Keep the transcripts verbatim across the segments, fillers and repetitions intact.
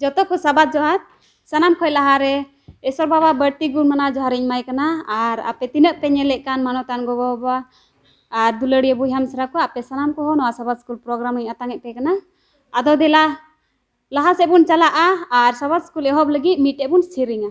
ᱡᱚᱛᱚ ᱠᱚ ᱥᱟᱵᱟᱫ ᱡᱚᱦᱟᱨ᱾ ᱥᱟᱱᱟᱢ ᱠᱷᱚᱱ ᱞᱟᱦᱟᱨᱮ ᱤᱥᱚᱨ ᱵᱟᱵᱟ ᱵᱟᱹᱲᱛᱤ ᱜᱩᱱ ᱢᱟᱱᱟᱣ ᱡᱚᱦᱟᱨ ᱤᱧ ᱮᱢᱟᱭ ᱠᱟᱱᱟ᱾ ᱟᱨ ᱟᱯᱮ ᱛᱤᱱᱟᱹᱜ ᱯᱮ ᱧᱮᱞᱮᱫ ᱠᱟᱱ ᱢᱟᱱᱚᱛᱟᱱ ᱜᱚᱜᱚ ᱵᱟᱵᱟ ᱟᱨ ᱫᱩᱞᱟᱹᱲᱤᱭᱟᱹ ᱵᱚᱭᱦᱟ ᱢᱤᱥᱨᱟ ᱠᱚ, ᱟᱯᱮ ᱥᱟᱱᱟᱢ ᱠᱚᱦᱚᱸ ᱱᱚᱣᱟ ᱥᱟᱵᱟᱫ ᱥᱠᱩᱞ ᱯᱨᱳᱜᱨᱟᱢ ᱤᱧ ᱟᱛᱟᱝ ᱮᱫ ᱯᱮ ᱠᱟᱱᱟ᱾ ᱟᱫᱚ ᱫᱮᱞᱟ ᱞᱟᱦᱟ ᱥᱮᱫ ᱵᱚᱱ ᱪᱟᱞᱟᱜᱼᱟ ᱟᱨ ᱥᱟᱵᱟᱫ ᱥᱠᱩᱞ ᱮᱦᱚᱵ ᱞᱟᱹᱜᱤᱫ ᱢᱤᱫᱴᱮᱡ ᱵᱚᱱ ᱥᱮᱨᱮᱧᱟ᱾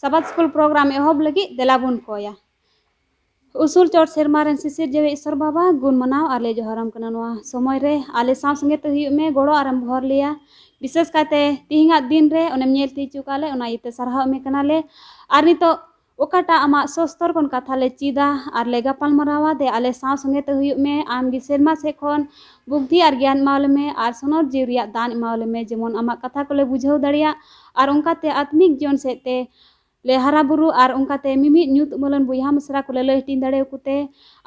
ᱥᱟᱵᱟᱫ ᱥᱠᱩᱞ ᱯᱨᱳᱜᱨᱟᱢ ᱮᱦᱚᱵ ᱞᱟᱹᱜᱤᱫ ᱫᱮᱞᱟ ᱵᱚᱱ ᱠᱚᱭᱟ᱾ ᱩᱥᱩᱞ ᱪᱚᱴ ᱥᱮᱨᱢᱟ ᱨᱮᱱ ᱥᱤᱥᱤᱨ ᱡᱤᱣᱤ ᱤᱥᱚᱨ ᱵᱟᱵᱟ, ᱜᱩᱱ ᱢᱟᱱᱟᱣ ᱟᱨ ᱞᱮ ᱡᱚᱦᱟᱨᱟᱢ ᱠᱟᱱᱟ᱾ ᱱᱚᱣᱟ ᱥᱚᱢᱚᱭ ᱨᱮ ᱟᱞᱮ ᱥᱟᱶ ᱥᱚᱸᱜᱮ ᱛᱮ ᱦᱩᱭᱩᱜ ᱢᱮ, ᱜᱚᱲᱚ ᱟᱨᱮᱢ ᱵᱷᱚᱨ ᱞᱮᱭᱟ᱾ ᱵᱤᱥᱮᱥ ᱠᱟᱭᱛᱮ ᱛᱤᱦᱤᱧᱟᱜ ᱫᱤᱱ ᱨᱮ ᱚᱱᱮᱢ ᱧᱮᱞ ᱛᱤ ᱦᱚᱪᱚ ᱠᱟᱜ ᱞᱮ, ᱚᱱᱟ ᱤᱭᱟᱹᱛᱮ ᱥᱟᱨᱦᱟᱣ ᱮᱢᱮ ᱠᱟᱱᱟᱞᱮ᱾ ᱟᱨ ᱱᱤᱛᱚᱜ ᱚᱠᱟᱴᱟᱜ ᱟᱢᱟᱜ ᱥᱚᱥᱛᱚᱨ ᱠᱷᱚᱱ ᱠᱟᱛᱷᱟ ᱞᱮ ᱪᱮᱫᱟ ᱟᱨ ᱞᱮ ᱜᱟᱯᱟᱞ ᱢᱟᱨᱟᱣᱟ, ᱫᱮ ᱟᱞᱮ ᱥᱟᱶ ᱥᱚᱸᱜᱮ ᱛᱮ ᱦᱩᱭᱩᱜ ᱢᱮ᱾ ᱟᱢ ᱜᱮ ᱥᱮᱨᱢᱟ ᱥᱮᱫ ᱠᱷᱚᱱ ᱵᱩᱫᱽᱫᱷᱤ ᱟᱨ ᱜᱮᱭᱟᱱ ᱮᱢᱟᱣ ᱞᱮᱢᱮ ᱟᱨ ᱥᱚᱱᱚᱛ ᱡᱤᱣᱤ ᱨᱮᱭᱟᱜ ᱫᱟᱱ ᱮᱢᱟᱣ ᱞᱮᱢᱮ, ᱡᱮᱢᱚᱱ ᱟᱢᱟᱜ ᱠᱟᱛᱷᱟ ᱠᱚᱞᱮ ᱵᱩᱡᱷᱟᱹᱣ ᱫᱟᱲᱮᱭᱟᱜ ᱟᱨ ᱚᱱᱠᱟᱛᱮ ᱟᱛᱢᱤᱠ ᱡᱤᱭᱚᱱ ᱥᱮᱫ ᱛᱮ ᱞᱮ ᱦᱟᱨᱟ ᱵᱩᱨᱩ ᱟᱨ ᱚᱱᱠᱟᱛᱮ ᱢᱤᱢᱤᱫ ᱧᱩᱛ ᱩᱢᱟᱹᱞᱟᱱ ᱵᱚᱭᱦᱟ ᱢᱤᱥᱨᱟ ᱠᱚᱞᱮ ᱞᱟᱹᱭ ᱦᱟᱹᱴᱤᱧ ᱫᱟᱲᱮᱭᱟᱠᱚ ᱛᱮ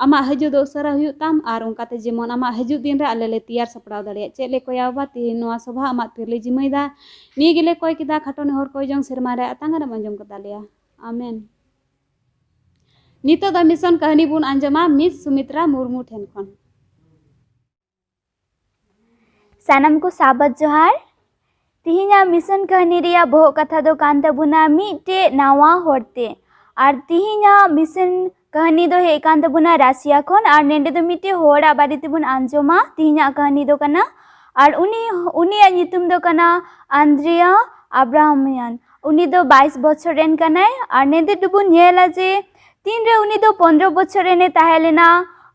ᱟᱢᱟᱜ ᱦᱤᱡᱩᱜ ᱫᱚ ᱩᱥᱟᱹᱨᱟ ᱦᱩᱭᱩᱜ ᱛᱟᱢ ᱟᱨ ᱚᱱᱠᱟᱛᱮ ᱡᱮᱢᱚᱱ ᱟᱢᱟᱜ ᱦᱤᱡᱩᱜ ᱫᱤᱱ ᱨᱮ ᱟᱞᱮ ᱞᱮ ᱛᱮᱭᱟᱨ ᱥᱟᱯᱲᱟᱣ ᱫᱟᱲᱮᱭᱟᱜ᱾ ᱪᱮᱫ ᱞᱮ ᱠᱚᱭᱟ ᱵᱟᱵᱟ, ᱛᱮᱦᱮᱧ ᱱᱚᱣᱟ ᱥᱚᱵᱷᱟ ᱟᱢᱟᱜ ᱛᱤᱨᱮᱞᱮ ᱡᱤᱢᱟᱹᱭᱮᱫᱟ᱾ ᱱᱤᱭᱟᱹ ᱜᱮᱞᱮ ᱠᱚᱭ ᱠᱮᱫᱟ, ᱠᱷᱟᱴᱚ ᱱᱮᱦᱚᱨ ᱠᱚᱭ ᱡᱚᱝ ᱥᱮᱨᱢᱟ ᱨᱮ ᱟᱛᱟᱝ ᱟᱨᱮᱢ ᱟᱸᱡᱚᱢ ᱠᱟᱫᱟ ᱞᱮᱭᱟ᱾ ᱟᱢᱮᱱ᱾ ᱱᱤᱛᱚᱜ ᱫᱚ ᱢᱤᱥᱚᱱ ᱠᱟᱹᱦᱱᱤ ᱵᱚᱱ ᱟᱸᱡᱚᱢᱟ ᱢᱤᱥ ᱥᱩᱢᱤᱛᱨᱟ ᱢᱩᱨᱢᱩ ᱴᱷᱮᱱ ᱠᱷᱚᱱ᱾ ᱥᱟᱱᱟᱢ ᱠᱚ ᱥᱟᱵᱟᱫ ᱡᱚᱦᱟᱨ᱾ ᱛᱤᱦᱤᱧᱟᱜ ᱢᱤᱥᱚᱱ ᱠᱟᱹᱦᱱᱤ ᱨᱮᱭᱟᱜ ᱵᱚᱦᱚᱜ ᱠᱟᱛᱷᱟ ᱫᱚ ᱠᱟᱱ ᱛᱟᱵᱚᱱᱟ ᱢᱤᱫᱴᱮᱡ ᱱᱟᱣᱟ ᱦᱚᱲᱛᱮ᱾ ᱟᱨ ᱛᱤᱦᱤᱧᱟᱜ ᱢᱤᱥᱚᱱ ᱠᱟᱹᱦᱱᱤ ᱫᱚ ᱦᱮᱡ ᱠᱟᱱ ᱛᱟᱵᱚᱱᱟ ᱨᱟᱥᱤᱭᱟ ᱠᱷᱚᱱ᱾ ᱟᱨ ᱱᱮᱰᱮ ᱫᱚ ᱢᱤᱫᱴᱮᱡ ᱦᱚᱲᱟᱜ ᱵᱟᱨᱮ ᱛᱮᱵᱚᱱ ᱟᱸᱡᱚᱢᱟ᱾ ᱛᱤᱦᱤᱧᱟᱜ ᱠᱟᱹᱦᱱᱤ ᱫᱚ ᱠᱟᱱᱟ, ᱟᱨ ᱩᱱᱤ, ᱩᱱᱤᱭᱟᱜ ᱧᱩᱛᱩᱢ ᱫᱚ ᱠᱟᱱᱟ ᱟᱱᱫᱨᱤᱭᱟ ᱟᱵᱨᱟᱦᱟᱢᱤᱭᱟᱱ᱾ ᱩᱱᱤ ᱫᱚ ᱵᱟᱭᱤᱥ ᱵᱚᱪᱷᱚᱨ ᱨᱮᱱ ᱠᱟᱱᱟᱭ᱾ ᱟᱨ ᱱᱮᱰᱮ ᱫᱚᱵᱚᱱ ᱧᱮᱞᱟ ᱡᱮ ᱛᱤᱱᱨᱮ ᱩᱱᱤ ᱫᱚ ᱯᱚᱱᱨᱚ ᱵᱚᱪᱷᱚᱨ ᱨᱮᱱᱮ ᱛᱟᱦᱮᱸ ᱞᱮᱱᱟ,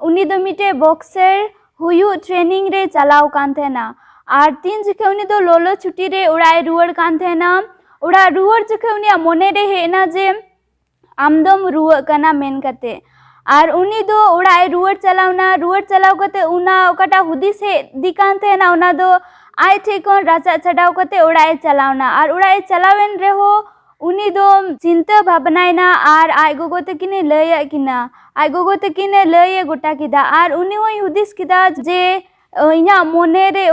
ᱩᱱᱤ ᱫᱚ ᱢᱤᱫᱴᱮᱡ ᱵᱚᱠᱥᱟᱨ ᱦᱩᱭᱩᱜ ᱴᱨᱮᱱᱤᱝ ᱨᱮ ᱪᱟᱞᱟᱣ ᱠᱟᱱ ᱛᱟᱦᱮᱱᱟ᱾ ᱟᱨ ᱛᱤᱱ ᱡᱚᱠᱷᱮᱡ ᱩᱱᱤ ᱫᱚ ᱞᱚᱞᱚ ᱪᱷᱩᱴᱤ ᱨᱮ ᱚᱲᱟᱜ ᱮ ᱨᱩᱣᱟᱹᱲ ᱠᱟᱱ ᱛᱟᱦᱮᱱᱟ, ᱚᱲᱟᱜ ᱨᱩᱣᱟᱹᱲ ᱡᱚᱠᱷᱮᱡ ᱩᱱᱤᱭᱟᱜ ᱢᱚᱱᱮ ᱨᱮ ᱦᱮᱡ ᱮᱱᱟ ᱡᱮ ᱟᱢ ᱫᱚᱢ ᱨᱩᱣᱟᱹᱜ ᱠᱟᱱᱟ ᱢᱮᱱ ᱠᱟᱛᱮ᱾ ᱟᱨ ᱩᱱᱤ ᱫᱚ ᱚᱲᱟᱜ ᱮ ᱨᱩᱣᱟᱹᱲ ᱪᱟᱞᱟᱣ ᱮᱱᱟ᱾ ᱨᱩᱣᱟᱹᱲ ᱪᱟᱞᱟᱣ ᱠᱟᱛᱮ ᱚᱱᱟ ᱚᱠᱟᱴᱟᱜ ᱦᱩᱫᱤᱥ ᱦᱮᱡ ᱤᱫᱤ ᱠᱟᱱ ᱛᱟᱦᱮᱱᱟ, ᱚᱱᱟ ᱫᱚ ᱟᱡ ᱴᱷᱮᱡ ᱠᱷᱚᱱ ᱨᱟᱪᱟᱜ ᱪᱷᱟᱰᱟᱣ ᱠᱟᱛᱮ ᱚᱲᱟᱜ ᱮ ᱪᱟᱞᱟᱣ ᱮᱱᱟ᱾ ᱟᱨ ᱚᱲᱟᱜ ᱮ ᱪᱟᱞᱟᱣ ᱮᱱ ᱨᱮᱦᱚᱸ ᱩᱱᱤ ᱫᱚ ᱪᱤᱱᱛᱟᱹ ᱵᱷᱟᱵᱽᱱᱟᱭᱮᱱᱟ ᱟᱨ ᱟᱡ ᱜᱚᱜᱚ ᱛᱟᱹᱠᱤᱱᱮ ᱞᱟᱹᱭᱟᱫ ᱠᱤᱱᱟ᱾ ᱟᱡ ᱜᱚᱜᱚ ᱛᱟᱹᱠᱤᱱᱮ ᱞᱟᱹᱭ ᱜᱚᱴᱟ ᱠᱮᱫᱟ᱾ ᱟᱨ ᱩᱱᱤ ᱦᱚᱸᱭ ᱦᱩᱫᱤᱥ ᱠᱮᱫᱟ ᱡᱮ, ᱤᱧᱟᱹᱜ ᱢᱚᱱᱮ ᱨᱮ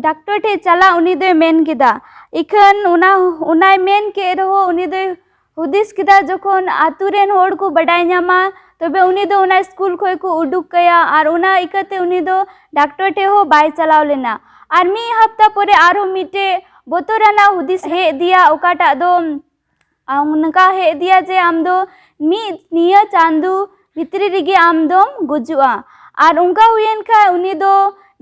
ᱰᱟᱠᱛᱚᱨ ᱴᱷᱮᱡ ᱪᱟᱞᱟᱜ ᱩᱱᱤ ᱫᱚᱭ ᱢᱮᱱ ᱠᱮᱫᱟ᱾ ᱤᱠᱷᱟᱹᱱ ᱚᱱᱟ, ᱚᱱᱟᱭ ᱢᱮᱱ ᱠᱮᱫ ᱨᱮᱦᱚᱸ ᱩᱱᱤ ᱫᱚᱭ ᱦᱩᱫᱤᱥ ᱠᱮᱫᱟ ᱡᱚᱠᱷᱚᱱ ᱟᱛᱳ ᱨᱮᱱ ᱦᱚᱲ ᱠᱚ ᱵᱟᱰᱟᱭ ᱧᱟᱢᱟ, ᱛᱚᱵᱮ ᱩᱱᱤ ᱫᱚ ᱚᱱᱟ ᱥᱠᱩᱞ ᱠᱷᱚᱡ ᱠᱚ ᱩᱰᱩᱠ ᱠᱟᱭᱟ᱾ ᱟᱨ ᱚᱱᱟ ᱤᱠᱟᱹᱛᱮ ᱩᱱᱤ ᱫᱚ ᱰᱟᱠᱛᱚᱨ ᱴᱷᱮᱡ ᱦᱚᱸ ᱵᱟᱭ ᱪᱟᱞᱟᱣ ᱞᱮᱱᱟ᱾ ᱟᱨ ᱢᱤᱫ ᱦᱟᱯᱛᱟ ᱯᱚᱨᱮ ᱟᱨᱦᱚᱸ ᱢᱤᱫᱴᱮᱡ ᱵᱚᱛᱚᱨᱟᱱᱟᱜ ᱦᱩᱫᱤᱥ ᱦᱮᱡ ᱟᱫᱮᱭᱟ, ᱚᱠᱟᱴᱟᱜ ᱫᱚ ᱟᱨ ᱱᱚᱝᱠᱟ ᱦᱮᱡ ᱟᱫᱮᱭᱟ ᱡᱮ ᱟᱢ ᱫᱚ ᱢᱤᱫ ᱱᱤᱭᱟᱹ ᱪᱟᱸᱫᱚ ᱵᱷᱤᱛᱨᱤ ᱨᱮᱜᱮ ᱟᱢ ᱫᱚᱢ ᱜᱩᱡᱩᱜᱼᱟ᱾ ᱟᱨ ᱚᱱᱠᱟ ᱦᱩᱭᱮᱱ ᱠᱷᱟᱡ ᱩᱱᱤ ᱫᱚ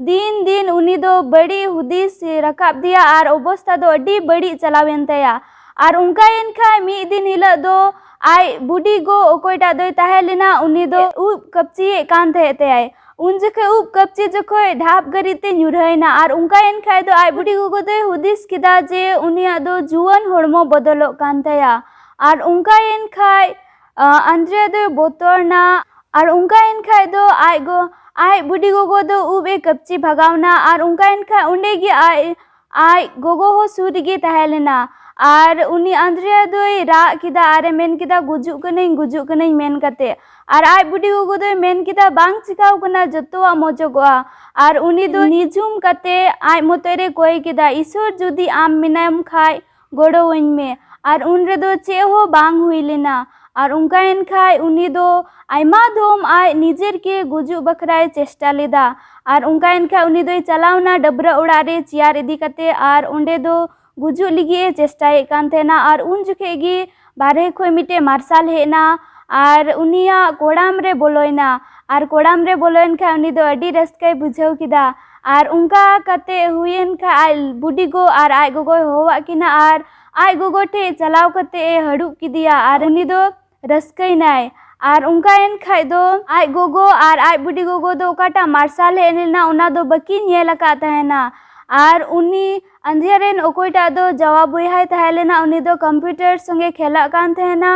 ᱫᱤᱱ ᱫᱤᱱ ᱩᱱᱤ ᱫᱚ ᱵᱟᱹᱲᱤᱡ ᱦᱩᱫᱤᱥ ᱨᱟᱠᱟᱵ ᱫᱮᱭᱟ ᱟᱨ ᱚᱵᱚᱥᱛᱷᱟ ᱫᱚ ᱟᱹᱰᱤ ᱵᱟᱹᱲᱤᱡ ᱪᱟᱞᱟᱣᱮᱱ ᱛᱟᱭᱟ᱾ ᱟᱨ ᱚᱱᱠᱟᱭᱮᱱ ᱠᱷᱟᱡ ᱢᱤᱫ ᱫᱤᱱ ᱦᱤᱞᱳᱜ ᱫᱚ ᱟᱡ ᱵᱩᱰᱤ ᱜᱚ ᱚᱠᱚᱭᱴᱟᱜ ᱫᱚᱭ ᱛᱟᱦᱮᱸ ᱞᱮᱱᱟ, ᱩᱱᱤ ᱫᱚ ᱩᱵ ᱠᱟᱹᱯᱪᱤᱭᱮᱫ ᱠᱟᱱ ᱛᱟᱦᱮᱸᱫ ᱛᱟᱭᱟᱭ᱾ ᱩᱱ ᱡᱚᱠᱷᱚᱡ ᱩᱵ ᱠᱟᱹᱯᱪᱤ ᱡᱚᱠᱷᱚᱡ ᱰᱷᱟᱯ ᱜᱟᱹᱨᱤ ᱛᱮ ᱧᱩᱨᱦᱟᱹᱭᱮᱱᱟ᱾ ᱟᱨ ᱚᱱᱠᱟᱭᱮᱱ ᱠᱷᱟᱡ ᱫᱚ ᱟᱡ ᱵᱩᱰᱤ ᱜᱚᱜᱚ ᱫᱚᱭ ᱦᱩᱫᱤᱥ ᱠᱮᱫᱟ ᱡᱮ ᱩᱱᱤᱭᱟᱜ ᱫᱚ ᱡᱩᱣᱟᱹᱱ ᱦᱚᱲᱢᱚ ᱵᱚᱫᱚᱞᱚᱜ ᱠᱟᱱ ᱛᱟᱭᱟ᱾ ᱟᱨ ᱚᱱᱠᱟᱭᱮᱱ ᱠᱷᱟᱡ, ᱟ, ᱟᱱᱫᱨᱮᱭᱟ ᱫᱚᱭ ᱵᱚᱛᱚᱨᱱᱟ᱾ ᱟᱨ ᱚᱱᱠᱟᱭᱮᱱ ᱠᱷᱟᱡ ᱫᱚ ᱟᱡ ᱜᱚ-, ᱟᱡ ᱵᱩᱰᱤ ᱜᱚᱜᱚ ᱫᱚ ᱩᱵ ᱮ ᱠᱟᱹᱯᱪᱤ ᱵᱷᱟᱜᱟᱣᱱᱟ᱾ ᱟᱨ ᱚᱱᱠᱟᱭᱮᱱ ᱠᱷᱟᱡ ᱚᱸᱰᱮ ᱜᱮ ᱟᱡ, ᱟᱡ ᱜᱚᱜᱚ ᱦᱚᱸ ᱥᱩᱨ ᱨᱮᱜᱮ ᱛᱟᱦᱮᱸ ᱞᱮᱱᱟ᱾ ᱟᱨ ᱩᱱᱤ ᱟᱱᱫᱨᱮᱭᱟ ᱫᱚᱭ ᱨᱟᱜ ᱠᱮᱫᱟ ᱟᱨ ᱮ ᱢᱮᱱ ᱠᱮᱫᱟ, "ᱜᱩᱡᱩᱜ ᱠᱟᱹᱱᱟᱹᱧ, ᱜᱩᱡᱩᱜ ᱠᱟᱹᱱᱟᱹᱧ" ᱢᱮᱱ ᱠᱟᱛᱮ᱾ ᱟᱨ ᱟᱡ ᱵᱩᱰᱤ ᱜᱚᱜᱚ ᱫᱚᱭ ᱢᱮᱱ ᱠᱮᱫᱟ, "ᱵᱟᱝ ᱪᱤᱠᱟᱣ ᱠᱟᱱᱟ, ᱡᱚᱛᱚᱣᱟᱜ ᱢᱚᱡᱚᱜᱚᱜᱼᱟ᱾" ᱟᱨ ᱩᱱᱤ ᱫᱚ ᱱᱤᱡᱩᱢ ᱠᱟᱛᱮ ᱟᱡ ᱢᱚᱛᱚᱡ ᱨᱮ ᱠᱚᱭ ᱠᱮᱫᱟ, "ᱤᱥᱚᱨ, ᱡᱩᱫᱤ ᱟᱢ ᱢᱮᱱᱟᱢ ᱠᱷᱟᱡ ᱜᱚᱲᱚᱣᱟᱹᱧ ᱢᱮ᱾" ᱟᱨ ᱩᱱ ᱨᱮᱫᱚ ᱪᱮᱫ ᱦᱚᱸ ᱵᱟᱝ ᱦᱩᱭ ᱞᱮᱱᱟ᱾ ᱟᱨ ᱚᱱᱠᱟᱭᱮᱱ ᱠᱷᱟᱡ ᱩᱱᱤ ᱫᱚ ᱟᱭᱢᱟ ᱫᱚᱢ ᱟᱡ ᱱᱤᱡᱮᱨ ᱜᱮ ᱜᱩᱡᱩᱜ ᱵᱟᱠᱷᱨᱟᱭ ᱪᱮᱥᱴᱟ ᱞᱮᱫᱟ᱾ ᱟᱨ ᱚᱱᱠᱟᱭᱮᱱ ᱠᱷᱟᱡ ᱩᱱᱤ ᱫᱚᱭ ᱪᱟᱞᱟᱣᱱᱟ ᱰᱟᱹᱵᱽᱨᱟᱹ ᱚᱲᱟᱜ ᱨᱮ ᱪᱮᱭᱟᱨ ᱤᱫᱤ ᱠᱟᱛᱮ, ᱟᱨ ᱚᱸᱰᱮ ᱫᱚ ᱜᱩᱡᱩᱜ ᱞᱟᱹᱜᱤᱫ ᱮ ᱪᱮᱥᱴᱟᱭᱮᱫ ᱠᱟᱱ ᱛᱟᱦᱮᱱᱟ᱾ ᱟᱨ ᱩᱱ ᱡᱚᱠᱷᱮᱡ ᱜᱮ ᱵᱟᱨᱦᱮ ᱠᱷᱚᱡ ᱢᱤᱫᱴᱮᱡ ᱢᱟᱨᱥᱟᱞ ᱦᱮᱡ ᱮᱱᱟ ᱟᱨ ᱩᱱᱤᱭᱟᱜ ᱠᱚᱲᱟᱢ ᱨᱮ ᱵᱚᱞᱚᱭᱮᱱᱟ᱾ ᱟᱨ ᱠᱚᱲᱟᱢ ᱨᱮ ᱵᱚᱞᱚᱭᱮᱱ ᱠᱷᱟᱡ ᱩᱱᱤ ᱫᱚ ᱟᱹᱰᱤ ᱨᱟᱹᱥᱠᱟᱹᱭ ᱵᱩᱡᱷᱟᱹᱣ ᱠᱮᱫᱟ᱾ ᱟᱨ ᱚᱱᱠᱟ ᱠᱟᱛᱮ ᱦᱩᱭᱮᱱ ᱠᱷᱟᱡ ᱟᱡ ᱵᱩᱰᱤ ᱜᱚ ᱟᱨ ᱟᱡ ᱜᱚᱜᱚᱭ ᱦᱚᱦᱚᱣᱟᱫ ᱠᱤᱱᱟ ᱟᱨ ᱟᱡ ᱜᱚᱜᱚ ᱴᱷᱮᱡ ᱪᱟᱞᱟᱣ ᱠᱟᱛᱮ ᱮ ᱦᱟᱹᱨᱩᱵ ᱠᱮᱫᱮᱭᱟ ᱟᱨ ᱩᱱᱤ ᱫᱚ ᱨᱟᱹᱥᱠᱟᱹᱭᱮᱱᱟᱭ᱾ ᱟᱨ ᱚᱱᱠᱟᱭᱮᱱ ᱠᱷᱟᱡ ᱫᱚ ᱟᱡ ᱜᱚᱜᱚ ᱟᱨ ᱟᱡ ᱵᱩᱰᱤ ᱜᱚᱜᱚ ᱫᱚ ᱚᱠᱟᱴᱟᱜ ᱢᱟᱨᱥᱟᱞ ᱦᱮᱡ ᱞᱮᱱᱟ ᱚᱱᱟ ᱫᱚ ᱵᱟᱹᱠᱤᱱ ᱧᱮᱞ ᱟᱠᱟᱫ ᱛᱟᱦᱮᱱᱟ᱾ ᱟᱨ ᱩᱱᱤ ᱟᱱᱫᱷᱤᱭᱟ ᱨᱮᱱ ᱚᱠᱚᱭᱴᱟᱜ ᱫᱚ ᱡᱟᱣᱟ ᱵᱚᱭᱦᱟᱭ ᱛᱟᱦᱮᱸ ᱞᱮᱱᱟ, ᱩᱱᱤ ᱫᱚ ᱠᱚᱢᱯᱤᱭᱩᱴᱟᱨ ᱥᱚᱸᱜᱮ ᱠᱷᱮᱞᱟᱜ ᱠᱟᱱ ᱛᱟᱦᱮᱱᱟ᱾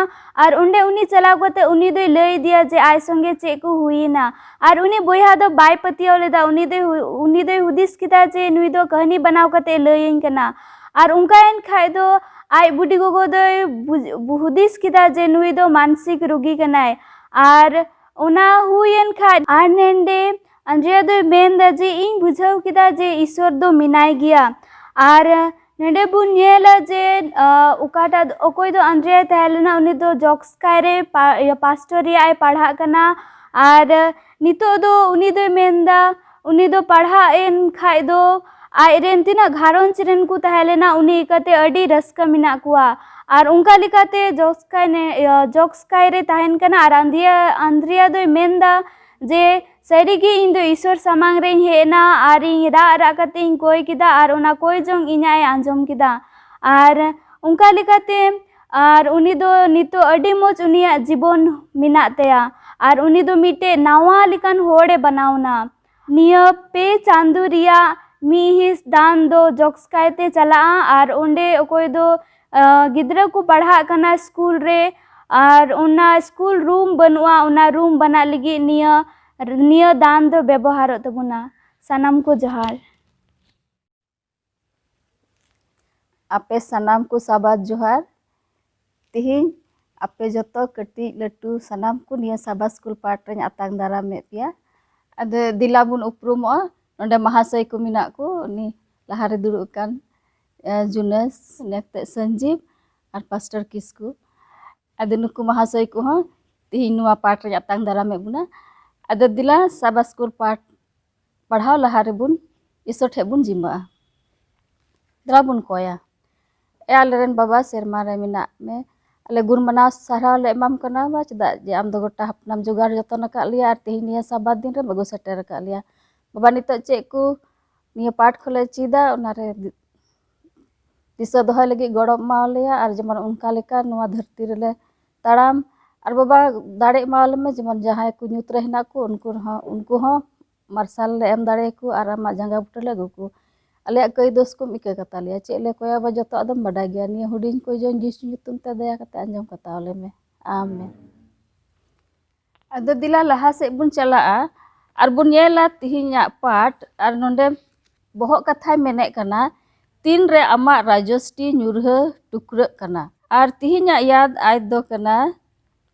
ᱟᱨ ᱚᱸᱰᱮ ᱩᱱᱤ ᱪᱟᱞᱟᱣ ᱠᱟᱛᱮ ᱩᱱᱤ ᱫᱚᱭ ᱞᱟᱹᱭ ᱟᱫᱮᱭᱟ ᱡᱮ ᱟᱡ ᱥᱚᱸᱜᱮ ᱪᱮᱫ ᱠᱚ ᱦᱩᱭᱮᱱᱟ᱾ ᱟᱨ ᱩᱱᱤ ᱵᱚᱭᱦᱟ ᱫᱚ ᱵᱟᱭ ᱯᱟᱹᱛᱭᱟᱹᱣ ᱞᱮᱫᱟ᱾ ᱩᱱᱤ ᱫᱚᱭ ᱦᱩ-, ᱩᱱᱤ ᱫᱚᱭ ᱦᱩᱫᱤᱥ ᱠᱮᱫᱟ ᱡᱮ ᱱᱩᱭ ᱫᱚ ᱠᱟᱹᱦᱱᱤ ᱵᱮᱱᱟᱣ ᱠᱟᱛᱮ ᱞᱟᱹᱭᱟᱹᱧ ᱠᱟᱱᱟ᱾ ᱟᱨ ᱚᱱᱠᱟᱭᱮᱱ ᱠᱷᱟᱡ ᱫᱚ ᱟᱡ ᱵᱩᱰᱤ ᱜᱚᱜᱚ ᱫᱚᱭ ᱵᱩᱡ-, ᱦᱩᱫᱤᱥ ᱠᱮᱫᱟ ᱡᱮ ᱱᱩᱭ ᱫᱚ ᱢᱟᱱᱥᱤᱠ ᱨᱩᱜᱤ ᱠᱟᱱᱟᱭ᱾ ᱟᱨ ᱚᱱᱟ ᱦᱩᱭᱮᱱ ᱠᱷᱟᱡ ᱟᱨ ᱱᱮᱱᱰᱮ ᱟᱱᱫᱨᱮᱭᱟ ᱫᱚᱭ ᱢᱮᱱᱫᱟ ᱡᱮ, "ᱤᱧ ᱵᱩᱡᱷᱟᱹᱣ ᱠᱮᱫᱟ ᱡᱮ ᱤᱥᱚᱨ ᱫᱚ ᱢᱮᱱᱟᱭ ᱜᱮᱭᱟ᱾" ᱟᱨ ᱱᱚᱰᱮ ᱵᱚᱱ ᱧᱮᱞᱟ ᱡᱮ, ᱟ, ᱚᱠᱟᱴᱟᱜ ᱫᱚ, ᱚᱠᱚᱭ ᱫᱚ ᱟᱱᱫᱨᱮᱭᱟᱭ ᱛᱟᱦᱮᱸ ᱞᱮᱱᱟ, ᱩᱱᱤ ᱫᱚ ᱡᱚᱠᱥᱠᱟᱭ ᱨᱮ ᱯᱟ-, ᱤᱭᱟᱹ, ᱯᱟᱥᱴᱚᱨ ᱨᱮᱭᱟᱜ ᱮ ᱯᱟᱲᱦᱟᱜ ᱠᱟᱱᱟ᱾ ᱟᱨ ᱱᱤᱛᱚᱜ ᱫᱚ ᱩᱱᱤ ᱫᱚᱭ ᱢᱮᱱᱫᱟ, ᱩᱱᱤ ᱫᱚ ᱯᱟᱲᱦᱟᱜ ᱮᱱ ᱠᱷᱟᱡ ᱫᱚ ᱟᱡ ᱨᱮᱱ ᱛᱤᱱᱟᱹᱜ ᱜᱷᱟᱨᱚᱸᱡᱽ ᱨᱮᱱ ᱠᱚ ᱛᱟᱦᱮᱸ ᱞᱮᱱᱟ, ᱩᱱᱤ ᱤᱠᱟᱹᱛᱮ ᱟᱹᱰᱤ ᱨᱟᱹᱥᱠᱟᱹ ᱢᱮᱱᱟᱜ ᱠᱚᱣᱟ᱾ ᱟᱨ ᱚᱱᱠᱟ ᱞᱮᱠᱟᱛᱮ ᱡᱚᱠᱥᱠᱟᱭ ᱱᱮ-, ᱤᱭᱟᱹ, ᱡᱚᱠᱥᱠᱟᱭ ᱨᱮ ᱛᱟᱦᱮᱱ ᱠᱟᱱᱟ᱾ ᱟᱨ ᱟᱱᱫᱨᱮᱭᱟ, ᱟᱱᱫᱨᱮᱭᱟ ᱫᱚᱭ ᱢᱮᱱᱫᱟ ᱡᱮ, "ᱥᱟᱹᱨᱤᱜᱮ ᱤᱧ ᱫᱚ ᱤᱥᱚᱨ ᱥᱟᱢᱟᱝ ᱨᱮᱧ ᱦᱮᱡ ᱮᱱᱟ ᱟᱨ ᱤᱧ ᱨᱟᱜ ᱨᱟᱜ ᱠᱟᱛᱮ ᱤᱧ ᱠᱚᱭ ᱠᱮᱫᱟ ᱟᱨ ᱚᱱᱟ ᱠᱚᱭ ᱡᱚᱝ ᱤᱧᱟᱜ ᱮ ᱟᱸᱡᱚᱢ ᱠᱮᱫᱟ᱾" ᱟᱨ ᱚᱱᱠᱟ ᱞᱮᱠᱟᱛᱮ ᱟᱨ ᱩᱱᱤ ᱫᱚ ᱱᱤᱛᱚᱜ ᱟᱹᱰᱤ ᱢᱚᱡᱽ ᱩᱱᱤᱭᱟᱜ ᱡᱤᱵᱚᱱ ᱢᱮᱱᱟᱜ ᱛᱟᱭᱟ᱾ ᱟᱨ ᱩᱱᱤ ᱫᱚ ᱢᱤᱫᱴᱮᱡ ᱱᱟᱣᱟ ᱞᱮᱠᱟᱱ ᱦᱚᱲᱮ ᱵᱮᱱᱟᱣ ᱮᱱᱟ᱾ ᱱᱤᱭᱟᱹ ᱯᱮ ᱪᱟᱸᱫᱚ ᱨᱮᱭᱟᱜ ᱢᱤᱫ ᱦᱤᱸᱥ ᱫᱟᱱ ᱫᱚ ᱡᱚᱜᱽᱥ ᱠᱟᱭᱛᱮ ᱪᱟᱞᱟᱜᱼᱟ᱾ ᱟᱨ ᱚᱸᱰᱮ ᱚᱠᱚᱭ ᱫᱚ ᱟᱨ ᱜᱤᱫᱽᱨᱟᱹ ᱠᱚ ᱯᱟᱲᱦᱟᱜ ᱠᱟᱱᱟ ᱥᱠᱩᱞ ᱨᱮ, ᱟᱨ ᱚᱱᱟ ᱥᱠᱩᱞ ᱨᱩᱢ ᱵᱟᱹᱱᱩᱜᱼᱟ, ᱚᱱᱟ ᱨᱩᱢ ᱵᱮᱱᱟᱜ ᱞᱟᱹᱜᱤᱫ ᱱᱤᱭᱟᱹ, ᱱᱤᱭᱟᱹ ᱫᱟᱱ ᱫᱚ ᱵᱮᱵᱚᱦᱟᱨᱚᱜ ᱛᱟᱵᱚᱱᱟ᱾ ᱥᱟᱱᱟᱢ ᱠᱚ ᱡᱚᱦᱟᱨ᱾ ᱟᱯᱮ ᱥᱟᱱᱟᱢ ᱠᱚ ᱥᱟᱵᱟᱥ ᱡᱚᱦᱟᱨ᱾ ᱛᱤᱦᱤᱧ ᱟᱯᱮ ᱡᱚᱛᱚ ᱠᱟᱹᱴᱤᱡ ᱞᱟᱹᱴᱩ ᱥᱟᱱᱟᱢ ᱠᱚ ᱱᱤᱭᱟᱹ ᱥᱟᱵᱟᱥ ᱥᱠᱩᱞ ᱯᱟᱴ ᱨᱮᱧ ᱟᱛᱟᱝ ᱫᱟᱨᱟᱢᱮᱫ ᱯᱮᱭᱟ᱾ ᱟᱫᱚ ᱫᱮᱞᱟ ᱵᱚᱱ ᱩᱯᱨᱩᱢᱚᱜᱼᱟ᱾ ᱱᱚᱰᱮ ᱢᱟᱦᱟᱥᱚᱭ ᱠᱚ ᱢᱮᱱᱟᱜ ᱠᱚ, ᱩᱱᱤ ᱞᱟᱦᱟᱨᱮ ᱫᱩᱲᱩᱵ ᱟᱠᱟᱱ, ᱮ, ᱡᱩᱱᱟᱹᱥ, ᱱᱮᱠᱛᱮ ᱥᱟᱹᱧᱡᱤᱵ ᱟᱨ ᱯᱟᱥᱴᱚᱨ ᱠᱤᱥᱠᱩ᱾ ᱟᱫᱚ ᱱᱩᱠᱩ ᱢᱟᱦᱟᱥᱚᱭ ᱠᱚᱦᱚᱸ ᱛᱤᱦᱤᱧ ᱱᱚᱣᱟ ᱯᱟᱴ ᱨᱮᱧ ᱟᱛᱟᱝ ᱫᱟᱨᱟᱢᱮᱫ ᱵᱚᱱᱟ᱾ ᱟᱫᱚ ᱫᱮᱞᱟ ᱥᱟᱵᱟᱥ ᱥᱠᱩᱞ ᱯᱟᱴ ᱯᱟᱲᱦᱟᱣ ᱞᱟᱦᱟ ᱨᱮᱵᱚᱱ ᱤᱥᱚᱨ ᱴᱷᱮᱡ ᱵᱚᱱ ᱡᱤᱢᱟᱹᱜᱼᱟ᱾ ᱫᱮᱞᱟ ᱵᱚᱱ ᱠᱚᱭᱟ᱾ ᱮ ᱟᱞᱮᱨᱮᱱ ᱵᱟᱵᱟ, ᱥᱮᱨᱢᱟ ᱨᱮ ᱢᱮᱱᱟᱜ ᱢᱮ, ᱟᱞᱮ ᱜᱩᱱ ᱢᱟᱱᱟᱣ ᱥᱟᱨᱦᱟᱣ ᱞᱮ ᱮᱢᱟᱢ ᱠᱟᱱᱟ ᱵᱟ, ᱪᱮᱫᱟᱜ ᱡᱮ ᱟᱢ ᱫᱚ ᱜᱚᱴᱟ ᱦᱟᱯᱱᱟᱢ ᱡᱚᱜᱟᱲ ᱡᱚᱛᱚᱱ ᱟᱠᱟᱫ ᱞᱮᱭᱟ ᱟᱨ ᱛᱮᱦᱮᱧ ᱱᱤᱭᱟᱹ ᱥᱟᱵᱟᱛ ᱫᱤᱱ ᱨᱮᱢ ᱟᱹᱜᱩ ᱥᱮᱴᱮᱨ ᱟᱠᱟᱫ ᱞᱮᱭᱟ᱾ ᱵᱟᱵᱟ, ᱱᱤᱛᱚᱜ ᱪᱮᱫ ᱠᱚ ᱱᱤᱭᱟᱹ ᱯᱟᱴ ᱠᱷᱚᱱᱞᱮ ᱪᱮᱫᱟ, ᱚᱱᱟᱨᱮ ᱫᱤᱥᱟᱹ ᱫᱚᱦᱚᱭ ᱞᱟᱹᱜᱤᱫ ᱜᱚᱲᱚ ᱮᱢᱟᱣ ᱞᱮᱭᱟ ᱟᱨ ᱡᱮᱢᱚᱱ ᱚᱱᱠᱟ ᱞᱮᱠᱟ ᱱᱚᱣᱟ ᱫᱷᱟᱹᱨᱛᱤ ᱨᱮᱞᱮ ᱛᱟᱲᱟᱢ᱾ ᱟᱨ ᱵᱟᱵᱟ, ᱫᱟᱲᱮ ᱮᱢᱟᱣ ᱞᱮᱢᱮ, ᱡᱮᱢᱚᱱ ᱡᱟᱦᱟᱸᱭ ᱠᱚ ᱧᱩᱛ ᱨᱮ ᱦᱮᱱᱟᱜ ᱠᱚ, ᱩᱱᱠᱩ ᱨᱮᱦᱚᱸ, ᱩᱱᱠᱩ ᱦᱚᱸ ᱢᱟᱨᱥᱟᱞ ᱞᱮ ᱮᱢ ᱫᱟᱲᱮᱭᱟᱠᱚ ᱟᱨ ᱟᱢᱟᱜ ᱡᱟᱸᱜᱟ ᱵᱩᱴᱟᱹ ᱞᱮ ᱟᱹᱜᱩ ᱠᱚ᱾ ᱟᱞᱮᱭᱟᱜ ᱠᱟᱹᱭ ᱫᱳᱥ ᱠᱚᱢ ᱤᱠᱟᱹ ᱠᱟᱛᱟ ᱞᱮᱭᱟ᱾ ᱪᱮᱫ ᱞᱮ ᱠᱚᱭᱟ ᱵᱟ, ᱡᱚᱛᱚᱣᱟᱜ ᱫᱚᱢ ᱵᱟᱰᱟᱭ ᱜᱮᱭᱟ᱾ ᱱᱤᱭᱟᱹ ᱦᱩᱰᱤᱧ ᱠᱚ ᱡᱚᱱ ᱡᱤᱥᱩ ᱧᱩᱛᱩᱢ ᱛᱮ ᱫᱟᱭᱟ ᱠᱟᱛᱮ ᱟᱸᱡᱚᱢ ᱠᱟᱛᱟᱣ ᱞᱮᱢᱮ᱾ ᱟᱢᱮᱱ᱾ ᱟᱫᱚ ᱫᱮᱞᱟ ᱞᱟᱦᱟ ᱥᱮᱫ ᱵᱚᱱ ᱪᱟᱞᱟᱜᱼᱟ ᱟᱨ ᱵᱚᱱ ᱧᱮᱞᱟ ᱛᱤᱦᱤᱧᱟᱜ ᱯᱟᱴ᱾ ᱟᱨ ᱱᱚᱰᱮ ᱵᱚᱦᱚᱜ ᱠᱟᱛᱷᱟᱭ ᱢᱮᱱᱮᱫ ᱠᱟᱱᱟ, ᱛᱤᱱᱨᱮ ᱟᱢᱟᱜ ᱨᱟᱡᱚᱥᱴᱤ ᱧᱩᱨᱦᱟᱹ ᱴᱩᱠᱨᱟᱹᱜ ᱠᱟᱱᱟ᱾ ᱟᱨ ᱛᱤᱦᱤᱧᱟᱜ ᱭᱟᱫ ᱟᱭ ᱫᱚ ᱠᱟᱱᱟ,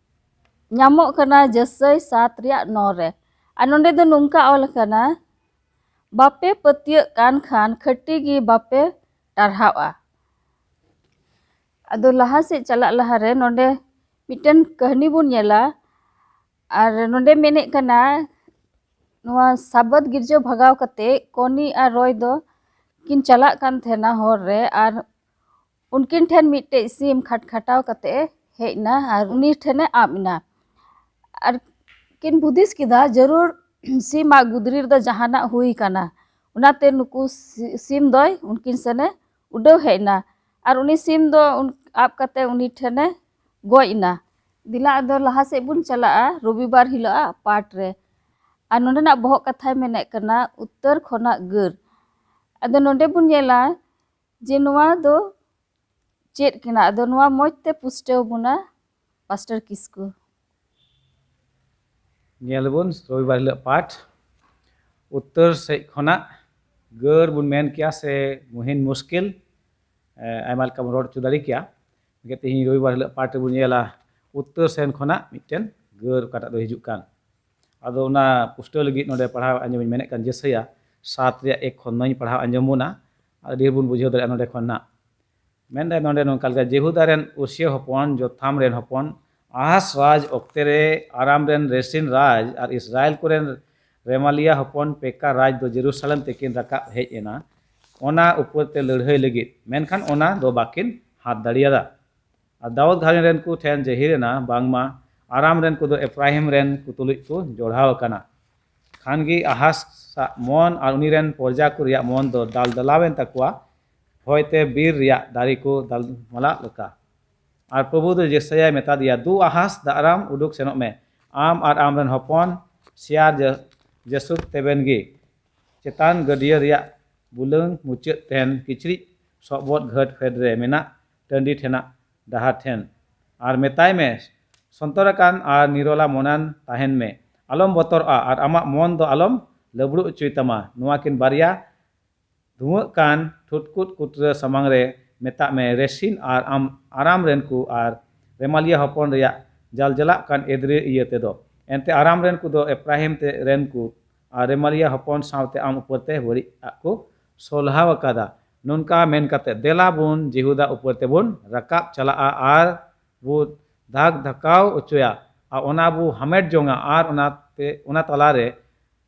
ᱧᱟᱢᱚᱜ ᱠᱟᱱᱟ ᱡᱟᱹᱥᱟᱹᱭ ᱥᱟᱛ ᱨᱮᱭᱟᱜ ᱱᱚ ᱨᱮ᱾ ᱟᱨ ᱱᱚᱰᱮ ᱫᱚ ᱱᱚᱝᱠᱟ ᱚᱞ ᱟᱠᱟᱱᱟ, ᱵᱟᱯᱮ ᱯᱟᱹᱛᱭᱟᱹᱜ ᱠᱟᱱ ᱠᱷᱟᱱ ᱠᱷᱟᱹᱴᱤ ᱜᱮ ᱵᱟᱯᱮ ᱴᱟᱨᱦᱟᱣᱜᱼᱟ᱾ ᱟᱫᱚ ᱞᱟᱦᱟ ᱥᱮᱫ ᱪᱟᱞᱟᱜ ᱞᱟᱦᱟᱨᱮ ᱱᱚᱰᱮ ᱢᱤᱫᱴᱮᱱ ᱠᱟᱹᱦᱱᱤ ᱵᱚᱱ ᱧᱮᱞᱟ᱾ ᱟᱨ ᱱᱚᱰᱮ ᱢᱮᱱᱮᱫ ᱠᱟᱱᱟ, ᱱᱚᱣᱟ ᱥᱟᱵᱟᱫ ᱜᱤᱨᱡᱟᱹ ᱵᱷᱟᱜᱟᱣ ᱠᱟᱛᱮ ᱠᱚᱱᱤ ᱟᱨ ᱨᱚᱭ ᱫᱚ ᱠᱤᱱ ᱪᱟᱞᱟᱜ ᱠᱟᱱ ᱛᱟᱦᱮᱱᱟ ᱦᱚᱨ ᱨᱮ, ᱟᱨ ᱩᱱᱠᱤᱱ ᱴᱷᱮᱱ ᱢᱤᱫᱴᱮᱡ ᱥᱤᱢ ᱠᱷᱟᱴᱠᱷᱟᱴᱟᱣ ᱠᱟᱛᱮ ᱦᱮᱡ ᱮᱱᱟ ᱟᱨ ᱩᱱᱤ ᱴᱷᱮᱱᱮ ᱟᱵ ᱮᱱᱟ᱾ ᱟᱨ ᱠᱤᱱ ᱦᱩᱫᱤᱥ ᱠᱮᱫᱟ, ᱡᱟᱹᱨᱩᱲ ᱥᱤᱢᱟᱜ ᱜᱩᱫᱽᱨᱤ ᱨᱮᱫᱚ ᱡᱟᱦᱟᱱᱟᱜ ᱦᱩᱭ ᱠᱟᱱᱟ, ᱚᱱᱟᱛᱮ ᱱᱩᱠᱩ ᱥᱤ-, ᱥᱤᱢ ᱫᱚᱭ ᱩᱱᱠᱤᱱ ᱥᱮᱱᱮ ᱩᱰᱟᱹᱣ ᱦᱮᱡ ᱮᱱᱟ᱾ ᱟᱨ ᱩᱱᱤ ᱥᱤᱢ ᱫᱚ ᱩᱱ-, ᱟᱵ ᱠᱟᱛᱮ ᱩᱱᱤ ᱴᱷᱮᱱᱮ ᱜᱚᱡ ᱮᱱᱟ᱾ ᱫᱮᱞᱟ ᱟᱫᱚ ᱞᱟᱦᱟ ᱥᱮᱫ ᱵᱚᱱ ᱪᱟᱞᱟᱜᱼᱟ ᱨᱚᱵᱤᱵᱟᱨ ᱦᱤᱞᱳᱜ ᱟᱜ ᱯᱟᱴ ᱨᱮ᱾ ᱟᱨ ᱱᱚᱸᱰᱮᱱᱟᱜ ᱵᱚᱦᱚᱜ ᱠᱟᱛᱷᱟᱭ ᱢᱮᱱᱮᱫ ᱠᱟᱱᱟ ᱩᱛᱛᱚᱨ ᱠᱷᱚᱱᱟᱜ ᱜᱟᱹᱨ᱾ ᱟᱫᱚ ᱱᱚᱸᱰᱮ ᱵᱚᱱ ᱧᱮᱞᱟ ᱡᱮ ᱱᱚᱣᱟ ᱫᱚ ᱪᱮᱫ ᱠᱟᱱᱟ? ᱟᱫᱚ ᱱᱚᱣᱟ ᱢᱚᱡᱽ ᱛᱮ ᱯᱩᱥᱴᱟᱹᱣ ᱵᱚᱱᱟ ᱯᱟᱥᱴᱚᱨ ᱠᱤᱥᱠᱩ᱾ ᱧᱮᱞ ᱵᱚᱱ ᱨᱚᱵᱤᱵᱟᱨ ᱦᱤᱞᱳᱜ ᱯᱟᱴ᱾ ᱩᱛᱛᱚᱨ ᱥᱮᱫ ᱠᱷᱚᱱᱟᱜ ᱜᱟᱹᱨ ᱵᱚᱱ ᱢᱮᱱ ᱠᱮᱭᱟ ᱥᱮ ᱢᱩᱦᱤᱱ ᱢᱩᱥᱠᱤᱞ, ᱮ, ᱟᱭᱢᱟ ᱞᱮᱠᱟ ᱵᱚᱱ ᱨᱚᱲ ᱦᱚᱪᱚ ᱫᱟᱲᱮ ᱠᱮᱭᱟ᱾ ᱛᱮᱦᱮᱧ ᱨᱚᱵᱤᱵᱟᱨ ᱦᱤᱞᱳᱜ ᱯᱟᱴ ᱨᱮᱵᱚᱱ ᱧᱮᱞᱟ ᱩᱛᱛᱚᱨ ᱥᱮᱱ ᱠᱷᱚᱱᱟᱜ ᱢᱤᱫᱴᱮᱱ ᱜᱟᱹᱨ ᱚᱠᱟᱴᱟᱜ ᱫᱚ ᱦᱤᱡᱩᱜ ᱠᱟᱱ᱾ ᱟᱫᱚ ᱚᱱᱟ ᱯᱩᱥᱴᱟᱹᱣ ᱞᱟᱹᱜᱤᱫ ᱱᱚᱰᱮ ᱯᱟᱲᱦᱟᱣ ᱟᱸᱡᱚᱢᱤᱧ ᱢᱮᱱᱮᱫ ᱠᱟᱱ ᱡᱮᱥᱟᱭᱟ ᱥᱟᱛ ᱨᱮᱭᱟᱜ ᱮᱠ ᱠᱷᱚᱱ ᱱᱚᱭ ᱯᱟᱲᱦᱟᱣ ᱟᱸᱡᱚᱢ ᱵᱚᱱᱟ᱾ ᱟᱹᱰᱤ ᱰᱷᱮᱨ ᱵᱚᱱ ᱵᱩᱡᱷᱟᱹᱣ ᱫᱟᱲᱮᱭᱟᱜᱼᱟ ᱱᱚᱰᱮ ᱠᱷᱚᱱ ᱱᱟᱜ᱾ ᱢᱮᱱᱫᱟᱭ ᱱᱚᱰᱮ ᱱᱚᱝᱠᱟ ᱞᱮᱠᱟ, ᱡᱮᱦᱩᱫᱟ ᱨᱮᱱ ᱩᱥᱤᱭᱟᱹ ᱦᱚᱯᱚᱱ ᱡᱚᱛᱷᱟᱢ ᱨᱮᱱ ᱦᱚᱯᱚᱱ ᱟᱦᱟᱥ ᱨᱟᱡᱽ ᱚᱠᱛᱮ ᱨᱮ ᱟᱨᱟᱢ ᱨᱮᱱ ᱨᱮᱥᱤᱱ ᱨᱟᱡᱽ ᱟᱨ ᱤᱥᱨᱟᱭᱮᱞ ᱠᱚᱨᱮᱱ ᱨᱮᱢᱟᱞᱤᱭᱟ ᱦᱚᱯᱚᱱ ᱯᱮᱠᱟ ᱨᱟᱡᱽ ᱫᱚ ᱡᱮᱨᱩᱥᱟᱞᱮᱢ ᱛᱮᱠᱤᱱ ᱨᱟᱠᱟᱵ ᱦᱮᱡ ᱮᱱᱟ ᱚᱱᱟ ᱩᱯᱚᱨ ᱛᱮ ᱞᱟᱹᱲᱦᱟᱹᱭ ᱞᱟᱹᱜᱤᱫ, ᱢᱮᱱᱠᱷᱟᱱ ᱚᱱᱟ ᱫᱚ ᱵᱟᱹᱠᱤᱱ ᱦᱟᱛ ᱫᱟᱲᱮᱭᱟᱫᱟ᱾ ᱟᱨ ᱫᱟᱣᱩᱫ ᱜᱷᱟᱨᱚᱸᱡᱽ ᱨᱮᱱ ᱠᱚ ᱴᱷᱮᱱ ᱡᱟᱹᱦᱤᱨ ᱮᱱᱟ ᱵᱟᱝᱢᱟ ᱟᱨᱟᱢ ᱨᱮᱱ ᱠᱚᱫᱚ ᱮᱯᱨᱟᱦᱤᱢ ᱨᱮᱱ ᱠᱚ ᱛᱩᱞᱩᱡ ᱠᱚ ᱡᱚᱲᱟᱣ ᱟᱠᱟᱱᱟ᱾ ᱠᱷᱟᱱ ᱜᱮ ᱟᱦᱟᱥᱟᱜ ᱢᱚᱱ ᱟᱨ ᱩᱱᱤ ᱨᱮᱱ ᱯᱚᱨᱡᱟ ᱠᱚ ᱨᱮᱭᱟᱜ ᱢᱚᱱ ᱫᱚ ᱫᱟᱞ ᱫᱟᱞᱟᱣ ᱮᱱ ᱛᱟᱠᱚᱣᱟ, ᱦᱚᱭᱛᱮ ᱵᱤᱨ ᱨᱮᱭᱟᱜ ᱫᱟᱨᱮ ᱠᱚ ᱫᱟᱞ ᱢᱟᱞᱟᱜ ᱞᱮᱠᱟ᱾ ᱟᱨ ᱯᱨᱚᱵᱷᱩ ᱫᱚ ᱡᱮᱥᱟᱭᱟᱭ ᱢᱮᱛᱟ ᱫᱮᱭᱟ, ᱫᱩ ᱟᱦᱟᱥ ᱫᱟᱜᱨᱟᱢ ᱩᱰᱩᱠ ᱥᱮᱱᱚᱜ ᱢᱮ, ᱟᱢ ᱟᱨ ᱟᱢ ᱨᱮᱱ ᱦᱚᱯᱚᱱ ᱥᱮᱭᱟᱨ ᱡᱟ-, ᱡᱟᱹᱥᱩᱵ ᱛᱮᱵᱮᱱ ᱜᱮ᱾ ᱪᱮᱛᱟᱱ ᱜᱟᱹᱰᱭᱟᱹ ᱨᱮᱭᱟᱜ ᱵᱩᱞᱟᱹᱝ ᱢᱩᱪᱟᱹᱫ ᱴᱷᱮᱱ ᱠᱤᱪᱨᱤᱡ ᱥᱚᱵᱚᱫ ᱜᱷᱟᱹᱴ ᱯᱷᱮᱰ ᱨᱮ ᱢᱮᱱᱟᱜ ᱴᱟᱺᱰᱤ ᱴᱷᱮᱱᱟᱜ ᱰᱟᱦᱟᱨ ᱴᱷᱮᱱ᱾ ᱟᱨ ᱢᱮᱛᱟᱭ ᱢᱮ, ᱥᱚᱱᱛᱚᱨ ᱟᱠᱟᱱ ᱟᱨ ᱱᱤᱨᱚᱞᱟ ᱢᱚᱱᱟᱱ ᱛᱟᱦᱮᱱ ᱢᱮ, ᱟᱞᱚᱢ ᱵᱚᱛᱚᱨᱚᱜᱼᱟ ᱟᱨ ᱟᱢᱟᱜ ᱢᱚᱱ ᱫᱚ ᱟᱞᱚᱢ ᱞᱟᱹᱵᱲᱩ ᱚᱪᱚᱭ ᱛᱟᱢᱟ᱾ ᱱᱚᱣᱟ ᱠᱤᱱ ᱵᱟᱨᱭᱟ ᱫᱷᱩᱣᱟᱹᱜ ᱠᱟᱱ ᱴᱷᱩᱴᱠᱩᱴ ᱠᱩᱴᱨᱟᱹ ᱥᱟᱢᱟᱝ ᱨᱮ ᱢᱮᱛᱟᱜ ᱢᱮ, ᱨᱮᱥᱤᱱ ᱟᱨ ᱟᱢ ᱟᱨᱟᱢ ᱨᱮᱱ ᱠᱚ ᱟᱨ ᱨᱮᱢᱟᱞᱤᱭᱟ ᱦᱚᱯᱚᱱ ᱨᱮᱭᱟᱜ ᱡᱟᱞᱡᱟᱞᱟᱜ ᱠᱟᱱ ᱮᱫᱽᱨᱮ ᱤᱭᱟᱹ ᱛᱮᱫᱚ᱾ ᱮᱱᱛᱮ ᱟᱨᱟᱢ ᱨᱮᱱ ᱠᱚᱫᱚ ᱮᱯᱨᱟᱦᱤᱢ ᱛᱮ ᱨᱮᱱ ᱠᱚ ᱟᱨ ᱨᱮᱢᱟᱞᱤᱭᱟ ᱦᱚᱯᱚᱱ ᱥᱟᱶᱛᱮ ᱟᱢ ᱩᱯᱚᱨ ᱛᱮ ᱵᱟᱹᱲᱤᱡ ᱟᱜ ᱠᱚ ᱥᱚᱞᱦᱟᱣ ᱟᱠᱟᱫᱟ᱾ ᱱᱚᱝᱠᱟ ᱢᱮᱱ ᱠᱟᱛᱮ, ᱫᱮᱞᱟ ᱵᱚᱱ ᱡᱤᱦᱩᱫᱟ ᱩᱯᱚᱨ ᱛᱮᱵᱚᱱ ᱨᱟᱠᱟᱵ ᱪᱟᱞᱟᱜᱼᱟ ᱟᱨ ᱵᱚ ᱫᱷᱟᱠ ᱫᱷᱟᱠᱟᱣ ᱚᱪᱚᱭᱟ, ᱟᱨ ᱚᱱᱟ ᱵᱚ ᱦᱟᱢᱮᱴ ᱡᱚᱝᱟ ᱟᱨ ᱚᱱᱟᱛᱮ, ᱚᱱᱟ ᱛᱟᱞᱟᱨᱮ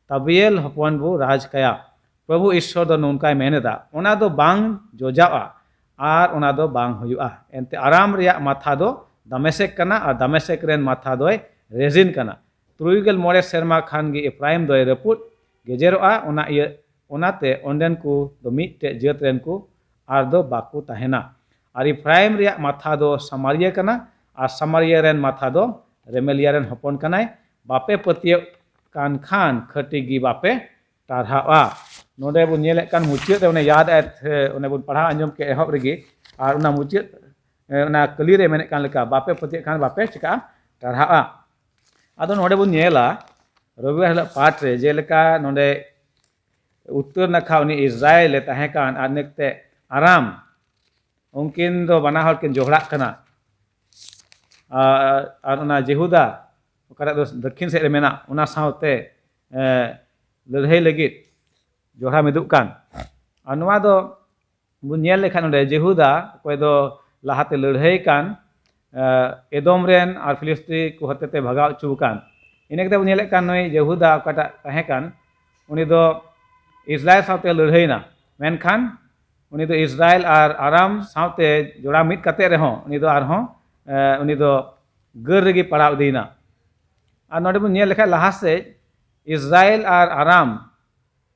ᱛᱟᱵᱤᱭᱮᱞ ᱦᱚᱯᱚᱱ ᱵᱚ ᱨᱟᱡᱽ ᱠᱟᱭᱟ᱾ ᱯᱨᱚᱵᱷᱩ ᱤᱥᱥᱚᱨ ᱫᱚ ᱱᱚᱝᱠᱟᱭ ᱢᱮᱱ ᱮᱫᱟ, ᱚᱱᱟ ᱫᱚ ᱵᱟᱝ ᱡᱚᱡᱟᱜᱼᱟ ᱟᱨ ᱚᱱᱟ ᱫᱚ ᱵᱟᱝ ᱦᱩᱭᱩᱜᱼᱟ᱾ ᱮᱱᱛᱮ ᱟᱨᱟᱢ ᱨᱮᱭᱟᱜ ᱢᱟᱛᱷᱟ ᱫᱚ ᱫᱟᱢᱮᱥᱮᱠ ᱠᱟᱱᱟ ᱟᱨ ᱫᱟᱢᱮᱥᱮᱠ ᱨᱮᱱ ᱢᱟᱛᱷᱟ ᱫᱚᱭ ᱨᱮᱡᱤᱱ ᱠᱟᱱᱟ᱾ ᱛᱩᱨᱩᱭ ᱜᱮᱞ ᱢᱚᱬᱮ ᱥᱮᱨᱢᱟ ᱠᱷᱟᱱ ᱜᱮ ᱮᱯᱨᱟᱭᱤᱢ ᱫᱚᱭ ᱨᱟᱹᱯᱩᱫ ᱜᱮᱡᱮᱨᱚᱜᱼᱟ᱾ ᱚᱱᱟ ᱤᱭᱟᱹ, ᱚᱱᱟᱛᱮ ᱚᱸᱰᱮᱱ ᱠᱚ ᱫᱚ ᱢᱤᱫᱴᱮᱡ ᱡᱟᱹᱛ ᱨᱮᱱ ᱠᱚ ᱟᱨ ᱫᱚ ᱵᱟᱠᱚ ᱛᱟᱦᱮᱱᱟ᱾ ᱟᱨ ᱤᱯᱷᱨᱟᱭᱤᱢ ᱨᱮᱭᱟᱜ ᱢᱟᱛᱷᱟ ᱫᱚ ᱥᱟᱢᱟᱨᱤᱭᱟᱹ ᱠᱟᱱᱟ, ᱟᱨ ᱥᱟᱢᱟᱨᱤᱭᱟᱹ ᱨᱮᱱ ᱢᱟᱛᱷᱟ ᱫᱚ ᱨᱮᱢᱮᱞᱤᱭᱟ ᱨᱮᱱ ᱦᱚᱯᱚᱱ ᱠᱟᱱᱟᱭ᱾ ᱵᱟᱯᱮ ᱯᱟᱹᱛᱭᱟᱹᱜ ᱠᱟᱱ ᱠᱷᱟᱱ ᱠᱷᱟᱹᱴᱤ ᱜᱮ ᱵᱟᱯᱮ ᱴᱟᱨᱦᱟᱜᱼᱟ᱾ ᱱᱚᱰᱮ ᱵᱚᱱ ᱧᱮᱞᱮᱫ ᱠᱟᱱ ᱢᱩᱪᱟᱹᱫ ᱨᱮ ᱚᱱᱮ ᱭᱟᱫ ᱟᱭ, ᱚᱱᱮ ᱵᱚᱱ ᱯᱟᱲᱦᱟᱣ ᱟᱸᱡᱚᱢ ᱠᱮᱫ ᱮᱦᱚᱵ ᱨᱮᱜᱮ, ᱟᱨ ᱚᱱᱟ ᱢᱩᱪᱟᱹᱫ, ᱮ, ᱚᱱᱟ ᱠᱟᱹᱞᱤ ᱨᱮ ᱢᱮᱱᱮᱫ ᱠᱟᱱ ᱞᱮᱠᱟ, ᱵᱟᱯᱮ ᱯᱟᱹᱛᱭᱟᱹᱜ ᱠᱷᱟᱱ ᱵᱟᱯᱮ ᱪᱤᱠᱟᱹᱜᱼᱟ, ᱴᱟᱨᱦᱟᱜᱼᱟ᱾ ᱟᱫᱚ ᱱᱚᱰᱮ ᱵᱚᱱ ᱧᱮᱞᱟ ᱨᱚᱵᱤᱵᱟᱨ ᱦᱤᱞᱳᱜ ᱯᱟᱴ ᱨᱮ, ᱡᱮᱞᱮᱠᱟ ᱱᱚᱰᱮ ᱩᱛᱛᱚᱨ ᱱᱟᱠᱷᱟ ᱩᱱᱤ ᱤᱥᱨᱟᱭᱮᱞ ᱮ ᱛᱟᱦᱮᱸ ᱠᱟᱱ, ᱟᱨ ᱱᱤᱛ ᱛᱮ ᱟᱨᱟᱢ, ᱩᱱᱠᱤᱱ ᱫᱚ ᱵᱟᱱᱟ ᱦᱚᱲ ᱠᱤᱱ ᱡᱚᱦᱲᱟᱜ ᱠᱟᱱᱟ᱾ ᱟᱨ, ᱟᱨ ᱚᱱᱟ ᱡᱮᱦᱩᱫᱟ, ᱚᱠᱟᱴᱟᱜ ᱫᱚ ᱫᱚᱠᱠᱷᱤᱱ ᱥᱮᱫ ᱨᱮ ᱢᱮᱱᱟᱜ, ᱚᱱᱟ ᱥᱟᱶᱛᱮ, ᱮ, ᱞᱟᱹᱲᱦᱟᱹᱭ ᱞᱟᱹᱜᱤᱫ ᱡᱚᱦᱲᱟ ᱢᱤᱫᱚᱜ ᱠᱟᱱ᱾ ᱟᱨ ᱱᱚᱣᱟ ᱫᱚ ᱵᱚᱱ ᱧᱮᱞ ᱞᱮᱠᱷᱟᱱ, ᱱᱚᱰᱮ ᱡᱮᱦᱩᱫᱟ, ᱚᱠᱚᱭ ᱫᱚ ᱞᱟᱦᱟᱛᱮ ᱞᱟᱹᱲᱦᱟᱹᱭ ᱠᱟᱱ, ᱮ, ᱮᱫᱚᱢ ᱨᱮᱱ ᱟᱨ ᱯᱷᱤᱞᱤᱥᱛᱤ ᱠᱚ ᱦᱚᱛᱮᱛᱮ ᱵᱷᱟᱜᱟᱣ ᱦᱚᱪᱚ ᱟᱠᱟᱱ᱾ ᱤᱱᱟᱹ ᱠᱟᱛᱮ ᱵᱚᱱ ᱧᱮᱞᱮᱫ ᱠᱟᱱ, ᱱᱩᱭ ᱡᱮᱦᱩᱫᱟ ᱚᱠᱟᱴᱟᱜ ᱛᱟᱦᱮᱸ ᱠᱟᱱ, ᱩᱱᱤ ᱫᱚ ᱤᱥᱨᱟᱭᱮᱞ ᱥᱟᱶᱛᱮ ᱞᱟᱹᱲᱦᱟᱹᱭᱱᱟ, ᱢᱮᱱᱠᱷᱟᱱ ᱩᱱᱤ ᱫᱚ ᱤᱥᱨᱟᱭᱮᱞ ᱟᱨ ᱟᱨᱟᱢ ᱥᱟᱶᱛᱮ ᱡᱚᱲᱟᱣ ᱢᱤᱫ ᱠᱟᱛᱮ ᱨᱮᱦᱚᱸ, ᱩᱱᱤ ᱫᱚ ᱟᱨᱦᱚᱸ, ᱮ, ᱩᱱᱤ ᱫᱚ ᱜᱟᱹᱨ ᱨᱮᱜᱮ ᱯᱟᱲᱟᱣ ᱤᱫᱤᱭᱮᱱᱟ᱾ ᱟᱨ ᱱᱚᱰᱮ ᱵᱚᱱ ᱧᱮᱞ ᱞᱮᱠᱷᱟᱱ, ᱞᱟᱦᱟ ᱥᱮᱫ ᱤᱥᱨᱟᱭᱮᱞ ᱟᱨ ᱟᱨᱟᱢ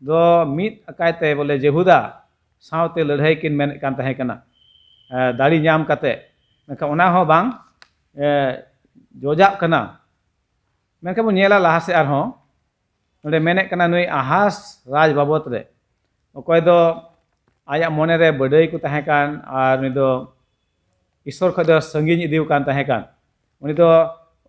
ᱫᱚ ᱢᱤᱫ ᱠᱟᱭᱛᱮ, ᱵᱚᱞᱮ, ᱡᱮᱦᱩᱫᱟ ᱥᱟᱶᱛᱮ ᱞᱟᱹᱲᱦᱟᱹᱭ ᱠᱤᱱ ᱢᱮᱱᱮᱫ ᱠᱟᱱ ᱛᱟᱦᱮᱸ ᱠᱟᱱᱟ, ᱮ, ᱫᱟᱲᱮ ᱧᱟᱢ ᱠᱟᱛᱮ᱾ ᱢᱮᱱᱠᱷᱟᱱ ᱚᱱᱟ ᱦᱚᱸ ᱵᱟᱝ, ᱮ, ᱡᱚᱡᱟᱜ ᱠᱟᱱᱟ᱾ ᱢᱮᱱᱠᱷᱟᱱ ᱵᱚᱱ ᱧᱮᱞᱟ ᱞᱟᱦᱟ ᱥᱮᱫ ᱟᱨᱦᱚᱸ, ᱱᱚᱰᱮ ᱢᱮᱱᱮᱫ ᱠᱟᱱᱟ ᱱᱩᱭ ᱟᱦᱟᱥ ᱨᱟᱡᱽ ᱵᱟᱵᱚᱫ ᱨᱮ, ᱚᱠᱚᱭ ᱫᱚ ᱟᱭᱟᱜ ᱢᱚᱱᱮ ᱨᱮ ᱵᱟᱹᱰᱟᱹᱭ ᱠᱚ ᱛᱟᱦᱮᱸ ᱠᱟᱱ, ᱟᱨ ᱩᱱᱤ ᱫᱚ ᱤᱥᱚᱨ ᱠᱷᱚᱱ ᱫᱚ ᱥᱟᱺᱜᱤᱧ ᱤᱫᱤ ᱟᱠᱟᱱ ᱛᱟᱦᱮᱸ ᱠᱟᱱ᱾ ᱩᱱᱤ ᱫᱚ,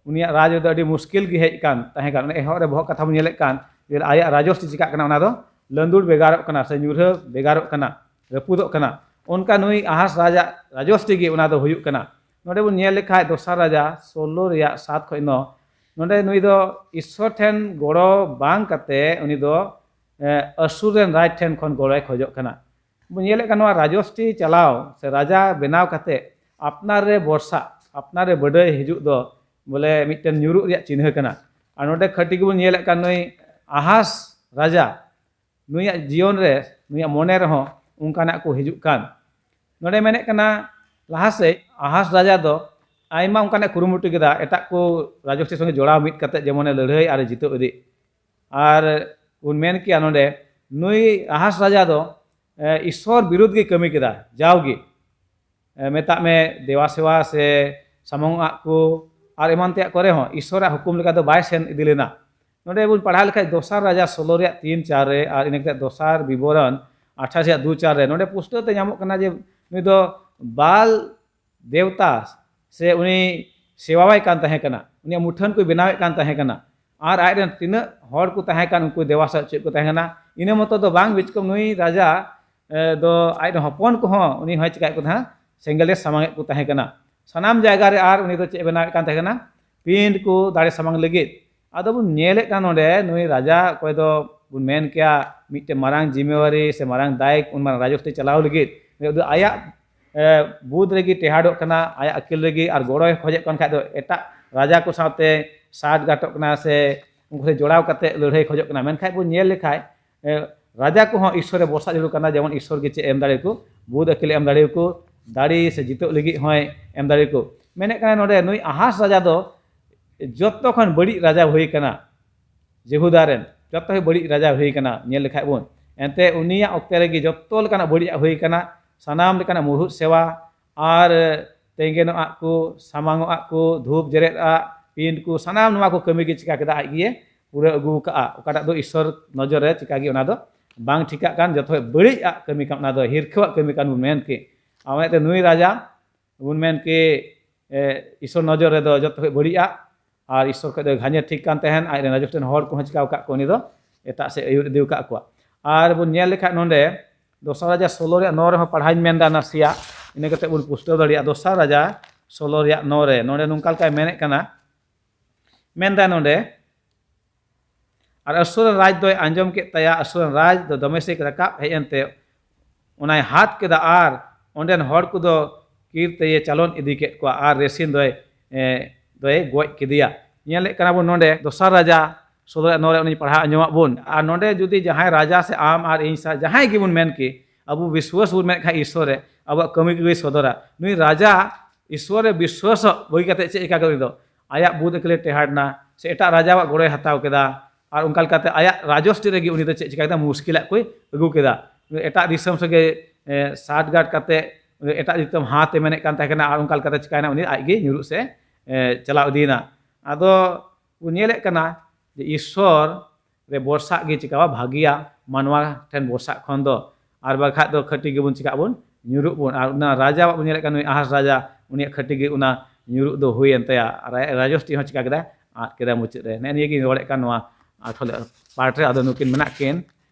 ᱩᱱᱤᱭᱟᱜ ᱨᱟᱡᱽ ᱨᱮᱫᱚ ᱟᱹᱰᱤ ᱢᱩᱥᱠᱤᱞ ᱜᱮ ᱦᱮᱡ ᱟᱠᱟᱱ ᱛᱟᱦᱮᱸ ᱠᱟᱱ᱾ ᱚᱱᱮ ᱮᱦᱚᱵ ᱨᱮ ᱵᱚᱦᱚᱜ ᱠᱟᱛᱷᱟ ᱵᱚᱱ ᱧᱮᱞᱮᱫ ᱠᱟᱱ, ᱡᱮ ᱟᱭᱟᱜ ᱨᱟᱡᱚᱥᱴᱤ ᱪᱤᱠᱟᱜ ᱠᱟᱱᱟ, ᱚᱱᱟ ᱫᱚ ᱞᱟᱹᱸᱫᱩᱲ ᱵᱷᱮᱜᱟᱨᱚᱜ ᱠᱟᱱᱟ ᱥᱮ ᱧᱩᱨᱦᱟᱹ ᱵᱷᱮᱜᱟᱨᱚᱜ ᱠᱟᱱᱟ, ᱨᱟᱹᱯᱩᱫᱚᱜ ᱠᱟᱱᱟ᱾ ᱚᱱᱠᱟ ᱱᱩᱭ ᱟᱦᱟᱥ ᱨᱟᱡᱟᱜ ᱨᱟᱡᱚᱥᱴᱤ ᱜᱮ ᱚᱱᱟ ᱫᱚ ᱦᱩᱭᱩᱜ ᱠᱟᱱᱟ᱾ ᱱᱚᱰᱮ ᱵᱚᱱ ᱧᱮᱞ ᱞᱮᱠᱷᱟᱡ ᱫᱚᱥᱟᱨ ᱨᱟᱡᱟ ᱥᱳᱞᱞᱳ ᱨᱮᱭᱟᱜ ᱥᱟᱛ ᱠᱷᱚᱱ ᱱᱚ, ᱱᱚᱰᱮ ᱱᱩᱭ ᱫᱚ ᱤᱥᱥᱚᱨ ᱴᱷᱮᱱ ᱜᱚᱲᱚ ᱵᱟᱝ ᱠᱟᱛᱮ ᱩᱱᱤ ᱫᱚ, ᱮ, ᱟᱹᱥᱩᱨ ᱨᱮᱱ ᱨᱟᱡᱽ ᱴᱷᱮᱱ ᱠᱷᱚᱱ ᱜᱚᱲᱚᱭ ᱠᱷᱚᱡᱚᱜ ᱠᱟᱱᱟ᱾ ᱵᱚᱱ ᱧᱮᱞᱮᱫ ᱠᱟᱱ ᱱᱚᱣᱟ ᱨᱟᱡᱚᱥᱴᱤ ᱪᱟᱞᱟᱣ ᱥᱮ ᱨᱟᱡᱟ ᱵᱮᱱᱟᱣ ᱠᱟᱛᱮ ᱟᱯᱱᱟᱨ ᱨᱮ ᱵᱚᱨᱥᱟ, ᱟᱯᱱᱟᱨ ᱨᱮ ᱵᱟᱹᱰᱟᱹᱭ ᱦᱤᱡᱩᱜ ᱫᱚ ᱵᱚᱞᱮ ᱢᱤᱫᱴᱮᱱ ᱧᱩᱨᱩᱜ ᱨᱮᱭᱟᱜ ᱪᱤᱱᱦᱟᱹ ᱠᱟᱱᱟ᱾ ᱟᱨ ᱱᱚᱰᱮ ᱠᱷᱟᱹᱴᱤ ᱜᱮᱵᱚᱱ ᱧᱮᱞᱮᱫ ᱠᱟᱱ ᱱᱩᱭ ᱟᱦᱟᱥ ᱨᱟᱡᱟ, ᱱᱩᱭᱟᱜ ᱡᱤᱭᱚᱱ ᱨᱮ, ᱱᱩᱭᱟᱜ ᱢᱚᱱᱮ ᱨᱮᱦᱚᱸ ᱚᱱᱠᱟᱱᱟᱜ ᱠᱚ ᱦᱤᱡᱩᱜ ᱠᱟᱱ᱾ ᱱᱚᱰᱮ ᱢᱮᱱᱮᱫ ᱠᱟᱱᱟ, ᱞᱟᱦᱟ ᱥᱮᱫ ᱟᱦᱟᱥ ᱨᱟᱡᱟ ᱫᱚ ᱟᱭᱢᱟ ᱚᱱᱠᱟᱱᱟᱜ ᱠᱩᱨᱩᱢᱩᱴᱩ ᱠᱮᱫᱟ, ᱮᱴᱟᱜ ᱠᱚ ᱨᱟᱡᱚᱥᱴᱤ ᱥᱚᱸᱜᱮ ᱡᱚᱲᱟᱣ ᱢᱤᱫ ᱠᱟᱛᱮ ᱡᱮᱢᱚᱱᱮ ᱞᱟᱹᱲᱦᱟᱹᱭ ᱟᱨ ᱡᱤᱛᱟᱹᱣ ᱤᱫᱤ᱾ ᱟᱨ ᱵᱚᱱ ᱢᱮᱱ ᱠᱮᱭᱟ ᱱᱚᱰᱮ, ᱱᱩᱭ ᱟᱦᱟᱥ ᱨᱟᱡᱟ ᱫᱚ, ᱮ, ᱤᱥᱥᱚᱨ ᱵᱤᱨᱩᱫᱷ ᱜᱮ ᱠᱟᱹᱢᱤ ᱠᱮᱫᱟ ᱡᱟᱣᱜᱮ᱾ ᱮ, ᱢᱮᱛᱟᱜ ᱢᱮ ᱫᱮᱣᱟ ᱥᱮᱣᱟ ᱥᱮ ᱥᱟᱢᱟᱝ ᱟᱜ ᱠᱚ ᱟᱨ ᱮᱢᱟᱱ ᱛᱮᱭᱟᱜ ᱠᱚᱨᱮ ᱦᱚᱸ ᱤᱥᱚᱨᱟᱜ ᱦᱩᱠᱩᱢ ᱞᱮᱠᱟ ᱫᱚ ᱵᱟᱭ ᱥᱮᱱ ᱤᱫᱤ ᱞᱮᱱᱟ᱾ ᱱᱚᱰᱮ ᱵᱚᱱ ᱯᱟᱲᱦᱟᱣ ᱞᱮᱠᱷᱟᱡ ᱫᱚᱥᱟᱨ ᱨᱟᱡᱟ ᱥᱳᱞᱳ ᱨᱮᱭᱟᱜ ᱛᱤᱱ ᱪᱟᱨ ᱨᱮ ᱟᱨ ᱤᱱᱟᱹ ᱠᱟᱛᱮ ᱫᱚᱥᱟᱨ ᱵᱤᱵᱚᱨᱚᱱ ᱟᱴᱷᱟᱥ ᱨᱮᱭᱟᱜ ᱫᱩ ᱪᱟᱨ ᱨᱮ ᱱᱚᱰᱮ ᱯᱩᱥᱴᱟᱹᱣ ᱛᱮ ᱧᱟᱢᱚᱜ ᱠᱟᱱᱟ ᱡᱮ ᱱᱩᱭ ᱫᱚ ᱵᱟᱞ ᱫᱮᱣᱛᱟ ᱥᱮ ᱩᱱᱤ ᱥᱮᱣᱟᱣᱟᱭ ᱠᱟᱱ ᱛᱟᱦᱮᱸ ᱠᱟᱱᱟ, ᱩᱱᱤᱭᱟᱜ ᱢᱩᱴᱷᱟᱹᱱ ᱠᱚ ᱵᱮᱱᱟᱣᱮᱫ ᱠᱟᱱ ᱛᱟᱦᱮᱸ ᱠᱟᱱᱟ᱾ ᱟᱨ ᱟᱡ ᱨᱮᱱ ᱛᱤᱱᱟᱹᱜ ᱦᱚᱲ ᱠᱚ ᱛᱟᱦᱮᱸ ᱠᱟᱱ ᱩᱱᱠᱩ ᱫᱮᱣᱟ ᱥᱮᱣᱟ ᱦᱚᱪᱚᱭᱮᱫ ᱠᱚ ᱛᱟᱦᱮᱸ ᱠᱟᱱᱟ᱾ ᱤᱱᱟᱹ ᱢᱚᱛᱚ ᱫᱚ ᱵᱟᱝ ᱵᱤᱪᱠᱚᱢ ᱱᱩᱭ ᱨᱟᱡᱟ ᱮ, ᱫᱚ ᱟᱡ ᱨᱮᱱ ᱦᱚᱯᱚᱱ ᱠᱚᱦᱚᱸ ᱩᱱᱤ ᱦᱚᱸᱭ ᱪᱤᱠᱟᱭᱮᱫ ᱠᱚ ᱛᱟᱦᱮᱸᱫ, ᱥᱮᱸᱜᱮᱞᱮ ᱥᱟᱢᱟᱝᱮᱫ ᱠᱚ ᱛᱟᱦᱮᱸ ᱠᱟᱱᱟ᱾ ᱥᱟᱱᱟᱢ ᱡᱟᱭᱜᱟ ᱨᱮ ᱟᱨ ᱩᱱᱤ ᱫᱚ ᱪᱮᱫ ᱮ ᱵᱮᱱᱟᱣᱮᱫ ᱠᱟᱱ ᱛᱟᱦᱮᱸ ᱠᱟᱱᱟ? ᱯᱤᱸᱰ ᱠᱚ ᱫᱟᱲᱮ ᱥᱟᱢᱟᱝ ᱞᱟᱹᱜᱤᱫ᱾ ᱟᱫᱚ ᱵᱚᱱ ᱧᱮᱞᱮᱫ ᱠᱟᱱ ᱱᱚᱰᱮ ᱱᱩᱭ ᱨᱟᱡᱟ ᱚᱠᱚᱭ ᱫᱚ ᱵᱚᱱ ᱢᱮᱱ ᱠᱮᱭᱟ ᱢᱤᱫᱴᱮᱱ ᱢᱟᱨᱟᱝ ᱡᱤᱢᱢᱮᱣᱟᱨᱤ ᱥᱮ ᱢᱟᱨᱟᱝ ᱫᱟᱭ, ᱩᱱ ᱢᱟᱨᱟᱝ ᱨᱟᱡᱚᱥᱛᱤ ᱪᱟᱞᱟᱣ ᱞᱟᱹᱜᱤᱫ ᱩᱱᱤ ᱫᱚ ᱟᱭᱟᱜ ᱮ, ᱵᱩᱫ ᱨᱮᱜᱮ ᱴᱮᱦᱟᱰᱚᱜ ᱠᱟᱱᱟ, ᱟᱭᱟᱜ ᱟᱹᱠᱤᱞ ᱨᱮᱜᱮ᱾ ᱟᱨ ᱜᱚᱲᱚᱭ ᱠᱷᱚᱡᱚᱜ ᱠᱟᱱ ᱠᱷᱟᱡ ᱫᱚ ᱮᱴᱟᱜ ᱨᱟᱡᱟ ᱠᱚ ᱥᱟᱶᱛᱮ ᱥᱟᱴ ᱜᱟᱴᱚᱜ ᱠᱟᱱᱟ ᱥᱮ ᱩᱱᱠᱩ ᱥᱟᱶ ᱡᱚᱲᱟᱣ ᱠᱟᱛᱮ ᱞᱟᱹᱲᱦᱟᱹᱭ ᱠᱷᱚᱡᱚᱜ ᱠᱟᱱᱟ᱾ ᱢᱮᱱᱠᱷᱟᱡ ᱵᱚᱱ ᱧᱮᱞ ᱞᱮᱠᱷᱟᱡ ᱮ, ᱨᱟᱡᱟ ᱠᱚᱦᱚᱸ ᱤᱥᱥᱚᱨ ᱨᱮ ᱵᱷᱚᱨᱥᱟ ᱡᱟᱹᱨᱩᱲ ᱠᱟᱱᱟ, ᱡᱮᱢᱚᱱ ᱤᱥᱥᱚᱨ ᱜᱮ ᱪᱮᱫ ᱮ ᱮᱢ ᱫᱟᱲᱮᱭᱟᱠᱚ, ᱵᱩᱫ ᱟᱹᱠᱤᱞ ᱮ ᱮᱢ ᱫᱟᱲᱮᱭᱟᱠᱚ, ᱫᱟᱲᱮ ᱥᱮ ᱡᱤᱛᱟᱹᱜ ᱞᱟᱹᱜᱤᱫ ᱦᱚᱸᱭ ᱮᱢ ᱫᱟᱲᱮᱭᱟᱠᱚ᱾ ᱢᱮᱱᱮᱫ ᱠᱟᱱᱟ ᱱᱚᱰᱮ ᱱᱩᱭ ᱟᱦᱟᱥ ᱨᱟᱡᱟ ᱫᱚ ᱡᱚᱛᱚ ᱠᱷᱚᱱ ᱵᱟᱹᱲᱤᱡ ᱨᱟᱡᱟ ᱦᱩᱭ ᱠᱟᱱᱟ, ᱡᱮᱦᱩᱫᱟ ᱨᱮᱱ ᱡᱚᱛᱚ ᱠᱷᱚᱱ ᱵᱟᱹᱲᱤᱡ ᱨᱟᱡᱟ ᱦᱩᱭ ᱠᱟᱱᱟ᱾ ᱧᱮᱞ ᱞᱮᱠᱷᱟᱡ ᱵᱚᱱ ᱮᱱᱛᱮ ᱩᱱᱤᱭᱟᱜ ᱚᱠᱛᱮ ᱨᱮᱜᱮ ᱡᱚᱛᱚ ᱞᱮᱠᱟᱱᱟᱜ ᱵᱟᱹᱲᱤᱡᱟᱜ ᱦᱩᱭ ᱠᱟᱱᱟ, ᱥᱟᱱᱟᱢ ᱞᱮᱠᱟᱱᱟᱜ ᱢᱩᱲᱦᱩᱫ ᱥᱮᱣᱟ ᱟᱨ ᱛᱮᱸᱜᱮᱱᱚᱜ ᱟᱜ ᱠᱚ, ᱥᱟᱢᱟᱝᱚᱜ ᱟᱜ ᱠᱚ, ᱫᱷᱩᱯ ᱡᱮᱨᱮᱫ ᱟᱜ, ᱯᱤᱸᱰ ᱠᱚ, ᱥᱟᱱᱟᱢ ᱱᱚᱣᱟ ᱠᱚ ᱠᱟᱹᱢᱤ ᱜᱮ ᱪᱤᱠᱟ ᱠᱮᱫᱟ? ᱟᱡ ᱜᱮ ᱯᱩᱨᱟᱹ ᱟᱹᱜᱩ ᱠᱟᱜᱼᱟ᱾ ᱚᱠᱟᱴᱟᱜ ᱫᱚ ᱤᱥᱥᱚᱨ ᱱᱚᱡᱚᱨ ᱨᱮ ᱪᱤᱠᱟ ᱜᱮ ᱚᱱᱟ ᱫᱚ ᱵᱟᱝ ᱴᱷᱤᱠᱟᱜ ᱠᱟᱱ, ᱡᱚᱛᱚ ᱠᱷᱚᱡ ᱵᱟᱹᱲᱤᱡ ᱟᱜ ᱠᱟᱹᱢᱤ ᱠᱟᱱ, ᱚᱱᱟ ᱫᱚ ᱦᱤᱨᱠᱷᱟᱹᱣᱟᱜ ᱠᱟᱹᱢᱤ ᱠᱟᱱ ᱵᱚᱱ ᱢᱮᱱ ᱠᱮ᱾ ᱟᱨ ᱚᱱᱟᱛᱮ ᱱᱩᱭ ᱨᱟᱡᱟ ᱵᱚᱱ ᱢᱮᱱ ᱠᱮ, ᱮ, ᱤᱥᱥᱚᱨ ᱱᱚᱡᱚᱨ ᱨᱮᱫᱚ ᱡᱚᱛᱚ ᱠᱷᱚᱡ ᱵᱟᱹᱲᱤᱡ ᱟᱜ, ᱟᱨ ᱤᱥᱥᱚᱨ ᱠᱷᱚᱡ ᱫᱚ ᱜᱷᱟᱸᱡᱮ ᱴᱷᱤᱠ ᱠᱟᱱ ᱛᱟᱦᱮᱱ᱾ ᱟᱡ ᱨᱮᱱ ᱨᱟᱡᱚᱥ ᱨᱮᱱ ᱦᱚᱲ ᱠᱚᱦᱚᱸ ᱪᱤᱠᱟᱣ ᱠᱟᱜ ᱠᱚᱣᱟ, ᱩᱱᱤ ᱫᱚ ᱮᱴᱟᱜ ᱥᱮᱫ ᱟᱹᱭᱩᱨ ᱤᱫᱤ ᱠᱟᱜ ᱠᱚᱣᱟ᱾ ᱟᱨ ᱵᱚᱱ ᱧᱮᱞ ᱞᱮᱠᱷᱟᱡ ᱱᱚᱰᱮ ᱫᱚᱥᱟᱨ ᱨᱟᱡᱟ ᱥᱳᱞᱳ ᱨᱮᱭᱟᱜ ᱱᱚ ᱨᱮᱦᱚᱸ ᱯᱟᱲᱦᱟᱣᱤᱧ ᱢᱮᱱ ᱮᱫᱟ ᱱᱟᱥᱮᱭᱟᱜ, ᱤᱱᱟᱹ ᱠᱟᱛᱮ ᱵᱚᱱ ᱯᱩᱥᱴᱟᱹᱣ ᱫᱟᱲᱮᱭᱟᱜᱼᱟ᱾ ᱫᱚᱥᱟᱨ ᱨᱟᱡᱟ ᱥᱳᱞᱳ ᱨᱮᱭᱟᱜ ᱱᱚ ᱨᱮ ᱱᱚᱰᱮ ᱱᱚᱝᱠᱟ ᱞᱮᱠᱟᱭ ᱢᱮᱱᱮᱫ ᱠᱟᱱᱟ, ᱢᱮᱱᱫᱟᱭ ᱱᱚᱰᱮ, ᱟᱨ ᱟᱹᱥᱩᱨ ᱨᱮᱱ ᱨᱟᱡᱽ ᱫᱚᱭ ᱟᱸᱡᱚᱢ ᱠᱮᱫ ᱛᱟᱭᱟ, ᱟᱹᱥᱩᱨ ᱨᱮᱱ ᱨᱟᱡᱽ ᱫᱚ ᱫᱚᱢᱮᱥᱮᱠ ᱨᱟᱠᱟᱵ ᱦᱮᱡ ᱮᱱᱛᱮ ᱚᱱᱟᱭ ᱦᱟᱛ ᱠᱮᱫᱟ, ᱟᱨ ᱚᱸᱰᱮᱱ ᱦᱚᱲ ᱠᱚᱫᱚ ᱠᱤᱨ ᱛᱮᱭᱮ ᱪᱟᱞᱚᱱ ᱤᱫᱤ ᱠᱮᱫ ᱠᱚᱣᱟ, ᱟᱨ ᱨᱮᱥᱤᱱ ᱫᱚᱭ, ᱮ, ᱫᱚᱭ ᱜᱚᱡ ᱠᱮᱫᱮᱭᱟ᱾ ᱧᱮᱞᱮᱫ ᱠᱟᱱᱟ ᱵᱚᱱ ᱱᱚᱰᱮ ᱫᱚᱥᱟᱨ ᱨᱟᱡᱟ ᱥᱳᱞᱳ ᱨᱮᱭᱟᱜ ᱱᱚ ᱨᱮ ᱩᱱᱤ ᱯᱟᱲᱦᱟᱣ ᱟᱸᱡᱚᱢᱟᱜ ᱵᱚᱱ᱾ ᱟᱨ ᱱᱚᱰᱮ ᱡᱩᱫᱤ ᱡᱟᱦᱟᱸᱭ ᱨᱟᱡᱟ ᱥᱮ ᱟᱢ ᱟᱨ ᱤᱧ ᱥᱟᱶ ᱡᱟᱦᱟᱸᱭ ᱜᱮᱵᱚᱱ ᱢᱮᱱ ᱠᱮ, ᱟᱵᱚ ᱵᱤᱥᱣᱟᱥ ᱵᱚᱱ ᱢᱮᱱ ᱠᱷᱟᱱ ᱤᱥᱥᱚᱨ ᱨᱮ ᱟᱵᱚᱣᱟᱜ ᱠᱟᱹᱢᱤ ᱠᱚᱜᱮ ᱥᱚᱫᱚᱨᱟ᱾ ᱱᱩᱭ ᱨᱟᱡᱟ ᱤᱥᱥᱚᱨ ᱨᱮ ᱵᱤᱥᱣᱟᱥᱚᱜ ᱵᱟᱹᱜᱤ ᱠᱟᱛᱮ ᱪᱮᱫ ᱪᱤᱠᱟ ᱠᱮᱫᱟ ᱩᱱᱤ ᱫᱚ? ᱟᱭᱟᱜ ᱵᱩᱫ ᱟᱹᱠᱤᱞᱮ ᱴᱮᱦᱟᱰ ᱮᱱᱟ ᱥᱮ ᱮᱴᱟᱜ ᱨᱟᱡᱟᱣᱟᱜ ᱜᱚᱲᱚᱭ ᱦᱟᱛᱟᱣ ᱠᱮᱫᱟ᱾ ᱟᱨ ᱚᱱᱠᱟ ᱞᱮᱠᱟᱛᱮ ᱟᱭᱟᱜ ᱨᱟᱡᱚᱥᱴᱤ ᱨᱮᱜᱮ ᱩᱱᱤ ᱫᱚ ᱪᱮᱫ ᱪᱤᱠᱟ ᱠᱮᱫᱟ? ᱢᱩᱥᱠᱤᱞᱟᱜ ᱠᱚᱭ ᱟᱹᱜᱩ ᱠᱮᱫᱟ᱾ ᱮᱴᱟᱜ ᱫᱤᱥᱚᱢ ᱥᱮᱫ ᱜᱮ, ᱮ, ᱥᱟᱴᱜᱟᱴ ᱠᱟᱛᱮ ᱮᱴᱟᱜ ᱫᱤᱥᱚᱢ ᱦᱟᱛ ᱮ ᱢᱮᱱᱮᱫ ᱠᱟᱱ ᱛᱟᱦᱮᱸ ᱠᱟᱱᱟ, ᱟᱨ ᱚᱱᱠᱟ ᱞᱮᱠᱟᱛᱮ ᱪᱤᱠᱟᱭᱮᱱᱟ, ᱩᱱᱤ ᱟᱡ ᱜᱮ ᱧᱩᱨᱩᱜ ᱥᱮ, ᱮ, ᱪᱟᱞᱟᱣ ᱤᱫᱤᱭᱮᱱᱟ᱾ ᱟᱫᱚ ᱵᱚᱱ ᱧᱮᱞᱮᱫ ᱠᱟᱱᱟ ᱡᱮ ᱤᱥᱥᱚᱨ ᱨᱮ ᱵᱚᱨᱥᱟᱜ ᱜᱮ ᱪᱤᱠᱟᱣᱟ ᱵᱷᱟᱹᱜᱤᱭᱟ, ᱢᱟᱱᱣᱟ ᱴᱷᱮᱱ ᱵᱚᱨᱥᱟᱜ ᱠᱷᱚᱱ ᱫᱚ᱾ ᱟᱨ ᱵᱟᱠᱷᱟᱡ ᱫᱚ ᱠᱷᱟᱹᱴᱤ ᱜᱮᱵᱚᱱ ᱪᱤᱠᱟᱜ ᱵᱚᱱ, ᱧᱩᱨᱩᱜ ᱵᱚᱱ᱾ ᱟᱨ ᱚᱱᱟ ᱨᱟᱡᱟᱣᱟᱜ ᱵᱚᱱ ᱧᱮᱞᱮᱫ ᱠᱟᱱ, ᱱᱩᱭ ᱟᱦᱟᱥ ᱨᱟᱡᱟ, ᱩᱱᱤᱭᱟᱜ ᱠᱷᱟᱹᱴᱤ ᱜᱮ ᱚᱱᱟ ᱧᱩᱨᱩᱜ ᱫᱚ ᱦᱩᱭᱮᱱ ᱛᱟᱭᱟ, ᱨᱟ-, ᱨᱟᱡᱚᱥᱴᱤ ᱦᱚᱸ ᱪᱤᱠᱟ ᱠᱮᱫᱟ, ᱟᱫ ᱠᱮᱫᱟ ᱢᱩᱪᱟᱹᱫ ᱨᱮ᱾ ᱱᱮᱜᱼᱮ ᱱᱤᱭᱟᱹ ᱜᱤᱧ ᱨᱚᱲᱮᱫ ᱠᱟᱱ ᱱᱚᱣᱟ ᱟᱴᱷᱨᱚ ᱯᱟᱨᱴ ᱨᱮ᱾ ᱟᱫᱚ ᱱᱩᱠᱤᱱ ᱢᱮᱱᱟᱜ ᱠᱤᱱ,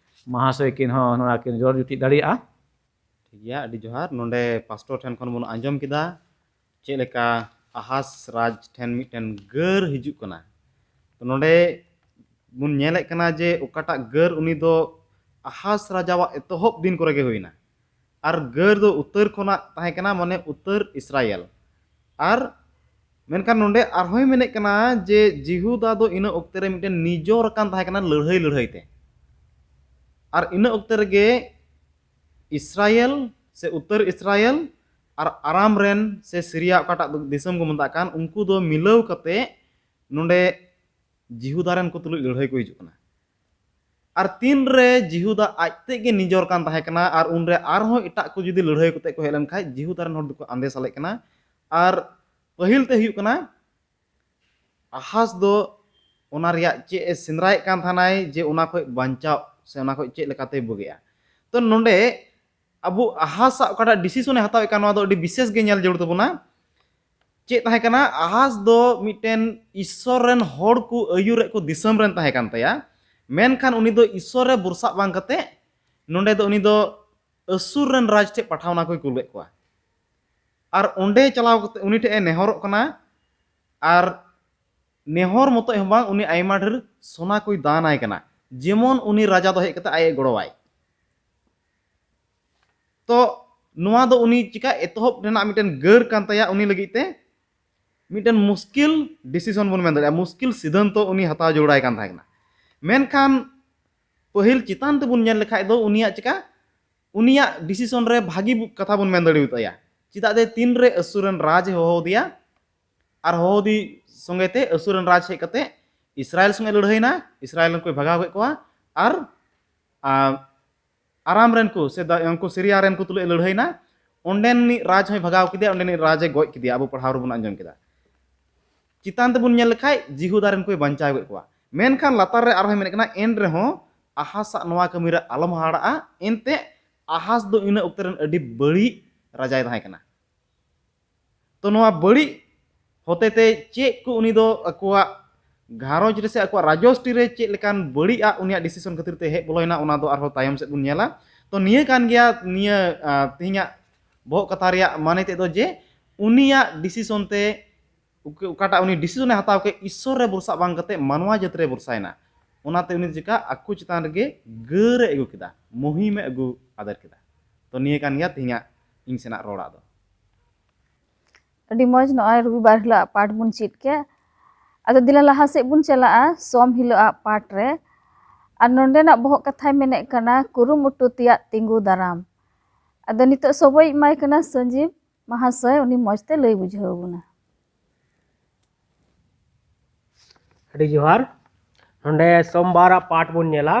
ᱢᱟᱦᱟᱥᱚᱭ ᱠᱤᱱ ᱦᱚᱸ ᱱᱚᱣᱟ ᱠᱤᱱ ᱨᱚᱲ ᱡᱩᱴᱤᱡ ᱫᱟᱲᱮᱭᱟᱜᱼᱟ᱾ ᱴᱷᱤᱠ ᱜᱮᱭᱟ, ᱟᱹᱰᱤ ᱡᱚᱦᱟᱨ᱾ ᱱᱚᱰᱮ ᱯᱟᱥᱴᱚᱨ ᱴᱷᱮᱱ ᱠᱷᱚᱱ ᱵᱚᱱ ᱟᱸᱡᱚᱢ ᱠᱮᱫᱟ ᱪᱮᱫ ᱞᱮᱠᱟ ᱟᱦᱟᱥ ᱨᱟᱡᱽ ᱴᱷᱮᱱ ᱢᱤᱫᱴᱮᱱ ᱜᱟᱹᱨ ᱦᱤᱡᱩᱜ ᱠᱟᱱᱟ᱾ ᱛᱚ ᱱᱚᱰᱮ ᱵᱚᱱ ᱧᱮᱞᱮᱫ ᱠᱟᱱᱟ ᱡᱮ ᱚᱠᱟᱴᱟᱜ ᱜᱟᱹᱨ ᱩᱱᱤ ᱫᱚ ᱟᱦᱟᱥ ᱨᱟᱡᱟᱣᱟᱜ ᱮᱛᱚᱦᱚᱵ ᱫᱤᱱ ᱠᱚᱨᱮ ᱜᱮ ᱦᱩᱭᱱᱟ᱾ ᱟᱨ ᱜᱟᱹᱨ ᱫᱚ ᱩᱛᱟᱹᱨ ᱠᱷᱚᱱᱟᱜ ᱛᱟᱦᱮᱸ ᱠᱟᱱᱟ, ᱢᱟᱱᱮ ᱩᱛᱟᱹᱨ ᱤᱥᱨᱟᱭᱮᱞ᱾ ᱟᱨ ᱢᱮᱱᱠᱷᱟᱱ ᱱᱚᱰᱮ ᱟᱨᱦᱚᱸᱭ ᱢᱮᱱᱮᱫ ᱠᱟᱱᱟ ᱡᱮ ᱡᱤᱦᱩᱫᱟ ᱫᱚ ᱤᱱᱟᱹ ᱚᱠᱛᱮ ᱨᱮ ᱢᱤᱫᱴᱮᱱ ᱱᱤᱡᱚᱨ ᱟᱠᱟᱱ ᱛᱟᱦᱮᱸ ᱠᱟᱱᱟ ᱞᱟᱹᱲᱦᱟᱹᱭ ᱞᱟᱹᱲᱦᱟᱹᱭ ᱛᱮ᱾ ᱟᱨ ᱤᱱᱟᱹ ᱚᱠᱛᱮ ᱨᱮᱜᱮ ᱤᱥᱨᱟᱭᱮᱞ ᱥᱮ ᱩᱛᱟᱹᱨ ᱤᱥᱨᱟᱭᱮᱞ ᱟᱨ ᱟᱨᱟᱢ ᱨᱮᱱ ᱥᱮ ᱥᱤᱨᱤᱭᱟ ᱚᱠᱟᱴᱟᱜ ᱫᱤᱥᱚᱢ ᱠᱚ ᱢᱮᱛᱟᱜ ᱠᱟᱱ, ᱩᱱᱠᱩ ᱫᱚ ᱢᱤᱞᱟᱹᱣ ᱠᱟᱛᱮ ᱱᱚᱰᱮ ᱡᱤᱦᱩᱫᱟ ᱨᱮᱱ ᱠᱚ ᱛᱩᱞᱩᱡ ᱞᱟᱹᱲᱦᱟᱹᱭ ᱠᱚ ᱦᱤᱡᱩᱜ ᱠᱟᱱᱟ᱾ ᱟᱨ ᱛᱤᱱ ᱨᱮ ᱡᱤᱦᱩᱫᱟ ᱟᱡ ᱛᱮᱫ ᱜᱮ ᱱᱤᱡᱚᱨ ᱠᱟᱱ ᱛᱟᱦᱮᱸ ᱠᱟᱱᱟ ᱟᱨ ᱩᱱ ᱨᱮ ᱟᱨᱦᱚᱸ ᱮᱴᱟᱜ ᱠᱚ ᱡᱩᱫᱤ ᱞᱟᱹᱲᱦᱟᱹᱭ ᱠᱟᱛᱮ ᱠᱚ ᱦᱮᱡ ᱞᱮᱱ ᱠᱷᱟᱡ, ᱡᱤᱦᱩᱫᱟ ᱨᱮᱱ ᱦᱚᱲ ᱫᱚᱠᱚ ᱟᱸᱫᱮ ᱥᱟᱞᱮᱜ ᱠᱟᱱᱟ᱾ ᱟᱨ ᱯᱟᱹᱦᱤᱞ ᱛᱮ ᱦᱩᱭᱩᱜ ᱠᱟᱱᱟ, ᱟᱦᱟᱥ ᱫᱚ ᱚᱱᱟ ᱨᱮᱭᱟᱜ ᱪᱮᱫ ᱮ ᱥᱮᱸᱫᱽᱨᱟᱭᱮᱫ ᱠᱟᱱ ᱛᱟᱦᱮᱱᱟᱭ ᱡᱮ ᱚᱱᱟ ᱠᱷᱚᱡ ᱵᱟᱧᱪᱟᱣ ᱥᱮ ᱚᱱᱟ ᱠᱷᱚᱡ ᱪᱮᱫ ᱞᱮᱠᱟᱛᱮᱭ ᱵᱩᱜᱤᱜᱼᱟ᱾ ᱛᱚ ᱱᱚᱰᱮ ᱟᱵᱚ ᱟᱦᱟᱥᱟᱜ ᱚᱠᱟᱴᱟᱜ ᱰᱤᱥᱤᱥᱚᱱ ᱮ ᱦᱟᱛᱟᱣᱮᱫ ᱠᱟᱱ, ᱱᱚᱣᱟ ᱫᱚ ᱟᱹᱰᱤ ᱵᱤᱥᱮᱥ ᱜᱮ ᱧᱮᱞ ᱡᱟᱹᱨᱩᱲ ᱛᱟᱵᱚᱱᱟ᱾ ᱪᱮᱫ ᱛᱟᱦᱮᱸ ᱠᱟᱱᱟ? ᱟᱦᱟᱥ ᱫᱚ ᱢᱤᱫᱴᱮᱱ ᱤᱥᱥᱚᱨ ᱨᱮᱱ ᱦᱚᱲ ᱠᱚ ᱟᱹᱭᱩᱨᱮᱫ ᱠᱚ ᱫᱤᱥᱚᱢ ᱨᱮᱱ ᱛᱟᱦᱮᱸ ᱠᱟᱱ ᱛᱟᱭᱟ, ᱢᱮᱱᱠᱷᱟᱱ ᱩᱱᱤ ᱫᱚ ᱤᱥᱥᱚᱨ ᱨᱮ ᱵᱷᱚᱨᱥᱟ ᱵᱟᱝ ᱠᱟᱛᱮ ᱱᱚᱰᱮ ᱫᱚ ᱩᱱᱤ ᱫᱚ ᱟᱹᱥᱩᱨ ᱨᱮᱱ ᱨᱟᱡᱽ ᱴᱷᱮᱡ ᱯᱟᱴᱷᱟᱣᱱᱟ ᱠᱚᱭ ᱠᱩᱞᱮᱫ ᱠᱚᱣᱟ᱾ ᱟᱨ ᱚᱸᱰᱮ ᱪᱟᱞᱟᱣ ᱠᱟᱛᱮ ᱩᱱᱤ ᱴᱷᱮᱡ ᱮ ᱱᱮᱦᱚᱨᱚᱜ ᱠᱟᱱᱟ᱾ ᱟᱨ ᱱᱮᱦᱚᱨ ᱢᱚᱛᱚᱡ ᱦᱚᱸ ᱵᱟᱝ, ᱩᱱᱤ ᱟᱭᱢᱟ ᱰᱷᱮᱨ ᱥᱚᱱᱟ ᱠᱚᱭ ᱫᱟᱱ ᱟᱭ ᱠᱟᱱᱟ, ᱡᱮᱢᱚᱱ ᱩᱱᱤ ᱨᱟᱡᱟ ᱫᱚ ᱦᱮᱡ ᱠᱟᱛᱮ ᱟᱡ ᱮ ᱜᱚᱲᱚᱣᱟᱭ᱾ ᱛᱚ ᱱᱚᱣᱟ ᱫᱚ ᱩᱱᱤ ᱪᱤᱠᱟ ᱮᱛᱚᱦᱚᱵ ᱨᱮᱱᱟᱜ ᱢᱤᱫᱴᱮᱱ ᱜᱟᱹᱨ ᱠᱟᱱ ᱛᱟᱭᱟ, ᱩᱱᱤ ᱞᱟᱹᱜᱤᱫ ᱛᱮ ᱢᱤᱫᱴᱮᱱ ᱢᱩᱥᱠᱤᱞ ᱰᱤᱥᱤᱥᱚᱱ ᱵᱚᱱ ᱢᱮᱱ ᱫᱟᱲᱮᱭᱟᱜᱼᱟ, ᱢᱩᱥᱠᱤᱞ ᱥᱤᱫᱷᱟᱱᱛᱚ ᱩᱱᱤ ᱦᱟᱛᱟᱣ ᱡᱟᱹᱨᱩᱲᱟᱭ ᱠᱟᱱ ᱛᱟᱦᱮᱸ ᱠᱟᱱᱟ᱾ ᱢᱮᱱᱠᱷᱟᱱ ᱯᱟᱹᱦᱤᱞ ᱪᱮᱛᱟᱱ ᱛᱮᱵᱚᱱ ᱧᱮᱞ ᱞᱮᱠᱷᱟᱡ ᱫᱚ ᱩᱱᱤᱭᱟᱜ ᱪᱤᱠᱟ, ᱩᱱᱤᱭᱟᱜ ᱰᱤᱥᱤᱥᱚᱱ ᱨᱮ ᱵᱷᱟᱹᱜᱤ ᱵᱩ-, ᱠᱟᱛᱷᱟ ᱵᱚᱱ ᱢᱮᱱ ᱫᱟᱲᱮᱭᱟᱛᱟᱭᱟ᱾ ᱪᱮᱫᱟᱜ ᱡᱮ ᱛᱤᱱ ᱨᱮ ᱟᱹᱥᱩᱨ ᱨᱮᱱ ᱨᱟᱡᱽ ᱮ ᱦᱚᱦᱚ ᱟᱫᱮᱭᱟ, ᱟᱨ ᱦᱚᱦᱚ ᱟᱫᱮ ᱥᱚᱸᱜᱮ ᱛᱮ ᱟᱹᱥᱩᱨ ᱨᱮᱱ ᱨᱟᱡᱽ ᱦᱮᱡ ᱠᱟᱛᱮ ᱤᱥᱨᱟᱭᱮᱞ ᱥᱚᱸᱜᱮ ᱞᱟᱹᱲᱦᱟᱹᱭᱱᱟ, ᱤᱥᱨᱟᱭᱮᱞ ᱨᱮᱱ ᱠᱚᱭ ᱵᱷᱟᱜᱟᱣ ᱠᱮᱫ ᱠᱚᱣᱟ, ᱟᱨ, ᱟ, ᱟᱨᱟᱢ ᱨᱮᱱ ᱠᱚ ᱥᱮ ᱫᱟ-, ᱩᱱᱠᱩ ᱥᱤᱨᱤᱭᱟ ᱨᱮᱱ ᱠᱚ ᱛᱩᱞᱩᱡ ᱮ ᱞᱟᱹᱲᱦᱟᱹᱭᱱᱟ᱾ ᱚᱸᱰᱮᱱᱤᱡ ᱨᱟᱡᱽ ᱦᱚᱸᱭ ᱵᱷᱟᱜᱟᱣ ᱠᱮᱫᱮᱭᱟ, ᱚᱸᱰᱮᱱᱤᱡ ᱨᱟᱡᱽ ᱮ ᱜᱚᱡ ᱠᱮᱫᱮᱭᱟ᱾ ᱟᱵᱚ ᱯᱟᱲᱦᱟᱣ ᱨᱮᱵᱚᱱ ᱟᱸᱡᱚᱢ ᱠᱮᱫᱟ᱾ ᱪᱮᱛᱟᱱ ᱛᱮᱵᱚᱱ ᱧᱮᱞ ᱞᱮᱠᱷᱟᱡ ᱡᱤᱦᱩᱫᱟ ᱨᱮᱱ ᱠᱚᱭ ᱵᱟᱧᱪᱟᱣ ᱠᱮᱫ ᱠᱚᱣᱟ, ᱢᱮᱱᱠᱷᱟᱱ ᱞᱟᱛᱟᱨ ᱨᱮ ᱟᱨᱦᱚᱸᱭ ᱢᱮᱱᱮᱫ ᱠᱟᱱᱟ, ᱮᱱ ᱨᱮᱦᱚᱸ ᱟᱦᱟᱥᱟᱜ ᱱᱚᱣᱟ ᱠᱟᱹᱢᱤ ᱨᱮ ᱟᱞᱚᱢ ᱦᱟᱦᱟᱲᱟᱜᱼᱟ᱾ ᱮᱱᱛᱮ ᱟᱦᱟᱥ ᱫᱚ ᱤᱱᱟᱹ ᱚᱠᱛᱮ ᱨᱮᱱ ᱟᱹᱰᱤ ᱵᱟᱹᱲᱤᱡ ᱨᱟᱡᱟᱭ ᱛᱟᱦᱮᱸ ᱠᱟᱱᱟ᱾ ᱛᱚ ᱱᱚᱣᱟ ᱵᱟᱹᱲᱤᱡ ᱦᱚᱛᱮᱛᱮ ᱪᱮᱫ ᱠᱚ ᱩᱱᱤ ᱫᱚ ᱟᱠᱚᱣᱟᱜ ᱜᱷᱟᱨᱚᱸᱡᱽ ᱨᱮ ᱥᱮ ᱟᱠᱚᱣᱟᱜ ᱨᱟᱡᱚᱥᱴᱤ ᱨᱮ ᱪᱮᱫ ᱞᱮᱠᱟᱱ ᱵᱟᱹᱲᱤᱡ ᱟᱜ ᱩᱱᱤᱭᱟᱜ ᱰᱤᱥᱤᱥᱚᱱ ᱠᱷᱟᱹᱛᱤᱨ ᱛᱮ ᱦᱮᱡ ᱵᱚᱞᱚᱭᱮᱱᱟ, ᱚᱱᱟ ᱫᱚ ᱟᱨᱦᱚᱸ ᱛᱟᱭᱚᱢ ᱥᱮᱫ ᱵᱚᱱ ᱧᱮᱞᱟ᱾ ᱛᱚ ᱱᱤᱭᱟᱹ ᱠᱟᱱ ᱜᱮᱭᱟ ᱱᱤᱭᱟᱹ, ᱟ, ᱛᱮᱦᱮᱧᱟᱜ ᱵᱚᱦᱚᱜ ᱠᱟᱛᱷᱟ ᱨᱮᱭᱟᱜ ᱢᱟᱱᱮ ᱛᱮᱫ ᱫᱚ, ᱡᱮ ᱩᱱᱤᱭᱟᱜ ᱰᱤᱥᱤᱥᱚᱱ ᱛᱮ ᱚᱠ-, ᱚᱠᱟᱴᱟᱜ ᱩᱱᱤ ᱰᱤᱥᱤᱥᱚᱱᱮ ᱦᱟᱛᱟᱣ ᱠᱮᱫ, ᱤᱥᱥᱚᱨ ᱨᱮ ᱵᱷᱚᱨᱥᱟ ᱵᱟᱝ ᱠᱟᱛᱮ ᱢᱟᱱᱣᱟ ᱡᱟᱹᱛ ᱨᱮ ᱵᱷᱚᱨᱥᱟᱭᱮᱱᱟ᱾ ᱚᱱᱟᱛᱮ ᱩᱱᱤ ᱫᱚ ᱪᱮᱠᱟ ᱟᱠᱚ ᱪᱮᱛᱟᱱ ᱨᱮᱜᱮ ᱜᱟᱹᱨ ᱮ ᱟᱹᱜᱩ ᱠᱮᱫᱟ, ᱢᱩᱦᱤᱢ ᱮ ᱟᱹᱜᱩ ᱟᱫᱮᱨ ᱠᱮᱫᱟ᱾ ᱛᱚ ᱱᱤᱭᱟᱹ ᱠᱟᱱ ᱜᱮᱭᱟ ᱛᱮᱦᱮᱧᱟᱜ ᱤᱧ ᱥᱮᱱᱟᱜ ᱨᱚᱲᱟᱜ ᱫᱚ᱾ ᱟᱹᱰᱤ ᱢᱚᱡᱽ, ᱱᱚᱜᱼᱚᱭ ᱨᱚᱵᱤᱵᱟᱨ ᱦᱤᱞᱳᱜ ᱯᱟᱴ ᱵᱚᱱ ᱪᱮᱫ ᱠᱮᱫ᱾ ᱟᱫᱚ ᱫᱮᱞᱟ ᱞᱟᱦᱟ ᱥᱮᱫ ᱵᱚᱱ ᱪᱟᱞᱟᱜᱼᱟ ᱥᱚᱢ ᱦᱤᱞᱳᱜ ᱟᱜ ᱯᱟᱴ ᱨᱮ᱾ ᱟᱨ ᱱᱚᱸᱰᱮᱱᱟᱜ ᱵᱚᱦᱚᱜ ᱠᱟᱛᱷᱟᱭ ᱢᱮᱱᱮᱫ ᱠᱟᱱᱟ ᱠᱩᱨᱩᱢᱩᱴᱩ ᱛᱮᱭᱟᱜ ᱛᱤᱸᱜᱩ ᱫᱟᱨᱟᱢ᱾ ᱟᱫᱚ ᱱᱤᱛᱚᱜ ᱥᱚᱵᱚᱭ ᱮᱢᱟᱭ ᱠᱟᱱᱟ ᱥᱚᱧᱡᱤᱵ ᱢᱟᱦᱟᱥᱚᱭ, ᱩᱱᱤ ᱢᱚᱡᱽ ᱛᱮ ᱞᱟᱹᱭ ᱵᱩᱡᱷᱟᱹᱣ ᱟᱵᱚᱱᱟ᱾ ᱟᱹᱰᱤ ᱡᱚᱦᱟᱨ᱾ ᱱᱚᱰᱮ ᱥᱳᱢᱵᱟᱨᱟᱜ ᱯᱟᱴ ᱵᱚᱱ ᱧᱮᱞᱟ᱾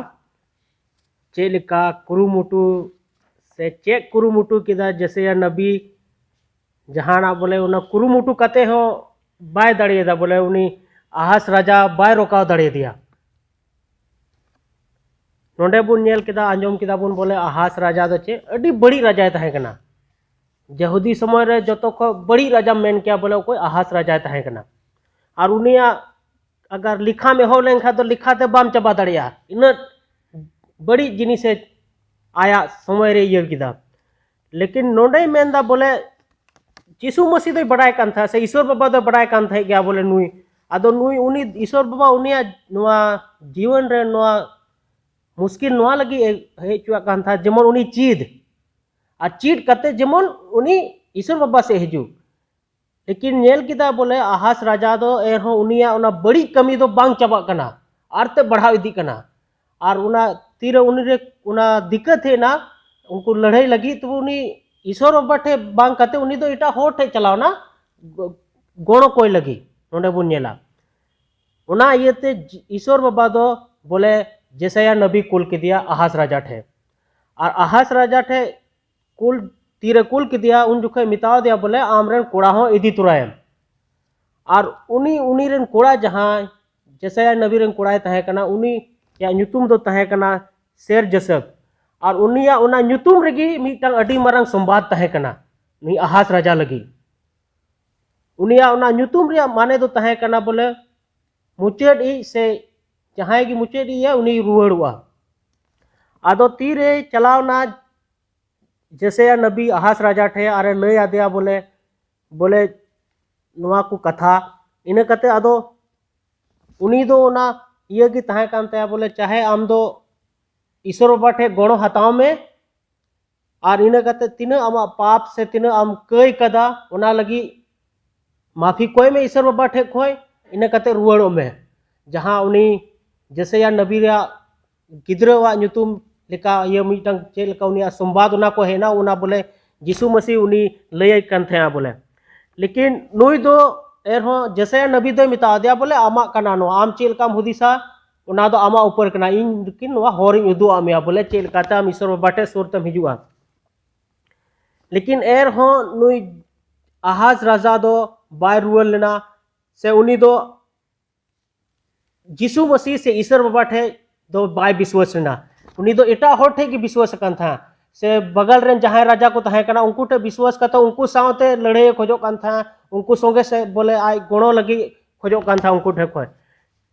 ᱪᱮᱫ ᱞᱮᱠᱟ ᱠᱩᱨᱩᱢᱩᱴᱩ ᱥᱮ ᱪᱮᱫ ᱠᱩᱨᱩᱢᱩᱴᱩ ᱠᱮᱫᱟ ᱡᱮᱥᱮᱭᱟ ᱱᱟᱵᱤ, ᱡᱟᱦᱟᱱᱟᱜ ᱵᱚᱞᱮ ᱚᱱᱟ ᱠᱩᱨᱩᱢᱩᱴᱩ ᱠᱟᱛᱮ ᱦᱚᱸ ᱵᱟᱭ ᱫᱟᱲᱮᱭᱟᱫᱟ, ᱵᱚᱞᱮ ᱩᱱᱤ ᱟᱦᱟᱥ ᱨᱟᱡᱟ ᱵᱟᱭ ᱨᱚᱠᱟᱣ ᱫᱟᱲᱮᱭᱟᱫᱮᱭᱟ᱾ ᱱᱚᱰᱮ ᱵᱚᱱ ᱧᱮᱞ ᱠᱮᱫᱟ, ᱟᱸᱡᱚᱢ ᱠᱮᱫᱟ ᱵᱚᱱ ᱵᱚᱞᱮ ᱟᱦᱟᱥ ᱨᱟᱡᱟ ᱫᱚ ᱪᱮᱫ ᱟᱹᱰᱤ ᱵᱟᱹᱲᱤᱡ ᱨᱟᱡᱟᱭ ᱛᱟᱦᱮᱸ ᱠᱟᱱᱟ᱾ ᱡᱮᱦᱩᱫᱤ ᱥᱚᱢᱚᱭ ᱨᱮ ᱡᱚᱛᱚ ᱠᱷᱚᱱ ᱵᱟᱹᱲᱤᱡ ᱨᱟᱡᱟᱢ ᱢᱮᱱ ᱠᱮᱭᱟ ᱵᱚᱞᱮ ᱚᱠᱚᱭ ᱟᱦᱟᱥ ᱨᱟᱡᱟᱭ ᱛᱟᱦᱮᱸ ᱠᱟᱱᱟ᱾ ᱟᱨ ᱩᱱᱤᱭᱟᱜ ᱟᱜᱟᱨ ᱞᱮᱠᱷᱟᱢ ᱮᱦᱚᱵ ᱞᱮᱱᱠᱷᱟᱱ ᱫᱚ ᱞᱮᱠᱷᱟ ᱛᱮ ᱵᱟᱢ ᱪᱟᱵᱟ ᱫᱟᱲᱮᱭᱟᱜᱼᱟ, ᱤᱱᱟᱹᱜ ᱵᱟᱹᱲᱤᱡ ᱡᱤᱱᱤᱥᱮ ᱟᱭᱟᱜ ᱥᱚᱢᱚᱭ ᱨᱮ ᱤᱭᱟᱹ ᱠᱮᱫᱟ᱾ ᱞᱮᱠᱤᱱ ᱱᱚᱰᱮᱭ ᱢᱮᱱᱫᱟ ᱵᱚᱞᱮ ᱡᱤᱥᱩ ᱢᱟᱹᱥᱤ ᱫᱚᱭ ᱵᱟᱰᱟᱭ ᱠᱟᱱ ᱛᱟᱦᱮᱸᱫ ᱥᱮ ᱤᱥᱚᱨ ᱵᱟᱵᱟ ᱫᱚᱭ ᱵᱟᱰᱟᱭ ᱠᱟᱱ ᱛᱟᱦᱮᱸᱫ ᱜᱮᱭᱟ ᱵᱚᱞᱮ ᱱᱩᱭ, ᱟᱫᱚ ᱱᱩᱭ ᱩᱱᱤ ᱤᱥᱚᱨ ᱵᱟᱵᱟ ᱩᱱᱤᱭᱟᱜ ᱱᱚᱣᱟ ᱡᱤᱭᱚᱱ ᱨᱮ ᱱᱚᱣᱟ ᱢᱩᱥᱠᱤᱞ ᱱᱚᱣᱟ ᱞᱟᱹᱜᱤᱫ ᱮ ᱦᱮᱡ ᱦᱚᱪᱚᱣᱟᱜ ᱠᱟᱱ ᱛᱟᱦᱮᱸᱫ ᱡᱮᱢᱚᱱ ᱩᱱᱤ ᱪᱮᱫ ᱟᱨ ᱪᱮᱫ ᱠᱟᱛᱮ ᱡᱮᱢᱚᱱ ᱩᱱᱤ ᱤᱥᱚᱨ ᱵᱟᱵᱟ ᱥᱮᱫ ᱦᱤᱡᱩᱜ᱾ ᱞᱮᱠᱤᱱ ᱧᱮᱞ ᱠᱮᱫᱟ ᱵᱚᱞᱮ ᱟᱦᱟᱥ ᱨᱟᱡᱟ ᱫᱚ ᱮᱱᱦᱚᱸ ᱩᱱᱤᱭᱟᱜ ᱚᱱᱟ ᱵᱟᱹᱲᱤᱡ ᱠᱟᱹᱢᱤ ᱫᱚ ᱵᱟᱝ ᱪᱟᱵᱟᱜ ᱠᱟᱱᱟ, ᱟᱨ ᱛᱮ ᱵᱟᱲᱦᱟᱣ ᱤᱫᱤᱜ ᱠᱟᱱᱟ᱾ ᱟᱨ ᱚᱱᱟ ᱛᱤᱨᱮ ᱩᱱᱤ ᱨᱮ ᱚᱱᱟ ᱫᱤᱠᱠᱟᱛ ᱦᱮᱡ ᱮᱱᱟ ᱩᱱᱠᱩ ᱞᱟᱹᱲᱦᱟᱹᱭ ᱞᱟᱹᱜᱤᱫ, ᱛᱚᱵᱮ ᱩᱱᱤ ᱤᱥᱚᱨ ᱵᱟᱵᱟ ᱴᱷᱮᱡ ᱵᱟᱝ ᱠᱟᱛᱮ ᱩᱱᱤ ᱫᱚ ᱮᱴᱟᱜ ᱦᱚᱲ ᱴᱷᱮᱡ ᱪᱟᱞᱟᱣ ᱮᱱᱟ ᱜᱚ-, ᱜᱚᱲᱚ ᱠᱚᱭ ᱞᱟᱹᱜᱤᱫ᱾ ᱱᱚᱰᱮ ᱵᱚᱱ ᱧᱮᱞᱟ ᱚᱱᱟ ᱤᱭᱟᱹᱛᱮ ᱡᱤ-, ᱤᱥᱚᱨ ᱵᱟᱵᱟ ᱫᱚ ᱵᱚᱞᱮ ᱡᱮᱥᱟᱭᱟ ᱱᱟᱵᱤ ᱠᱩᱞ ᱠᱮᱫᱮᱭᱟ ᱟᱦᱟᱥ ᱨᱟᱡᱟ ᱴᱷᱮᱡ᱾ ᱟᱨ ᱟᱦᱟᱥ ᱨᱟᱡᱟ ᱴᱷᱮᱡ ᱠᱩᱞ ᱛᱤᱨᱮ ᱠᱩᱞ ᱠᱮᱫᱮᱭᱟ, ᱩᱱ ᱡᱚᱠᱷᱚᱱ ᱢᱮᱛᱟᱣ ᱫᱮᱭᱟ ᱵᱚᱞᱮ, "ᱟᱢ ᱨᱮᱱ ᱠᱚᱲᱟ ᱦᱚᱸ ᱤᱫᱤ ᱛᱚᱨᱟᱭᱮᱢ᱾" ᱟᱨ ᱩᱱᱤ, ᱩᱱᱤ ᱨᱮᱱ ᱠᱚᱲᱟ ᱡᱟᱦᱟᱸᱭ ᱡᱮᱥᱟᱭᱟ ᱱᱟᱵᱤ ᱨᱮᱱ ᱠᱚᱲᱟᱭ ᱛᱟᱦᱮᱸ ᱠᱟᱱᱟ, ᱩᱱᱤᱭᱟᱜ ᱧᱩᱛᱩᱢ ᱫᱚ ᱛᱟᱦᱮᱸ ᱠᱟᱱᱟ ᱥᱮᱨ ᱡᱚᱥᱮᱯ᱾ ᱟᱨ ᱩᱱᱤᱭᱟᱜ ᱚᱱᱟ ᱧᱩᱛᱩᱢ ᱨᱮᱜᱮ ᱢᱤᱫᱴᱟᱝ ᱟᱹᱰᱤ ᱢᱟᱨᱟᱝ ᱥᱚᱢᱵᱟᱫ ᱛᱟᱦᱮᱸ ᱠᱟᱱᱟ ᱱᱩᱭ ᱟᱦᱟᱥ ᱨᱟᱡᱟ ᱞᱟᱹᱜᱤᱫ᱾ ᱩᱱᱤᱭᱟᱜ ᱚᱱᱟ ᱧᱩᱛᱩᱢ ᱨᱮᱭᱟᱜ ᱢᱟᱱᱮ ᱫᱚ ᱛᱟᱦᱮᱸ ᱠᱟᱱᱟ ᱵᱚᱞᱮ, ᱢᱩᱪᱟᱹᱫ ᱤᱡ ᱥᱮ ᱡᱟᱦᱟᱸᱭ ᱜᱮ ᱢᱩᱪᱟᱹᱫ ᱤᱡ ᱩᱱᱤ ᱨᱩᱣᱟᱹᱲᱚᱜᱼᱟ᱾ ᱟᱫᱚ ᱛᱤᱨᱮ ᱪᱟᱞᱟᱣ ᱱᱟ ᱡᱮᱥᱟᱭᱟ ᱱᱟᱵᱤ ᱟᱦᱟᱥ ᱨᱟᱡᱟ ᱴᱷᱮᱱ ᱟᱨᱮ ᱞᱟᱹᱭ ᱟᱫᱮᱭᱟ ᱵᱚᱞᱮ, ᱵᱚᱞᱮ ᱱᱚᱣᱟ ᱠᱚ ᱠᱟᱛᱷᱟ᱾ ᱤᱱᱟᱹ ᱠᱟᱛᱮ ᱟᱫᱚ ᱩᱱᱤ ᱫᱚ ᱚᱱᱟ ᱤᱭᱟᱹ ᱜᱮ ᱛᱟᱦᱮᱸ ᱠᱟᱱ ᱛᱟᱭᱟ ᱵᱚᱞᱮ, ᱪᱟᱦᱮ ᱟᱢ ᱫᱚ ᱤᱥᱚᱨ ᱵᱟᱵᱟ ᱴᱷᱮᱱ ᱜᱚᱲᱚ ᱦᱟᱛᱟᱣ ᱢᱮ, ᱟᱨ ᱤᱱᱟᱹ ᱠᱟᱛᱮ ᱛᱤᱱᱟᱹᱜ ᱟᱢᱟᱜ ᱯᱟᱯ ᱥᱮ ᱛᱤᱱᱟᱹᱜ ᱟᱢ ᱠᱟᱹᱭ ᱠᱟᱫᱟ, ᱚᱱᱟ ᱞᱟᱹᱜᱤᱫ ᱢᱟᱯᱷᱤ ᱠᱚᱭ ᱢᱮ ᱤᱥᱚᱨ ᱵᱟᱵᱟ ᱴᱷᱮᱡ ᱠᱷᱚᱡ, ᱤᱱᱟᱹ ᱠᱟᱛᱮ ᱨᱩᱣᱟᱹᱲᱚᱜ ᱢᱮ᱾ ᱡᱟᱦᱟᱸ ᱩᱱᱤ ᱡᱮᱥᱮᱭᱟ ᱱᱟᱵᱤ ᱨᱮᱭᱟᱜ ᱜᱤᱫᱽᱨᱟᱹᱣᱟᱜ ᱧᱩᱛᱩᱢ ᱞᱮᱠᱟ ᱤᱭᱟᱹ ᱢᱤᱫᱴᱟᱝ ᱪᱮᱫ ᱞᱮᱠᱟ ᱩᱱᱤᱭᱟᱜ ᱥᱚᱢᱵᱟᱫ ᱚᱱᱟ ᱠᱚ ᱦᱮᱡ ᱮᱱᱟ, ᱚᱱᱟ ᱵᱚᱞᱮ ᱡᱤᱥᱩ ᱢᱟᱹᱥᱤ ᱩᱱᱤ ᱞᱟᱹᱭᱟᱭ ᱠᱟᱱ ᱛᱟᱦᱮᱸᱜᱼᱟ ᱵᱚᱞᱮ᱾ ᱞᱮᱠᱤᱱ ᱱᱩᱭ ᱫᱚ ᱮᱱᱦᱚᱸ ᱡᱮᱥᱮᱭᱟ ᱱᱟᱵᱤ ᱫᱚᱭ ᱢᱮᱛᱟ ᱫᱮᱭᱟ ᱵᱚᱞᱮ, "ᱟᱢᱟᱜ ᱠᱟᱱᱟ ᱱᱚᱣᱟ, ᱟᱢ ᱪᱮᱫ ᱞᱮᱠᱟᱢ ᱦᱩᱫᱤᱥᱟ ᱚᱱᱟ ᱫᱚ ᱟᱢᱟᱜ ᱩᱯᱚᱨ ᱠᱟᱱᱟ, ᱤᱧ ᱞᱮᱠᱤᱱ ᱱᱚᱣᱟ ᱦᱚᱨᱤᱧ ᱩᱫᱩᱜ ᱟᱫ ᱢᱮᱭᱟ ᱵᱚᱞᱮ ᱪᱮᱫ ᱞᱮᱠᱟᱛᱮ ᱟᱢ ᱤᱥᱚᱨ ᱵᱟᱵᱟ ᱴᱷᱮᱡ ᱥᱩᱨ ᱛᱮᱢ ᱦᱤᱡᱩᱜᱼᱟ᱾" ᱞᱮᱠᱤᱱ ᱮᱱ ᱨᱮᱦᱚᱸ ᱱᱩᱭ ᱟᱦᱟᱡᱽ ᱨᱟᱡᱟ ᱫᱚ ᱵᱟᱭ ᱨᱩᱣᱟᱹᱲ ᱞᱮᱱᱟ, ᱥᱮ ᱩᱱᱤ ᱫᱚ ᱡᱤᱥᱩ ᱢᱟᱹᱥᱤ ᱥᱮ ᱤᱥᱚᱨ ᱵᱟᱵᱟ ᱴᱷᱮᱡ ᱫᱚ ᱵᱟᱭ ᱵᱤᱥᱣᱟᱥ ᱞᱮᱱᱟ᱾ ᱩᱱᱤ ᱫᱚ ᱮᱴᱟᱜ ᱦᱚᱲ ᱴᱷᱮᱡ ᱜᱮ ᱵᱤᱥᱣᱟᱥ ᱟᱠᱟᱱ ᱛᱟᱦᱮᱸᱫ, ᱥᱮ ᱵᱟᱜᱟᱞ ᱨᱮᱱ ᱡᱟᱦᱟᱸᱭ ᱨᱟᱡᱟ ᱠᱚ ᱛᱟᱦᱮᱸ ᱠᱟᱱᱟ ᱩᱱᱠᱩ ᱴᱷᱮᱡ ᱵᱤᱥᱣᱟᱥ ᱠᱟᱛᱮ ᱩᱱᱠᱩ ᱥᱟᱶᱛᱮ ᱞᱟᱹᱲᱦᱟᱹᱭ ᱮ ᱠᱷᱚᱡᱚᱜ ᱠᱟᱱ ᱛᱟᱦᱮᱸᱫ, ᱩᱱᱠᱩ ᱥᱚᱸᱜᱮ ᱥᱮ ᱵᱚᱞᱮ ᱟᱡ ᱜᱚᱲᱚ ᱞᱟᱹᱜᱤᱫ ᱠᱷᱚᱡᱚᱜ ᱠᱟᱱ ᱛᱟᱦᱮᱸᱫ ᱩᱱᱠᱩ ᱴᱷᱮᱡ ᱠᱷᱚᱡ᱾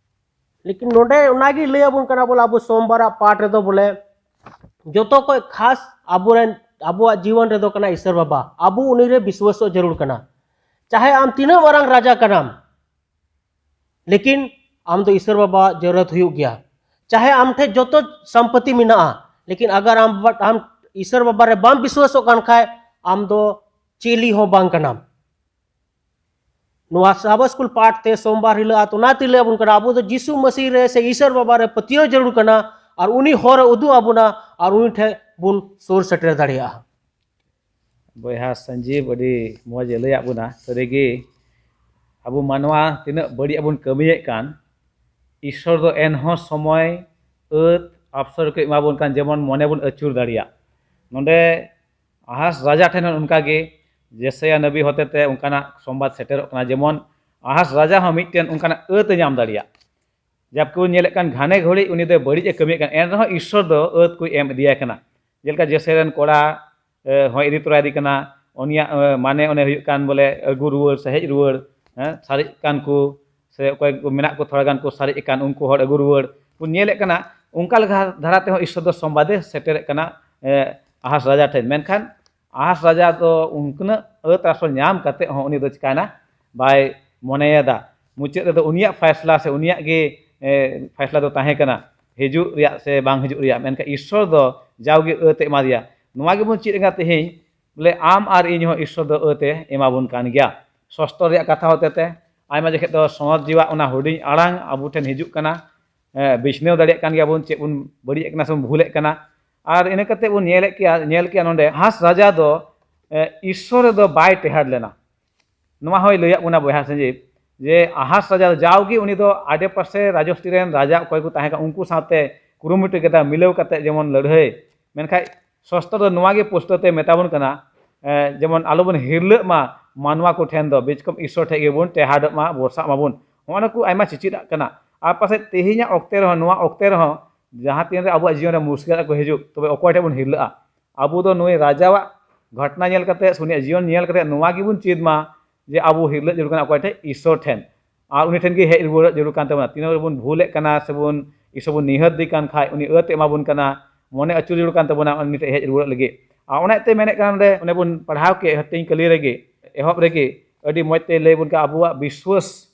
ᱞᱮᱠᱤᱱ ᱱᱚᱰᱮ ᱚᱱᱟᱜᱮ ᱞᱟᱹᱭ ᱟᱵᱚᱱ ᱠᱟᱱᱟ ᱵᱚᱞᱮ, ᱟᱵᱚ ᱥᱳᱢᱵᱟᱨᱟᱜ ᱯᱟᱴ ᱨᱮᱫᱚ ᱵᱚᱞᱮ ᱡᱚᱛᱚ ᱠᱷᱚᱡ ᱠᱷᱟᱥ ᱟᱵᱚᱨᱮᱱ, ᱟᱵᱚᱣᱟᱜ ᱡᱤᱭᱚᱱ ᱨᱮᱫᱚ ᱠᱟᱱᱟ ᱤᱥᱚᱨ ᱵᱟᱵᱟ᱾ ᱟᱵᱚ ᱩᱱᱤ ᱨᱮ ᱵᱤᱥᱣᱟᱥᱚᱜ ᱡᱟᱹᱨᱩᱲ ᱠᱟᱱᱟ᱾ ᱪᱟᱦᱮ ᱟᱢ ᱛᱤᱱᱟᱹᱜ ᱢᱟᱨᱟᱝ ᱨᱟᱡᱟ ᱠᱟᱱᱟᱢ, ᱞᱮᱠᱤᱱ ᱟᱢ ᱫᱚ ᱤᱥᱚᱨ ᱵᱟᱵᱟ ᱡᱟᱹᱨᱩᱲ ᱦᱩᱭᱩᱜ ᱜᱮᱭᱟ᱾ ᱪᱟᱦᱮ ᱟᱢ ᱴᱷᱮᱡ ᱡᱚᱛᱚ ᱥᱚᱢᱯᱚᱛᱤ ᱢᱮᱱᱟᱜᱼᱟ, ᱞᱮᱠᱤᱱ ᱟᱜᱟᱨ ᱟᱢ, ᱟᱢ ᱤᱥᱚᱨ ᱵᱟᱵᱟ ᱨᱮ ᱵᱟᱢ ᱵᱤᱥᱣᱟᱥᱚᱜ ᱠᱟᱱ ᱠᱷᱟᱡ, ᱟᱢ ᱫᱚ ᱪᱤᱞᱤ ᱦᱚᱸ ᱵᱟᱝ ᱠᱟᱱᱟᱢ᱾ ᱱᱚᱣᱟ ᱥᱟᱵᱟ ᱥᱠᱩᱞ ᱯᱟᱴ ᱛᱮ ᱥᱳᱢᱵᱟᱨ ᱦᱤᱞᱳᱜ ᱟᱨ ᱚᱱᱟ ᱛᱮ ᱞᱟᱹᱭ ᱟᱵᱚᱱ ᱠᱟᱱᱟ, ᱟᱵᱚ ᱫᱚ ᱡᱤᱥᱩ ᱢᱟᱹᱥᱤ ᱨᱮ ᱥᱮ ᱤᱥᱚᱨ ᱵᱟᱵᱟ ᱨᱮ ᱯᱟᱹᱛᱭᱟᱹᱣ ᱡᱟᱹᱨᱩᱲ ᱠᱟᱱᱟ, ᱟᱨ ᱩᱱᱤ ᱦᱚᱨ ᱮ ᱩᱫᱩᱜ ᱟᱵᱚᱱᱟ, ᱟᱨ ᱩᱱᱤ ᱴᱷᱮᱡ ᱵᱚᱱ ᱥᱩᱨ ᱥᱮᱴᱮᱨ ᱫᱟᱲᱮᱭᱟᱜᱼᱟ᱾ ᱵᱚᱭᱦᱟ ᱥᱟᱱᱡᱤᱵ ᱟᱹᱰᱤ ᱢᱚᱡᱽ ᱮ ᱞᱟᱹᱭᱟᱫ ᱵᱚᱱᱟ᱾ ᱥᱟᱹᱨᱤᱜᱮ ᱟᱵᱚ ᱢᱟᱱᱣᱟ ᱛᱤᱱᱟᱹᱜ ᱵᱟᱹᱲᱤᱡ ᱵᱚᱱ ᱠᱟᱹᱢᱤᱭᱮᱫ ᱠᱟᱱ, ᱤᱥᱚᱨ ᱫᱚ ᱮᱱᱦᱚᱸ ᱥᱚᱢᱚᱭ ᱟᱹᱛ ᱟᱯᱥᱚᱨ ᱠᱚ ᱮᱢᱟ ᱵᱚᱱ ᱠᱟᱱ, ᱡᱮᱢᱚᱱ ᱢᱚᱱᱮ ᱵᱚᱱ ᱟᱹᱪᱩᱨ ᱫᱟᱲᱮᱭᱟᱜ᱾ ᱱᱚᱰᱮ ᱟᱦᱟᱥ ᱨᱟᱡᱟ ᱴᱷᱮᱱ ᱦᱚᱸ ᱚᱱᱠᱟᱜᱮ ᱡᱮᱥᱟᱭᱟ ᱱᱟᱵᱤ ᱦᱚᱛᱮᱛᱮ ᱚᱱᱠᱟᱱᱟᱜ ᱥᱚᱢᱵᱟᱫ ᱥᱮᱴᱮᱨᱚᱜ ᱠᱟᱱᱟ, ᱡᱮᱢᱚᱱ ᱟᱦᱟᱥ ᱨᱟᱡᱟ ᱦᱚᱸ ᱢᱤᱫᱴᱮᱱ ᱚᱱᱠᱟᱱᱟᱜ ᱟᱹᱛ ᱮ ᱧᱟᱢ ᱫᱟᱲᱮᱭᱟᱜ᱾ ᱡᱟᱵᱠᱤ ᱵᱚᱱ ᱧᱮᱞᱮᱫ ᱠᱟᱱ ᱜᱷᱟᱱᱮ ᱜᱷᱟᱹᱲᱤᱡ ᱩᱱᱤ ᱫᱚ ᱵᱟᱹᱲᱤᱡ ᱮ ᱠᱟᱹᱢᱤᱭᱮᱫ ᱠᱟᱱ, ᱮᱱ ᱨᱮᱦᱚᱸ ᱤᱥᱥᱚᱨ ᱫᱚ ᱟᱹᱛ ᱠᱚᱭ ᱮᱢ ᱤᱫᱤᱭᱟᱭ ᱠᱟᱱᱟ᱾ ᱡᱮᱞᱮᱠᱟ ᱡᱮᱥᱮ ᱨᱮᱱ ᱠᱚᱲᱟ ᱮ, ᱦᱚᱸᱭ ᱤᱫᱤ ᱛᱚᱨᱟᱭᱮᱫᱮ ᱠᱟᱱᱟ, ᱩᱱᱤᱭᱟᱜ ᱮ, ᱢᱟᱱᱮ ᱚᱱᱮ ᱦᱩᱭᱩᱜ ᱠᱟᱱ ᱵᱚᱞᱮ ᱟᱹᱜᱩ ᱨᱩᱣᱟᱹᱲ ᱥᱮ ᱦᱮᱡ ᱨᱩᱣᱟᱹᱲ, ᱦᱮᱸ, ᱥᱟᱨᱮᱡ ᱠᱟᱱ ᱠᱚ ᱥᱮ ᱚᱠᱚᱭ ᱠᱚ ᱢᱮᱱᱟᱜ ᱠᱚ ᱛᱷᱚᱲᱟ ᱜᱟᱱ ᱠᱚ ᱥᱟᱨᱮᱡ ᱟᱠᱟᱱ ᱩᱱᱠᱩ ᱦᱚᱲ ᱟᱹᱜᱩ ᱨᱩᱣᱟᱹᱲ ᱵᱚᱱ ᱧᱮᱞᱮᱫ ᱠᱟᱱᱟ᱾ ᱚᱱᱠᱟ ᱞᱮᱠᱟ ᱫᱷᱟᱨᱟ ᱛᱮᱦᱚᱸ ᱤᱥᱥᱚᱨ ᱫᱚ ᱥᱚᱢᱵᱟᱫᱮ ᱥᱮᱴᱮᱨᱮᱫ ᱠᱟᱱᱟ ᱮ, ᱟᱦᱟᱥ ᱨᱟᱡᱟ ᱴᱷᱮᱱ᱾ ᱢᱮᱱᱠᱷᱟᱱ ᱟᱦᱟᱥ ᱨᱟᱡᱟ ᱫᱚ ᱩᱱᱠᱤᱱᱟᱜ ᱟᱹᱛ ᱟᱥᱚᱞ ᱧᱟᱢ ᱠᱟᱛᱮ ᱦᱚᱸ ᱩᱱᱤ ᱫᱚ ᱪᱤᱠᱟᱭᱱᱟ? ᱵᱟᱭ ᱢᱚᱱᱮᱭᱮᱫᱟ᱾ ᱢᱩᱪᱟᱹᱫ ᱨᱮᱫᱚ ᱩᱱᱤᱭᱟᱜ ᱯᱷᱟᱭᱥᱞᱟ ᱥᱮ ᱩᱱᱤᱭᱟᱜ ᱜᱮ ᱮ, ᱯᱷᱟᱭᱥᱞᱟ ᱫᱚ ᱛᱟᱦᱮᱸ ᱠᱟᱱᱟ, ᱦᱤᱡᱩᱜ ᱨᱮᱭᱟᱜ ᱥᱮ ᱵᱟᱝ ᱦᱤᱡᱩᱜ ᱨᱮᱭᱟᱜ᱾ ᱢᱮᱱᱠᱷᱟᱱ ᱤᱥᱥᱚᱨ ᱫᱚ ᱡᱟᱣᱜᱮ ᱟᱹᱛ ᱮ ᱮᱢᱟ ᱫᱮᱭᱟ᱾ ᱱᱚᱣᱟ ᱜᱮᱵᱚᱱ ᱪᱮᱫ ᱮᱫᱟ ᱛᱮᱦᱮᱧ, ᱵᱚᱞᱮ ᱟᱢ ᱟᱨ ᱤᱧ ᱦᱚᱸ ᱤᱥᱥᱚᱨ ᱫᱚ ᱟᱹᱛ ᱮ ᱮᱢᱟ ᱵᱚᱱ ᱠᱟᱱ ᱜᱮᱭᱟ᱾ ᱥᱚᱥᱛᱚᱨ ᱨᱮᱭᱟᱜ ᱠᱟᱛᱷᱟ ᱦᱚᱛᱮᱛᱮ ᱟᱭᱢᱟ ᱡᱚᱠᱷᱮᱡ ᱫᱚ ᱥᱚᱱᱚᱛ ᱡᱤᱣᱟᱜ ᱚᱱᱟ ᱦᱩᱰᱤᱧ ᱟᱲᱟᱝ ᱟᱵᱚ ᱴᱷᱮᱱ ᱦᱤᱡᱩᱜ ᱠᱟᱱᱟ, ᱮ, ᱵᱤᱪᱷᱱᱟᱹᱣ ᱫᱟᱲᱮᱭᱟᱜ ᱠᱟᱱ ᱜᱮᱭᱟ ᱵᱚᱱ ᱪᱮᱫ ᱵᱚᱱ ᱵᱟᱹᱲᱤᱡ ᱮᱫ ᱠᱟᱱᱟ ᱥᱮ ᱵᱚᱱ ᱵᱷᱩᱞᱮᱫ ᱠᱟᱱᱟ᱾ ᱟᱨ ᱤᱱᱟᱹ ᱠᱟᱛᱮ ᱵᱚᱱ ᱧᱮᱞᱮᱫ ᱠᱮᱭᱟ, ᱧᱮᱞ ᱠᱮᱭᱟ ᱱᱚᱰᱮ ᱟᱦᱟᱥ ᱨᱟᱡᱟ ᱫᱚ ᱮ, ᱤᱥᱥᱚᱨ ᱨᱮᱫᱚ ᱵᱟᱭ ᱴᱮᱦᱟᱰ ᱞᱮᱱᱟ᱾ ᱱᱚᱣᱟ ᱦᱚᱸᱭ ᱞᱟᱹᱭᱟᱫ ᱵᱚᱱᱟ ᱵᱚᱭᱦᱟ ᱥᱟᱸᱡᱤᱯ, ᱡᱮ ᱟᱦᱟᱥ ᱨᱟᱡᱟ ᱫᱚ ᱡᱟᱣᱜᱮ ᱩᱱᱤ ᱫᱚ ᱟᱰᱮᱯᱟᱥᱮ ᱨᱟᱡᱚᱥᱛᱤ ᱨᱮᱱ ᱨᱟᱡᱟ ᱚᱠᱚᱭ ᱠᱚ ᱛᱟᱦᱮᱸ ᱠᱟᱱᱟ ᱩᱱᱠᱩ ᱥᱟᱶᱛᱮ ᱠᱩᱨᱩᱢᱩᱴᱩ ᱠᱮᱫᱟ ᱢᱤᱞᱟᱹᱣ ᱠᱟᱛᱮ ᱡᱮᱢᱚᱱ ᱞᱟᱹᱲᱦᱟᱹᱭ᱾ ᱢᱮᱱᱠᱷᱟᱡ ᱥᱚᱥᱛᱚᱨ ᱫᱚ ᱱᱚᱣᱟ ᱜᱮ ᱯᱩᱥᱴᱟᱹᱣ ᱛᱮ ᱢᱮᱛᱟ ᱵᱚᱱ ᱠᱟᱱᱟ, ᱮ, ᱡᱮᱢᱚᱱ ᱟᱞᱚᱵᱚᱱ ᱦᱤᱨᱞᱟᱹᱜ ᱢᱟ ᱢᱟᱱᱣᱟ ᱠᱚ ᱴᱷᱮᱱ ᱫᱚ, ᱵᱮᱥ ᱠᱚᱢ ᱤᱥᱥᱚᱨ ᱴᱷᱮᱱ ᱜᱮᱵᱚᱱ ᱴᱮᱦᱟᱰᱚᱜ ᱢᱟ, ᱵᱷᱚᱨᱥᱟᱜ ᱢᱟᱵᱚᱱ᱾ ᱱᱚᱜᱼᱚ ᱱᱟ ᱠᱚ ᱟᱭᱢᱟ ᱪᱮᱪᱮᱫᱟᱜ ᱠᱟᱱᱟ᱾ ᱟᱨ ᱯᱟᱥᱮᱡ ᱛᱮᱦᱮᱧᱟᱜ ᱚᱠᱛᱮ ᱨᱮᱦᱚᱸ, ᱱᱚᱣᱟ ᱚᱠᱛᱮ ᱨᱮᱦᱚᱸ ᱡᱟᱦᱟᱸ ᱛᱤᱱ ᱨᱮ ᱟᱵᱚᱣᱟᱜ ᱡᱤᱭᱚᱱ ᱨᱮ ᱢᱩᱥᱠᱤᱞ ᱠᱚ ᱦᱤᱡᱩᱜ, ᱛᱚᱵᱮ ᱚᱠᱚᱭ ᱴᱷᱮᱱ ᱵᱚᱱ ᱦᱤᱨᱞᱟᱹᱜᱼᱟ? ᱟᱵᱚ ᱫᱚ ᱱᱩᱭ ᱨᱟᱡᱟᱣᱟᱜ ᱜᱷᱚᱴᱱᱟ ᱧᱮᱞ ᱠᱟᱛᱮ ᱥᱮ ᱩᱱᱤᱭᱟᱜ ᱡᱤᱭᱚᱱ ᱧᱮᱞ ᱠᱟᱛᱮ ᱱᱚᱣᱟ ᱜᱮᱵᱚᱱ ᱪᱮᱫ ᱢᱟ ᱡᱮ ᱟᱵᱚ ᱦᱤᱨᱞᱟᱹᱜ ᱡᱟᱹᱨᱩᱲ ᱠᱟᱱᱟ ᱚᱠᱚᱭ ᱴᱷᱮᱱ? ᱤᱥᱥᱚᱨ ᱴᱷᱮᱱ᱾ ᱟᱨ ᱩᱱᱤ ᱴᱷᱮᱱ ᱜᱮ ᱦᱮᱡ ᱨᱩᱣᱟᱹᱲᱚᱜ ᱡᱟᱹᱨᱩᱲ ᱠᱟᱱ ᱛᱟᱵᱚᱱᱟ᱾ ᱛᱤᱱᱟᱹᱜ ᱨᱮᱵᱚᱱ ᱵᱷᱩᱞᱮᱫ ᱠᱟᱱᱟ ᱥᱮᱵᱚᱱ ᱤᱥᱥᱚᱨ ᱵᱚᱱ ᱱᱤᱦᱟᱹᱛ ᱫᱮ ᱠᱟᱱ ᱠᱷᱟᱡ, ᱩᱱᱤ ᱟᱹᱛ ᱮ ᱮᱢᱟ ᱵᱚᱱ ᱠᱟᱱᱟ, ᱢᱚᱱᱮ ᱟᱹᱪᱩᱨ ᱡᱟᱹᱨᱩᱲ ᱠᱟᱱ ᱛᱟᱵᱚᱱᱟ ᱩᱱᱤ ᱴᱷᱮᱱ ᱦᱮᱡ ᱨᱩᱣᱟᱹᱲᱚᱜ ᱞᱟᱹᱜᱤᱫ᱾ ᱟᱨ ᱚᱱᱟ ᱤᱭᱟᱹᱛᱮ ᱢᱮᱱᱮᱫ ᱠᱟᱱᱟ ᱱᱚᱰᱮ, ᱚᱱᱮ ᱵᱚᱱ ᱯᱟᱲᱦᱟᱣ ᱠᱮᱫ ᱦᱟᱹᱴᱤᱧ ᱠᱟᱹᱞᱤ ᱨᱮᱜᱮ, ᱮᱦᱚᱵ ᱨᱮᱜᱮ ᱟᱹᱰᱤ ᱢᱚᱡᱽ ᱛᱮ ᱞᱟᱹᱭ ᱵᱚᱱ ᱠᱟᱱᱟ ᱟᱵᱚᱣᱟᱜ ᱵᱤᱥᱣᱟᱥ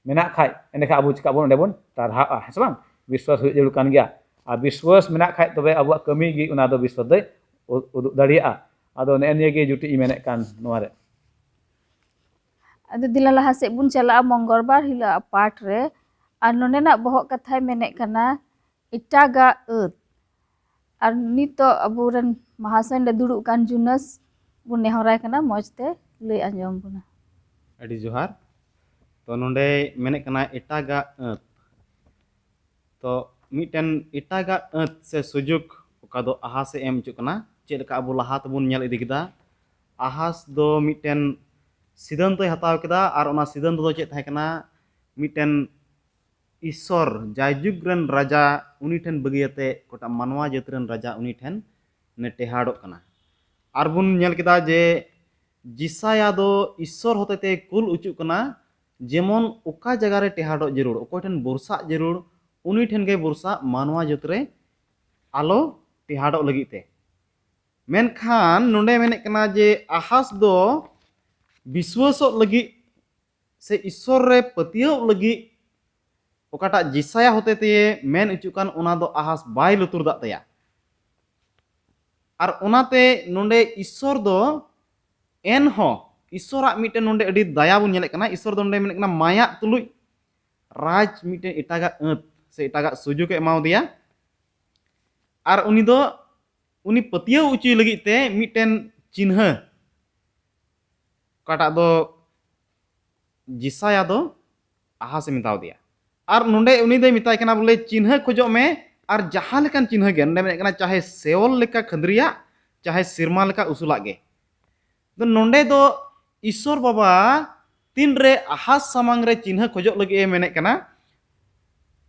ᱢᱮᱱᱟᱜ ᱠᱷᱟᱡ, ᱮᱸᱰᱮᱠᱷᱟᱱ ᱟᱵᱚ ᱪᱤᱠᱟ ᱵᱚᱱ ᱚᱸᱰᱮ ᱵᱚᱱ ᱴᱟᱨᱦᱟᱜᱼᱟ, ᱦᱮᱸ ᱥᱮ ᱵᱟᱝ? ᱵᱤᱥᱣᱟᱥ ᱦᱩᱭᱩᱜ ᱡᱟᱹᱨᱩᱲ ᱠᱟᱱ ᱜᱮᱭᱟ᱾ ᱟᱨ ᱵᱤᱥᱣᱟᱥ ᱢᱮᱱᱟᱜ ᱠᱷᱟᱡ ᱛᱚᱵᱮ ᱟᱵᱚᱣᱟᱜ ᱠᱟᱹᱢᱤ ᱜᱮ ᱚᱱᱟ ᱫᱚ ᱵᱤᱥᱣᱟᱥ ᱫᱚᱭ ᱩ-, ᱩᱫᱩᱜ ᱫᱟᱲᱮᱭᱟᱜᱼᱟ᱾ ᱟᱫᱚ ᱱᱮᱜᱼᱮ ᱱᱤᱭᱟᱹ ᱜᱮ ᱡᱩᱴᱤᱡ ᱤᱧ ᱢᱮᱱᱮᱫ ᱠᱟᱱ ᱱᱚᱣᱟ ᱨᱮ᱾ ᱟᱫᱚ ᱫᱮᱞᱟ ᱞᱟᱦᱟ ᱥᱮᱫ ᱵᱚᱱ ᱪᱟᱞᱟᱜᱼᱟ ᱢᱚᱝᱜᱚᱞᱵᱟᱨ ᱦᱤᱞᱳᱜ ᱟᱜ ᱯᱟᱴ ᱨᱮ᱾ ᱟᱨ ᱱᱚᱸᱰᱮᱱᱟᱜ ᱵᱚᱦᱚᱜ ᱠᱟᱛᱷᱟᱭ ᱢᱮᱱᱮᱫ ᱠᱟᱱᱟ ᱮᱴᱟᱜᱟᱜ ᱟᱹᱛ᱾ ᱟᱨ ᱱᱤᱛᱚᱜ ᱟᱵᱚᱨᱮᱱ ᱢᱟᱦᱟᱥᱚᱭ ᱞᱮ ᱫᱩᱲᱩᱵ ᱠᱟᱱ ᱡᱩᱱᱟᱹᱥ ᱵᱚᱱ ᱱᱮᱦᱚᱨᱟᱭ ᱠᱟᱱᱟ ᱢᱚᱡᱽ ᱛᱮ ᱞᱟᱹᱭ ᱟᱸᱡᱚᱢ ᱵᱚᱱᱟ᱾ ᱟᱹᱰᱤ ᱡᱚᱦᱟᱨ᱾ ᱛᱚ ᱱᱚᱰᱮ ᱢᱮᱱᱮᱫ ᱠᱟᱱᱟ ᱮᱴᱟᱜᱟᱜ ᱟᱹᱛ᱾ ᱛᱚ ᱢᱤᱫᱴᱮᱱ ᱮᱴᱟᱜᱟᱜ ᱟᱹᱛ ᱥᱮ ᱥᱩᱡᱳᱜᱽ ᱚᱠᱟ ᱫᱚ ᱟᱦᱟᱥ ᱮ ᱮᱢ ᱦᱚᱪᱚᱜ ᱠᱟᱱᱟ, ᱪᱮᱫ ᱞᱮᱠᱟ ᱟᱵᱚ ᱞᱟᱦᱟ ᱛᱮᱵᱚᱱ ᱧᱮᱞ ᱤᱫᱤ ᱠᱮᱫᱟ, ᱟᱦᱟᱥ ᱫᱚ ᱢᱤᱫᱴᱮᱱ ᱥᱤᱫᱷᱟᱱᱛᱚᱭ ᱦᱟᱛᱟᱣ ᱠᱮᱫᱟ, ᱟᱨ ᱚᱱᱟ ᱥᱤᱫᱷᱟᱱᱛᱚ ᱫᱚ ᱪᱮᱫ ᱛᱟᱦᱮᱸ ᱠᱟᱱᱟ? ᱢᱤᱫᱴᱮᱱ ᱤᱥᱥᱚᱨ, ᱡᱟᱭᱡᱩᱜᱽ ᱨᱮᱱ ᱨᱟᱡᱟ, ᱩᱱᱤ ᱴᱷᱮᱱ ᱵᱟᱹᱜᱤᱭᱟᱛᱮ ᱚᱠᱟᱴᱟᱜ ᱢᱟᱱᱣᱟ ᱡᱟᱹᱛ ᱨᱮᱱ ᱨᱟᱡᱟ, ᱩᱱᱤ ᱴᱷᱮᱱ ᱱᱮ ᱴᱮᱦᱟᱰᱚᱜ ᱠᱟᱱᱟ᱾ ᱟᱨ ᱵᱚᱱ ᱧᱮᱞ ᱠᱮᱫᱟ ᱡᱮ ᱡᱤᱥᱟᱭᱟ ᱫᱚ ᱤᱥᱥᱚᱨ ᱦᱚᱛᱮᱛᱮ ᱠᱩᱞ ᱚᱪᱚᱜ ᱠᱟᱱᱟ, ᱡᱮᱢᱚᱱ ᱚᱠᱟ ᱡᱟᱭᱜᱟ ᱨᱮ ᱴᱮᱦᱟᱰᱚᱜ ᱡᱟᱹᱨᱩᱲ, ᱚᱠᱚᱭ ᱴᱷᱮᱱ ᱵᱚᱨᱥᱟᱜ ᱡᱟᱹᱨᱩᱲ, ᱩᱱᱤ ᱴᱷᱮᱱ ᱜᱮ ᱵᱚᱨᱥᱟᱜ, ᱢᱟᱱᱣᱟ ᱡᱟᱹᱛ ᱨᱮ ᱟᱞᱚ ᱴᱮᱦᱟᱰᱚᱜ ᱞᱟᱹᱜᱤᱫ ᱛᱮ᱾ ᱢᱮᱱᱠᱷᱟᱱ ᱱᱚᱰᱮ ᱢᱮᱱᱮᱫ ᱠᱟᱱᱟ ᱡᱮ ᱟᱦᱟᱥ ᱫᱚ ᱵᱤᱥᱣᱟᱹᱥᱚᱜ ᱞᱟᱹᱜᱤᱫ ᱥᱮ ᱤᱥᱥᱚᱨ ᱨᱮ ᱯᱟᱹᱛᱭᱟᱹᱣ ᱞᱟᱹᱜᱤᱫ ᱚᱠᱟᱴᱟᱜ ᱡᱤᱥᱟᱭᱟ ᱦᱚᱛᱮ ᱛᱮ ᱢᱮᱱ ᱚᱪᱚᱜ ᱠᱟᱱ, ᱚᱱᱟ ᱫᱚ ᱟᱦᱟᱥ ᱵᱟᱭ ᱞᱩᱛᱩᱨ ᱫᱟᱜ ᱛᱟᱭᱟ᱾ ᱟᱨ ᱚᱱᱟᱛᱮ ᱱᱚᱰᱮ ᱤᱥᱥᱚᱨ ᱫᱚ ᱮᱱᱦᱚᱸ, ᱤᱥᱥᱚᱨᱟᱜ ᱢᱤᱫᱴᱮᱱ ᱱᱚᱰᱮ ᱟᱹᱰᱤ ᱫᱟᱭᱟ ᱵᱚᱱ ᱧᱮᱞᱮᱫ ᱠᱟᱱᱟ, ᱤᱥᱥᱚᱨ ᱫᱚ ᱱᱚᱰᱮ ᱢᱮᱱᱮᱫ ᱠᱟᱱᱟ ᱢᱟᱭᱟᱜ ᱛᱩᱞᱩᱡ ᱨᱟᱡᱽ ᱢᱤᱫᱴᱮᱱ ᱮᱴᱟᱜᱟᱜ ᱟᱹᱛ ᱥᱮ ᱮᱴᱟᱜᱟᱜ ᱥᱩᱡᱳᱜᱽ ᱮ ᱮᱢᱟᱣᱟᱫᱮᱭᱟ᱾ ᱟᱨ ᱩᱱᱤ ᱫᱚ, ᱩᱱᱤ ᱯᱟᱹᱛᱭᱟᱹᱣ ᱚᱪᱚᱭ ᱞᱟᱹᱜᱤᱫ ᱛᱮ ᱢᱤᱫᱴᱮᱱ ᱪᱤᱱᱦᱟᱹ, ᱚᱠᱟᱴᱟᱜ ᱫᱚ ᱡᱤᱥᱟᱭᱟ ᱫᱚ ᱟᱦᱟᱥ ᱮ ᱢᱮᱛᱟᱣ ᱫᱮᱭᱟ᱾ ᱟᱨ ᱱᱚᱰᱮ ᱩᱱᱤ ᱫᱚᱭ ᱢᱮᱛᱟᱭ ᱠᱟᱱᱟ ᱵᱚᱞᱮ, ᱪᱤᱱᱦᱟᱹ ᱠᱷᱚᱡᱚᱜ ᱢᱮ, ᱟᱨ ᱡᱟᱦᱟᱸ ᱞᱮᱠᱟᱱ ᱪᱤᱱᱦᱟᱹ ᱜᱮ᱾ ᱱᱚᱰᱮ ᱢᱮᱱᱮᱫ ᱠᱟᱱᱟ ᱪᱟᱦᱮ ᱥᱮᱣᱚᱞ ᱞᱮᱠᱟ ᱠᱷᱟᱹᱫᱽᱨᱤᱭᱟᱜ, ᱪᱟᱦᱮ ᱥᱮᱨᱢᱟ ᱞᱮᱠᱟ ᱩᱥᱩᱞᱟᱜ ᱜᱮ᱾ ᱫᱚ ᱱᱚᱰᱮ ᱫᱚ ᱤᱥᱥᱚᱨ ᱵᱟᱵᱟ ᱛᱤᱱᱨᱮ ᱟᱦᱟᱥ ᱥᱟᱢᱟᱝ ᱨᱮ ᱪᱤᱱᱦᱟᱹ ᱠᱷᱚᱡᱚᱜ ᱞᱟᱹᱜᱤᱫ ᱮ ᱢᱮᱱᱮᱫ ᱠᱟᱱᱟ,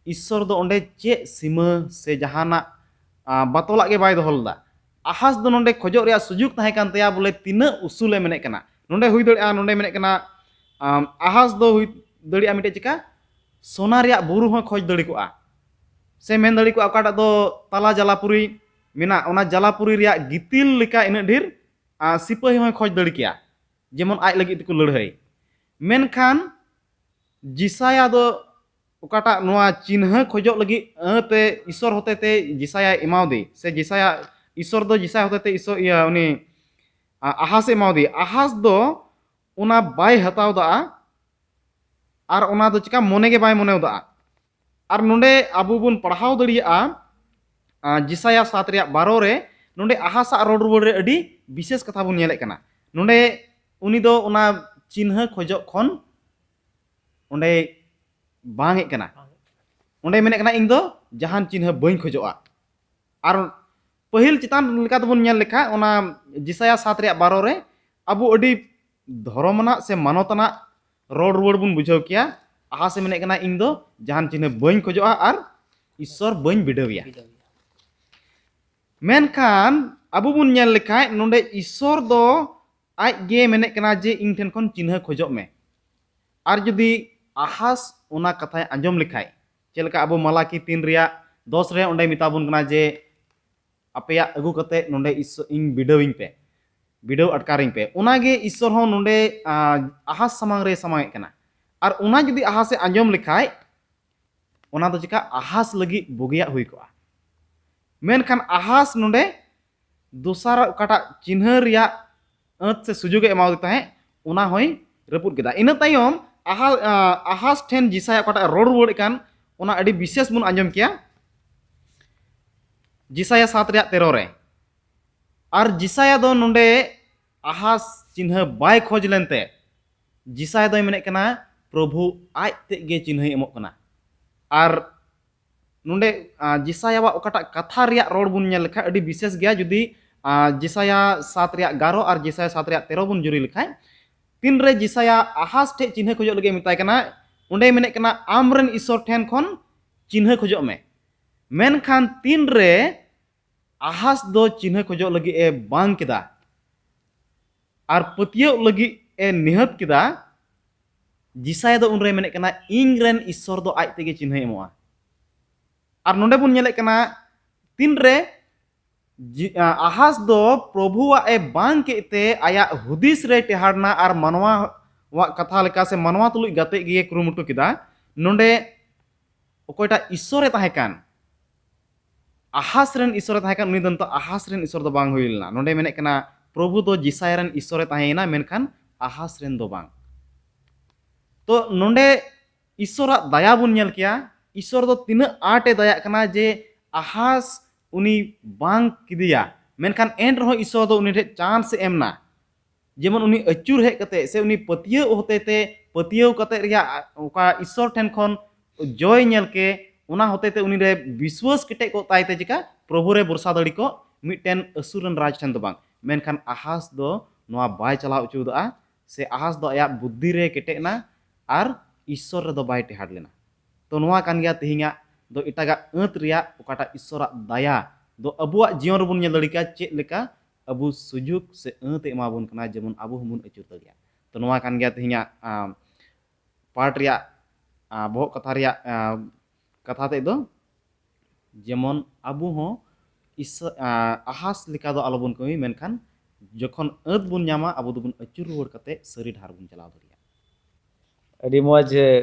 ᱤᱥᱥᱚᱨ ᱫᱚ ᱚᱸᱰᱮ ᱪᱮᱫ ᱥᱤᱢᱟᱹ ᱥᱮ ᱡᱟᱦᱟᱱᱟᱜ, ᱟ, ᱵᱟᱛᱚᱞᱟᱜ ᱜᱮ ᱵᱟᱭ ᱫᱚᱦᱚ ᱞᱮᱫᱟ᱾ ᱟᱦᱟᱥ ᱫᱚ ᱱᱚᱰᱮ ᱠᱷᱚᱡᱚᱜ ᱨᱮᱭᱟᱜ ᱥᱩᱡᱩᱜᱽ ᱛᱟᱦᱮᱸ ᱠᱟᱱ ᱛᱟᱭᱟ, ᱵᱚᱞᱮ ᱛᱤᱱᱟᱹᱜ ᱩᱥᱩᱞᱮ ᱢᱮᱱᱮᱫ ᱠᱟᱱᱟ᱾ ᱱᱚᱰᱮ ᱦᱩᱭ ᱫᱟᱲᱮᱭᱟᱜᱼᱟ, ᱱᱚᱰᱮ ᱢᱮᱱᱮᱫ ᱠᱟᱱᱟ, ᱟᱢ, ᱟᱦᱟᱥ ᱫᱚ ᱦᱩᱭ ᱫᱟᱲᱮᱭᱟᱜᱼᱟ ᱢᱤᱫᱴᱮᱡ ᱪᱤᱠᱟ, ᱥᱳᱱᱟ ᱨᱮᱭᱟᱜ ᱵᱩᱨᱩ ᱦᱚᱸ ᱠᱷᱚᱡᱽ ᱫᱟᱲᱮ ᱠᱚᱜᱼᱟ, ᱥᱮ ᱢᱮᱱ ᱫᱟᱲᱮ ᱠᱚᱜᱼᱟ ᱚᱠᱟᱴᱟᱜ ᱫᱚ ᱛᱟᱞᱟ ᱡᱟᱞᱟᱯᱩᱨᱤ ᱢᱮᱱᱟᱜ, ᱚᱱᱟ ᱡᱟᱞᱟᱯᱩᱨᱤ ᱨᱮᱭᱟᱜ ᱜᱤᱛᱤᱞ ᱞᱮᱠᱟ ᱤᱱᱟᱹᱜ ᱰᱷᱮᱨ, ᱟ, ᱥᱤᱯᱟᱹᱦᱤ ᱦᱚᱸᱭ ᱠᱷᱚᱡᱽ ᱫᱟᱲᱮ ᱠᱮᱭᱟ, ᱡᱮᱢᱚᱱ ᱟᱡ ᱞᱟᱹᱜᱤᱫ ᱛᱮᱠᱚ ᱞᱟᱹᱲᱦᱟᱹᱭ᱾ ᱢᱮᱱᱠᱷᱟᱱ ᱡᱤᱥᱟᱭᱟ ᱫᱚ ᱚᱠᱟᱴᱟᱜ ᱱᱚᱣᱟ ᱪᱤᱱᱦᱟᱹ ᱠᱷᱚᱡᱚᱜ ᱞᱟᱹᱜᱤᱫ ᱟᱹᱛᱮ ᱤᱥᱥᱚᱨ ᱦᱚᱛᱮᱛᱮ ᱡᱤᱥᱟᱭᱟᱭ ᱮᱢᱟᱣᱫᱮ, ᱥᱮ ᱡᱤᱥᱟᱭᱟ, ᱤᱥᱥᱚᱨ ᱫᱚ ᱡᱤᱥᱟᱭ ᱦᱚᱛᱮᱛᱮ ᱤᱥᱥᱚᱨ, ᱤᱭᱟᱹ, ᱩᱱᱤ, ᱟ, ᱟᱦᱟᱥ ᱮ ᱮᱢᱟᱣᱫᱮ᱾ ᱟᱦᱟᱥ ᱫᱚ ᱚᱱᱟ ᱵᱟᱭ ᱦᱟᱛᱟᱣ ᱫᱟ, ᱟᱨ ᱚᱱᱟ ᱫᱚ ᱪᱤᱠᱟ ᱢᱚᱱᱮ ᱜᱮ ᱵᱟᱭ ᱢᱚᱱᱮᱣ ᱫᱟ᱾ ᱟᱨ ᱱᱚᱰᱮ ᱟᱵᱚ ᱵᱚᱱ ᱯᱟᱲᱦᱟᱣ ᱫᱟᱲᱮᱭᱟᱜᱼᱟ, ᱟ, ᱡᱤᱥᱟᱭᱟ ᱥᱟᱛ ᱨᱮᱭᱟᱜ ᱵᱟᱨᱚ ᱨᱮ, ᱱᱚᱰᱮ ᱟᱦᱟᱥᱟᱜ ᱨᱚᱲ ᱨᱩᱣᱟᱹᱲ ᱨᱮ ᱟᱹᱰᱤ ᱵᱤᱥᱮᱥ ᱠᱟᱛᱷᱟ ᱵᱚᱱ ᱧᱮᱞᱮᱫ ᱠᱟᱱᱟ᱾ ᱱᱚᱰᱮ ᱩᱱᱤ ᱫᱚ ᱚᱱᱟ ᱪᱤᱱᱦᱟᱹ ᱠᱷᱚᱡᱚᱜ ᱠᱷᱚᱱ ᱚᱸᱰᱮ ᱵᱟᱝ ᱦᱮᱡ ᱠᱟᱱᱟ᱾ ᱚᱸᱰᱮ ᱢᱮᱱᱮᱫ ᱠᱟᱱᱟ, "ᱤᱧ ᱫᱚ ᱡᱟᱦᱟᱱ ᱪᱤᱱᱦᱟᱹ ᱵᱟᱹᱧ ᱠᱷᱚᱡᱚᱜᱼᱟ᱾" ᱟᱨ ᱯᱟᱹᱦᱤᱞ ᱪᱮᱛᱟᱱ ᱞᱮᱠᱟ ᱛᱮᱵᱚᱱ ᱧᱮᱞ ᱞᱮᱠᱷᱟᱱ, ᱚᱱᱟ ᱡᱤᱥᱟᱭᱟ ᱥᱟᱛ ᱨᱮᱭᱟᱜ ᱵᱟᱨᱚ ᱨᱮ ᱟᱵᱚ ᱟᱹᱰᱤ ᱫᱷᱚᱨᱚᱢ ᱟᱱᱟᱜ ᱥᱮ ᱢᱟᱱᱚᱛ ᱟᱱᱟᱜ ᱨᱚᱲ ᱨᱩᱣᱟᱹᱲ ᱵᱚᱱ ᱵᱩᱡᱷᱟᱹᱣ ᱠᱮᱭᱟ᱾ ᱟᱦᱟᱥ ᱮ ᱢᱮᱱᱮᱫ ᱠᱟᱱᱟ, "ᱤᱧ ᱫᱚ ᱡᱟᱦᱟᱱ ᱪᱤᱱᱦᱟᱹ ᱵᱟᱹᱧ ᱠᱷᱚᱡᱚᱜᱼᱟ ᱟᱨ ᱤᱥᱥᱚᱨ ᱵᱟᱹᱧ ᱵᱤᱰᱟᱹᱣᱮᱭᱟ᱾" ᱢᱮᱱᱠᱷᱟᱱ ᱟᱵᱚ ᱵᱚᱱ ᱧᱮᱞ ᱞᱮᱠᱷᱟᱡ, ᱱᱚᱰᱮ ᱤᱥᱥᱚᱨ ᱫᱚ ᱟᱡ ᱜᱮ ᱢᱮᱱᱮᱫ ᱠᱟᱱᱟ ᱡᱮ, "ᱤᱧ ᱴᱷᱮᱱ ᱠᱷᱚᱱ ᱪᱤᱱᱦᱟᱹ ᱠᱷᱚᱡᱚᱜ ᱢᱮ᱾" ᱟᱨ ᱡᱩᱫᱤ ᱟᱦᱟᱥ ᱚᱱᱟ ᱠᱟᱛᱷᱟᱭ ᱟᱸᱡᱚᱢ ᱞᱮᱠᱷᱟᱡ, ᱪᱮᱫ ᱞᱮᱠᱟ ᱟᱵᱚ ᱢᱟᱞᱟᱠᱤ ᱛᱤᱱ ᱨᱮᱭᱟᱜ ᱫᱚᱥ ᱨᱮ ᱚᱸᱰᱮ ᱢᱮᱛᱟ ᱵᱚᱱ ᱠᱟᱱᱟ ᱡᱮ, "ᱟᱯᱮᱭᱟᱜ ᱟᱹᱜᱩ ᱠᱟᱛᱮ ᱱᱚᱰᱮ ᱤᱥᱥᱚ-, ᱤᱧ ᱵᱤᱰᱟᱹᱣᱤᱧ ᱯᱮ, ᱵᱤᱰᱟᱹᱣ ᱟᱴᱠᱟᱨᱤᱧ ᱯᱮ᱾" ᱚᱱᱟᱜᱮ ᱤᱥᱥᱚᱨ ᱦᱚᱸ ᱱᱚᱰᱮ, ᱟ, ᱟᱦᱟᱥ ᱥᱟᱢᱟᱝ ᱨᱮ ᱥᱟᱢᱟᱝᱮᱫ ᱠᱟᱱᱟ᱾ ᱟᱨ ᱚᱱᱟ ᱡᱩᱫᱤ ᱟᱦᱟᱥᱮ ᱟᱸᱡᱚᱢ ᱞᱮᱠᱷᱟᱡ, ᱚᱱᱟ ᱫᱚ ᱪᱮᱠᱟ ᱟᱦᱟᱥ ᱞᱟᱹᱜᱤᱫ ᱵᱩᱜᱤᱭᱟᱜ ᱦᱩᱭ ᱠᱚᱜᱼᱟ᱾ ᱢᱮᱱᱠᱷᱟᱱ ᱟᱦᱟᱥ ᱱᱚᱰᱮ ᱫᱚᱥᱟᱨ ᱚᱠᱟᱴᱟᱜ ᱪᱤᱱᱦᱟᱹ ᱨᱮᱭᱟᱜ ᱟᱹᱛ ᱥᱮ ᱥᱩᱡᱳᱜ ᱮ ᱮᱢᱟᱣᱫᱮ ᱛᱟᱦᱮᱸᱫ, ᱚᱱᱟ ᱦᱚᱸᱭ ᱨᱟᱹᱯᱩᱫ ᱠᱮᱫᱟ᱾ ᱤᱱᱟᱹ ᱛᱟᱭᱚᱢ ᱟᱦᱟ-, ᱟ, ᱟᱦᱟᱥ ᱴᱷᱮᱱ ᱡᱤᱥᱟᱭᱟ ᱚᱠᱟᱴᱟᱜ ᱨᱚᱲ ᱨᱩᱣᱟᱹᱲᱮᱫ ᱠᱟᱱ, ᱚᱱᱟ ᱟᱹᱰᱤ ᱵᱤᱥᱮᱥ ᱵᱚᱱ ᱟᱸᱡᱚᱢ ᱠᱮᱭᱟ᱾ ᱡᱤᱥᱟᱭᱟ ᱥᱟᱛ ᱨᱮᱭᱟᱜ ᱛᱮᱨᱚ ᱨᱮ, ᱟᱨ ᱡᱤᱥᱟᱭᱟ ᱫᱚ ᱱᱚᱰᱮ ᱟᱦᱟᱥ ᱪᱤᱱᱦᱟᱹ ᱵᱟᱭ ᱠᱷᱚᱡᱽ ᱞᱮᱱᱛᱮ, ᱡᱤᱥᱟᱭᱟ ᱫᱚᱭ ᱢᱮᱱᱮᱫ ᱠᱟᱱᱟ, ᱯᱨᱚᱵᱷᱩ ᱟᱡ ᱛᱮᱫ ᱜᱮ ᱪᱤᱱᱦᱟᱹᱭ ᱮᱢᱚᱜ ᱠᱟᱱᱟ᱾ ᱟᱨ ᱱᱚᱰᱮ, ᱟ, ᱡᱤᱥᱟᱭᱟᱣᱟᱜ ᱚᱠᱟᱴᱟᱜ ᱠᱟᱛᱷᱟ ᱨᱮᱭᱟᱜ ᱨᱚᱲ ᱵᱚᱱ ᱧᱮᱞ ᱞᱮᱠᱷᱟᱡ, ᱟᱹᱰᱤ ᱵᱤᱥᱮᱥ ᱜᱮᱭᱟ᱾ ᱡᱩᱫᱤ, ᱟ, ᱡᱤᱥᱟᱭᱟ ᱥᱟᱛ ᱨᱮᱭᱟᱜ ᱮᱜᱟᱨᱚ ᱟᱨ ᱡᱤᱥᱟᱭᱟ ᱥᱟᱛ ᱨᱮᱭᱟᱜ ᱛᱮᱨᱚ ᱵᱚᱱ ᱡᱩᱨᱤ ᱞᱮᱠᱷᱟᱡ, ᱛᱤᱱᱨᱮ ᱡᱤᱥᱟᱭᱟ ᱟᱦᱟᱥ ᱴᱷᱮᱡ ᱪᱤᱱᱦᱟᱹ ᱠᱷᱚᱡᱚᱜ ᱞᱟᱹᱜᱤᱫ ᱮ ᱢᱮᱛᱟᱭ ᱠᱟᱱᱟ, ᱚᱸᱰᱮ ᱢᱮᱱᱮᱫ ᱠᱟᱱᱟ, "ᱟᱢᱨᱮᱱ ᱤᱥᱥᱚᱨ ᱴᱷᱮᱱ ᱠᱷᱚᱱ ᱪᱤᱱᱦᱟᱹ ᱠᱷᱚᱡᱚᱜ ᱢᱮ᱾" ᱢᱮᱱᱠᱷᱟᱱ ᱛᱤᱱᱨᱮ ᱟᱦᱟᱥ ᱫᱚ ᱪᱤᱱᱦᱟᱹ ᱠᱷᱚᱡᱚᱜ ᱞᱟᱹᱜᱤᱫ ᱮ ᱵᱟᱝ ᱠᱮᱫᱟ ᱟᱨ ᱯᱟᱹᱛᱭᱟᱹᱣ ᱞᱟᱹᱜᱤᱫ ᱮ ᱱᱤᱦᱟᱹᱛ ᱠᱮᱫᱟ, ᱡᱤᱥᱟᱭᱟ ᱫᱚ ᱩᱱᱨᱮ ᱢᱮᱱᱮᱫ ᱠᱟᱱᱟ, "ᱤᱧ ᱨᱮᱱ ᱤᱥᱥᱚᱨ ᱫᱚ ᱟᱡ ᱛᱮᱜᱮ ᱪᱤᱱᱦᱟᱹᱭ ᱮᱢᱚᱜᱼᱟ᱾" ᱟᱨ ᱱᱚᱰᱮ ᱵᱚᱱ ᱧᱮᱞᱮᱫ ᱠᱟᱱᱟ, ᱛᱤᱱᱨᱮ ᱡᱤ-, ᱟ, ᱟᱦᱟᱥ ᱫᱚ ᱯᱨᱚᱵᱷᱩᱣᱟᱜ ᱮ ᱵᱟᱝ ᱠᱮᱫ ᱛᱮ ᱟᱭᱟᱜ ᱦᱩᱫᱤᱥ ᱨᱮ ᱴᱮᱦᱟᱰᱱᱟ ᱟᱨ ᱢᱟᱱᱣᱟᱣᱟᱜ ᱠᱟᱛᱷᱟ ᱞᱮᱠᱟ ᱥᱮ ᱢᱟᱱᱣᱟ ᱛᱩᱞᱩᱡ ᱜᱟᱛᱮᱜ ᱜᱮ ᱠᱩᱨᱩᱢᱩᱴᱩ ᱠᱮᱫᱟ᱾ ᱱᱚᱰᱮ ᱚᱠᱚᱭᱴᱟᱜ ᱤᱥᱥᱚᱨᱮ ᱛᱟᱦᱮᱸ ᱠᱟᱱ, ᱟᱦᱟᱥ ᱨᱮᱱ ᱤᱥᱥᱚᱨᱮ ᱛᱟᱦᱮᱸ ᱠᱟᱱ, ᱩᱱᱤ ᱫᱚ ᱱᱤᱛᱚᱜ ᱟᱦᱟᱥ ᱨᱮᱱ ᱤᱥᱥᱚᱨ ᱫᱚ ᱵᱟᱝ ᱦᱩᱭ ᱞᱮᱱᱟ᱾ ᱱᱚᱰᱮ ᱢᱮᱱᱮᱫ ᱠᱟᱱᱟ, ᱯᱨᱚᱵᱷᱩ ᱫᱚ ᱡᱤᱥᱟᱭᱟ ᱨᱮᱱ ᱤᱥᱥᱚᱨᱮ ᱛᱟᱦᱮᱸᱭᱮᱱᱟ, ᱢᱮᱱᱠᱷᱟᱱ ᱟᱦᱟᱥ ᱨᱮᱱ ᱫᱚ ᱵᱟᱝ᱾ ᱛᱚ ᱱᱚᱰᱮ ᱤᱥᱥᱚᱨᱟᱜ ᱫᱟᱭᱟ ᱵᱚᱱ ᱧᱮᱞ ᱠᱮᱭᱟ, ᱤᱥᱥᱚᱨ ᱫᱚ ᱛᱤᱱᱟᱹᱜ ᱟᱸᱴᱮ ᱫᱟᱭᱟᱜ ᱠᱟᱱᱟ ᱡᱮ ᱟᱦᱟᱥ ᱩᱱᱤ ᱵᱟᱝ ᱠᱮᱫᱮᱭᱟ, ᱢᱮᱱᱠᱷᱟᱱ ᱮᱱ ᱨᱮᱦᱚᱸ ᱤᱥᱥᱚᱨ ᱫᱚ ᱩᱱᱤ ᱴᱷᱮᱱ ᱪᱟᱱᱥ ᱮ ᱮᱢ ᱮᱱᱟ᱾ ᱡᱮᱢᱚᱱ ᱩᱱᱤ ᱟᱹᱪᱩᱨ ᱦᱮᱡ ᱠᱟᱛᱮ ᱥᱮ ᱩᱱᱤ ᱯᱟᱹᱛᱭᱟᱹᱣ ᱦᱚᱛᱮ ᱛᱮ, ᱯᱟᱹᱛᱭᱟᱹᱣ ᱠᱟᱛᱮ ᱨᱮᱭᱟᱜ ᱚᱠᱟ ᱤᱥᱥᱚᱨ ᱴᱷᱮᱱ ᱠᱷᱚᱱ ᱡᱚᱭ ᱧᱮᱞ ᱠᱮ, ᱚᱱᱟ ᱦᱚᱛᱮ ᱛᱮ ᱩᱱᱤ ᱨᱮ ᱵᱤᱥᱣᱟᱹᱥ ᱠᱮᱴᱮᱡ ᱠᱚᱜ ᱛᱟᱭ ᱛᱮ ᱪᱮᱠᱟ ᱯᱨᱚᱵᱷᱩ ᱨᱮ ᱵᱷᱚᱨᱥᱟ ᱫᱟᱲᱮ ᱠᱚᱜ ᱢᱤᱫᱴᱮᱱ ᱟᱹᱥᱩᱨ ᱨᱮᱱ ᱨᱟᱡᱽ ᱴᱷᱮᱱ ᱫᱚ ᱵᱟᱝ᱾ ᱢᱮᱱᱠᱷᱟᱱ ᱟᱦᱟᱥ ᱫᱚ ᱱᱚᱣᱟ ᱵᱟᱭ ᱪᱟᱞᱟᱣ ᱦᱚᱪᱚ ᱠᱟᱜᱼᱟ, ᱥᱮ ᱟᱦᱟᱥ ᱫᱚ ᱟᱭᱟᱜ ᱵᱩᱫᱽᱫᱷᱤ ᱨᱮ ᱠᱮᱴᱮᱡ ᱮᱱᱟ ᱟᱨ ᱤᱥᱥᱚᱨ ᱨᱮᱫᱚ ᱵᱟᱭ ᱴᱮᱦᱟᱰ ᱞᱮᱱᱟ᱾ ᱛᱚ ᱱᱚᱣᱟ ᱠᱟᱱ ᱜᱮᱭᱟ ᱛᱮᱦᱮᱧᱟᱜ ᱫᱚ ᱮᱴᱟᱜᱟᱜ ᱟᱹᱛ ᱨᱮᱭᱟᱜ ᱚᱠᱟᱴᱟᱜ ᱤᱥᱥᱚᱨᱟᱜ ᱫᱟᱭᱟ ᱫᱚ ᱟᱵᱚᱣᱟᱜ ᱡᱤᱭᱚᱱ ᱨᱮᱵᱚᱱ ᱧᱮᱞ ᱫᱟᱲᱮ ᱠᱮᱭᱟ ᱪᱮᱫ ᱞᱮᱠᱟ ᱟᱵᱚ ᱥᱩᱡᱳᱜᱽ ᱥᱮ ᱟᱹᱛ ᱮ ᱮᱢᱟ ᱵᱚᱱ ᱠᱟᱱᱟ ᱡᱮᱢᱚᱱ ᱟᱵᱚ ᱦᱚᱸᱵᱚᱱ ᱟᱹᱪᱩᱨ ᱫᱟᱲᱮᱭᱟᱜ᱾ ᱛᱚ ᱱᱚᱣᱟ ᱠᱟᱱ ᱜᱮᱭᱟ ᱛᱮᱦᱮᱧᱟᱜ ᱟᱸ, ᱯᱟᱴ ᱨᱮᱭᱟᱜ ᱟᱸ, ᱵᱚᱦᱚᱜ ᱠᱟᱛᱷᱟ ᱨᱮᱭᱟᱜ ᱟᱸ, ᱠᱟᱛᱷᱟ ᱛᱮᱫ ᱫᱚ ᱡᱮᱢᱚᱱ ᱟᱵᱚ ᱦᱚᱸ ᱤᱥ-, ᱟᱸ, ᱟᱦᱟᱥ ᱞᱮᱠᱟ ᱫᱚ ᱟᱞᱚᱵᱚᱱ ᱠᱟᱹᱢᱤ, ᱢᱮᱱᱠᱷᱟᱱ ᱡᱚᱠᱷᱚᱱ ᱟᱹᱛ ᱵᱚᱱ ᱧᱟᱢᱟ ᱟᱵᱚ ᱫᱚᱵᱚᱱ ᱟᱹᱪᱩᱨ ᱨᱩᱣᱟᱹᱲ ᱠᱟᱛᱮ ᱥᱟᱹᱨᱤ ᱰᱟᱦᱟᱨ ᱵᱚᱱ ᱪᱟᱞᱟᱣ ᱫᱟᱲᱮᱭᱟᱜᱼᱟ᱾ ᱟᱹᱰᱤ ᱢᱚᱡᱽ,